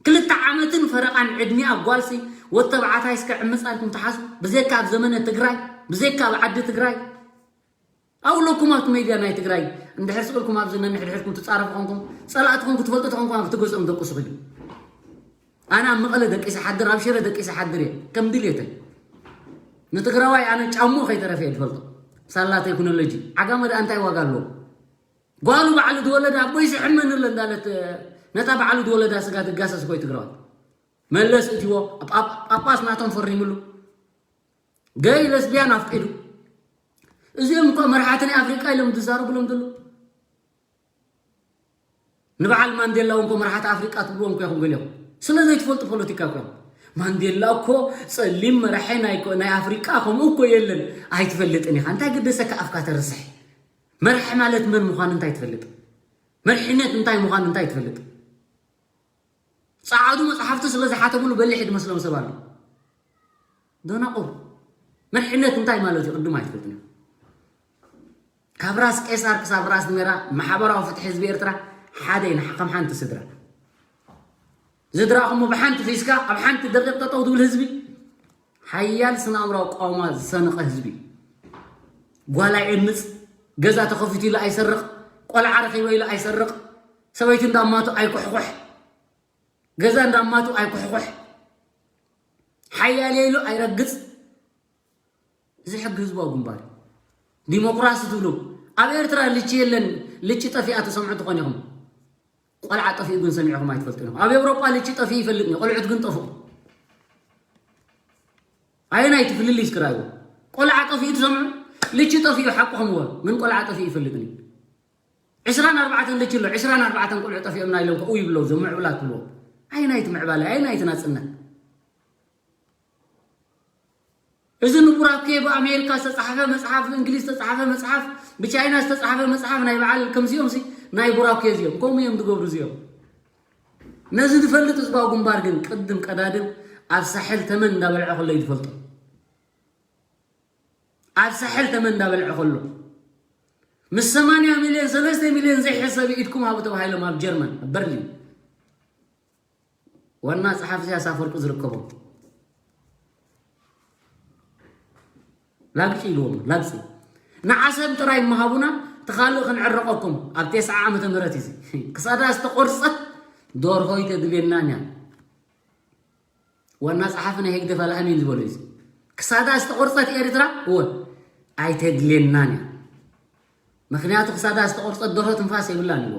ክልተ ዓመትን ፈረቓን ዕድሚኣ ጓልሲ ወተባዕታይ እስከ ዕምፃልኩም ትሓስቡ ብዘይካ ኣብ ዘመነ ትግራይ ብዘይካ ኣብ ዓዲ ትግራይ ኣውለኩም ኣብቲ ሜድያ ናይ ትግራይ እንድሕር ስቅልኩም ኣብዚ ነንሕድሕድኩም ትፃረፉ ኮንኩም ፀላእትኩም ክትፈልጡ ተኾንኩም ኣብቲ ገዝኦም ደቅሱ ኪዱ ኣነ ኣብ መቐለ ደቂሰ ሓድር ኣብ ሽረ ደቂሰ ሓድር እየ ከም ድልየተይ ንትግራዋይ ኣነ ጫሞ ከይተረፈ እየ ዝፈልጦ ሳላ ቴክኖሎጂ ዓጋመ ደኣ እንታይ ዋጋ ኣለዎ ጓሉ ባዕሉ ዝወለደ ኣቦይ ስሕመኒ ኣሎ እንዳለት ነታ ባዕሉ ዝወለዳ ስጋ ትጋሰስ ኮይ ትግራዋይ መለስ እትዎ ጳጳስ ናቶም ፈሪምሉ ገይ ለስቢያን ኣፍቂዱ እዚኦም እኮ መርሓቲ ናይ ኣፍሪቃ ኢሎም ዝዛረቡሎም ዘሎ ንበዓል ማንዴላ እውን ኮ መርሓቲ ኣፍሪቃ ትብልዎም ኮ ኢኹም ገሊኹም ስለ ዘይትፈልጡ ፖለቲካ ኮ ማንዴላ እኮ ፀሊም መራሒ ናይ ኣፍሪቃ ከምኡ እኮ የለን ኣይትፈልጥን ኢኻ እንታይ ግደሰካ ኣፍካ ተርስሕ መራሒ ማለት መን ምዃኑ እንታይ ትፈልጥ መርሒነት እንታይ ምዃኑ እንታይ ትፈልጥ ጸዓዱ መጽሓፍቲ ስለ ዝሓተምሉ በሊሕ ድመስሎም ሰብ ኣሎ። ደናቁር። መርሕነት እንታይ ማለት እዩ ቅድም ኣይትፈልጥን። ካብ ራስ ቄሳር ክሳብ ራስ ሜራ ማሕበራዊ ፍትሒ ህዝቢ ኤርትራ ሓደ ኢና ከም ሓንቲ ስድራ። ዝድራኹም ብሓንቲ ሒዝካ ኣብ ሓንቲ ደቂቕ ጠጠው ዝብል ህዝቢ ሓያል ስነ ኣእምራዊ ቃውማ ዝሰነቐ ህዝቢ። ጓል ኣይዕምጽ፣ ገዛ ተኸፊቱ ኢሉ ኣይሰርቕ፣ ቆልዓ ረኺበ ኢሉ ኣይሰርቕ፣ ሰበይቲ እንዳማቱ ኣይኩሕኩሕ። ገዛ እንዳማቱ ኣይኩሕኩሕ ሓያል ኢሉ ኣይረግጽ እዚ ሕጊ ህዝባዊ ግንባር ዲሞክራሲ ትብሉ ኣብ ኤርትራ ልቺ የለን ልቺ ጠፊኣ ትሰምዑ ትኾን ኢኹም ቆልዓ ጠፊኡ ግን ሰሚዕኹም ኣይትፈልጡ ኢኹም ኣብ ኤውሮጳ ልቺ ጠፊኡ ይፈልጥ ቆልዑት ግን ጠፍኡ ኣየናይ ትፍልልይ ስክራይዎ ቆልዓ ጠፊኡ ትሰምዑ ልቺ ጠፊኡ ሓቅኹም ወ ግን ቆልዓ ጠፊኡ ይፈልጥኒ ዕስራን ኣርባዕተን ልጅ ኣሎ ዕስራን ኣርባዕተን ቆልዑ ጠፊኦምና ኢሎም ከኡ ይብለው እዞም ምዕብላት ትብልዎም ኣየናይቲ ምዕባለ ኣየናይቲ ናፅነት እዚ ንቡራኬ ብኣሜሪካ ዝተፃሓፈ መፅሓፍ ብእንግሊዝ ዝተፃሓፈ መፅሓፍ ብቻይና ዝተፃሓፈ መፅሓፍ ናይ በዓል ከምዚኦም ሲ ናይ ቡራኬ እዚኦም ከምኡ እዮም ዝገብሩ እዚኦም ነዚ ዝፈልጥ ህዝባዊ ግንባር ግን ቅድም ቀዳድም ኣብ ሳሕል ተመን እንዳበልዐ ከሎ እዩ ዝፈልጦ ኣብ ሳሕል ተመን እንዳበልዐ ከሎ ምስ ሰማንያ ሚልዮን ሰለስተ ሚልዮን ዘይሕሰብ ኢድኩም ሃቡ ተባሂሎም ኣብ ጀርመን ኣብ በርሊን ዋና ጸሓፊ ኢሳያስ ኣፈወርቂ ዝርከቦም ላግጺ ኢልዎም ላግጺ ንዓሰብ ጥራይ ምሃቡና ተኻልእ ክንዕረቐኩም ኣብ ተስዓ ዓመተ ምህረት እዩ ክሳዳ ዝተቆርጸት ዶርሆ ይተድልየናን እያ ዋና ጸሓፊ ናይ ህግደፍ ኣልኣሚን ዝበሎ እዩ። ክሳዳ ዝተቆርጸት ኤርትራ እወ ኣይተድልየናን እያ። ምክንያቱ ክሳዳ ዝተቆርጸት ደርሆ ትንፋስ የብላን ይብሎ።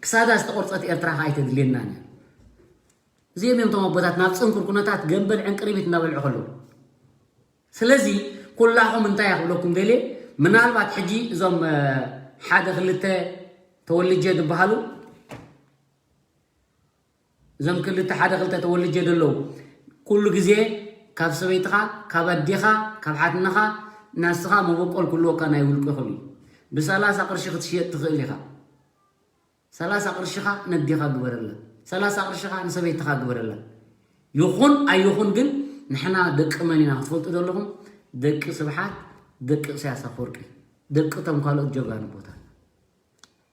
ክሳዳ ዝተቆርጸት ኤርትራ ከ ኣይተድልየናን እያ። እዚኦም እዮም እቶም ኣቦታት ናብ ጽንኩር ኩነታት ገንበል ዕንቅርቢት እናበልዑ ከለዉ። ስለዚ ኩላኹም እንታይ እያ ክብለኩም ደልየ ምናልባት ሕጂ እዞም ሓደ ክልተ ተወልጀ ዝበሃሉ እዞም ክልተ ሓደ ክልተ ተወልጀ ደለዉ ኩሉ ግዜ ካብ ሰበይትኻ ካብ ኣዴኻ ካብ ሓትነኻ ናስኻ መበቆል ክልወካ ናይ ውልቂ ይኽእል እዩ ብሰላሳ ቅርሺ ክትሽየጥ ትኽእል ኢኻ ሰላሳ ቅርሽኻ ነዴኻ ግበረላ ሰላሳ ቅርሽኻ ንሰበይትኻ ግበረላ ይኹን ኣይኹን ግን ንሕና ደቂ መን ኢና ክትፈልጡ ዘለኹም ደቂ ስብሓት ደቂ ኢሳያስ ኣፈወርቂ ደቂ ቶም ካልኦት ጀጋኑ ቦታ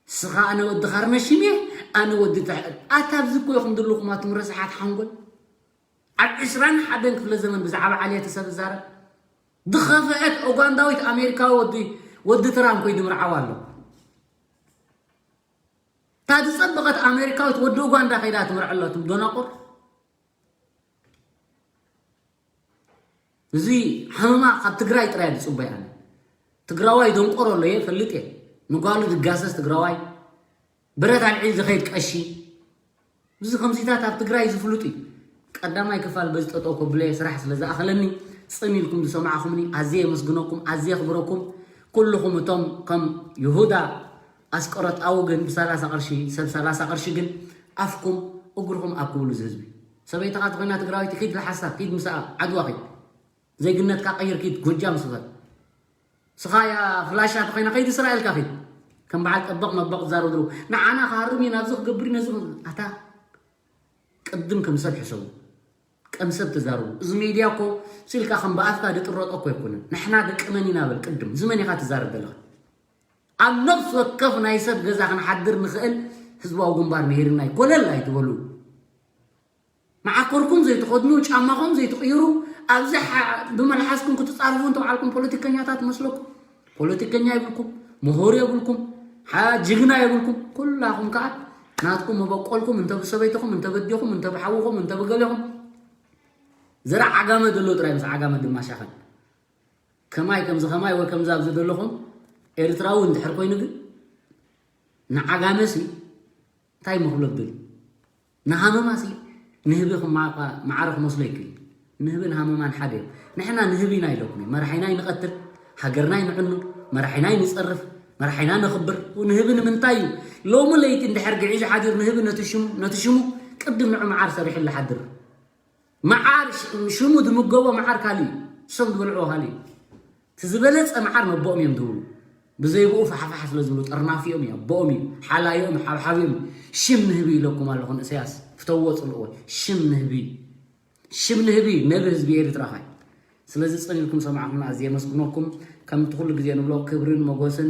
ስኻ ኣነ ወዲ ካርነሽም እየ ኣነ ወዲ ትሕእል ኣታ ኣብዚ እኮ ኢኹም ዘለኹም ኣቱም ረሳሓት ሓንጎል ኣብ ዕስራን ሓደን ክፍለ ዘመን ብዛዕባ ዓልየተ ሰብ እዛረብ ዝኸፍአት ኡጋንዳዊት ኣሜሪካዊ ወዲ ወዲ ትራምፕ ኮይዱ ምርዓው ኣሎ። እታ ዝጸበቐት ኣሜሪካዊት ወዲ ኡጋንዳ ከይዳ ትምርዐ ኣሎ። እቶም ደናቁር፣ እዚ ሓመማ ካብ ትግራይ ጥራይ ዝጽበይ ኣነ። ትግራዋይ ደንቆሮ ኣሎ እየ ፈልጥ እየ። ንጓሉ ዝጋሰስ ትግራዋይ፣ ብረት ኣልዒል ዝኸይድ ቀሺ። እዚ ከምዚታት ኣብ ትግራይ ዝፍሉጥ እዩ። ቀዳማይ ክፋል በዚ ጠጠው ከብለ ስራሕ ስለ ዝኣኸለኒ ጽን ኢልኩም ዝሰማዕኹምኒ ኣዝየ የመስግነኩም፣ ኣዝየ የኽብረኩም። ኩልኹም እቶም ከም ይሁዳ ኣስቆሮጣዊ ግን ብሰላሳ ቅርሺ፣ ሰብ ሰላሳ ቅርሺ ግን ኣፍኩም እግርኹም ኣብ ክብሉ ዝህዝቢ። ሰበይትኻ ተኾይና ትግራዊት ኪድ ለሓሳ፣ ኪድ ምሳኣ ዓድዋ ኪድ። ዜግነትካ ቀይር ኪድ ጎጃም ስፈር። ስኻ ያ ፍላሻ ተኾይና ከይድ እስራኤልካ ኪድ። ከም በዓል ጠበቕ መበቕ ትዛረቡ ንዓና ክሃርም እዩ ናብዚ ክገብር እዩ ነዚ ክብል። ኣታ ቅድም ከም ሰብ ሕሰቡ። ከም ሰብ ተዛረቡ። እዚ ሚድያ እኮ ስልካ ከም ብኣፍካ ድጥረጦ እኮ ኣይኮነን። ንሕና ደቂ መን ኢና በል ቅድም። እዚ መን ኢኻ ትዛረብ ዘለኻ? ኣብ ነፍሲ ወከፍ ናይ ሰብ ገዛ ክንሓድር ንኽእል ህዝባዊ ግንባር ነይርና እዩ። ኮለል ኣይትበሉ። መዓኮርኩም ዘይትኸድኑ፣ ጫማኹም ዘይትቕይሩ፣ ኣብዚ ሓ-፣ ብመልሓስኩም ክትጻርፉ እንተባዕልኩም ፖለቲከኛታት መስለኩም። ፖለቲከኛ የብልኩም፣ ምሁር የብልኩም፣ ሓ-፣ ጅግና የብልኩም። ኩላኹም ከኣ ናትኩም መበቆልኩም እንተ ብሰበይትኹም፣ እንተ በዲኹም፣ እንተ ብሓውኹም፣ እንተ ብገሌኹም። ዘራ ዓጋመ ዘሎ ጥራይ ምስ ዓጋመ ድማ ሻኸን። ከማይ ከምዚ ከማይ ወይ ከምዚ ኣብዚ ዘለኹም ኤርትራዊ እንድሕር ኮይኑ ግን ንዓጋመሲ እንታይ ምኽብሎ ብድል? ንሃመማሲ ንህቢ ክማ-፣ ማዕረ ክመስሎ ይክእል። ንህብን ሃመማን ሓደ እዮም። ንሕና ንህቢ ኢና ኢለኩም እዩ። መራሒና ይንቐትል፣ ሃገርና ይንዕኑ፣ መራሒና ይንጸርፍ፣ መራሒና ነኽብር፣ ንህቢ ንምንታይ እዩ? ሎሚ ለይቲ እንድሕር ግዒዙ ሓዲሩ ንህቢ ነቲ ሽሙ፣ ነቲ ሽሙ ቅድም ንዑ መዓር ሰሪሕሉ ሓድር። መዓር ሽ-፣ ሽሙ ዝምገቦ መዓር ካልእ እዩ። እሶም ዝበልዕዎ ካልእ እዩ። እቲ ዝበለጸ መዓር ነቦኦም እዮም ዝብሉ። ብዘይብኡ ፋሕፋሕ ስለ ዝብሉ ጠርናፊኦም እዩ፣ ኣቦኦም እዩ፣ ሓላዮም፣ ሓብሓብዮም እዩ። ሽም ንህቢ ኢለኩም ኣለኹ ንእሰያስ። ፍተዎ ጽልእዎ። ሽም ንህቢ። ሽም ንህቢ ነቢ ህዝቢ ኤርትራ ኻይ። ስለዚ ጽን ኢልኩም ሰማዕኹምና ኣዝየ የመስግነኩም። ከምቲ ኩሉ ግዜ ንብሎ ክብርን መጎስን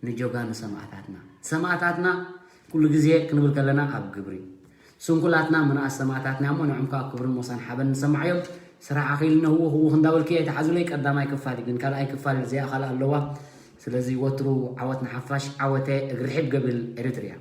ንጀጋኑ ሰማእታትና። ሰማእታትና ኩሉ ግዜ ክንብል ከለና ኣብ ግብሪ። ስንኩላትና ምንኣስ ሰማእታትና እሞ ንዕም ከዓ ክብርን ሞሳን ሓበን ንሰማዓዮም። ስራሕ ኣኺል ነህውኽ ህውኽ እንዳበልክዮ ኣይትሓዙለይ። ቀዳማይ ክፋል ግን ካልኣይ ክፋል እዚኣ ካልኣ ኣለዋ። ስለዚ ወትሩ ዓወት ንሓፋሽ፣ ዓወተ እግሪ ሒብ ገብል ኤሪትሪያ።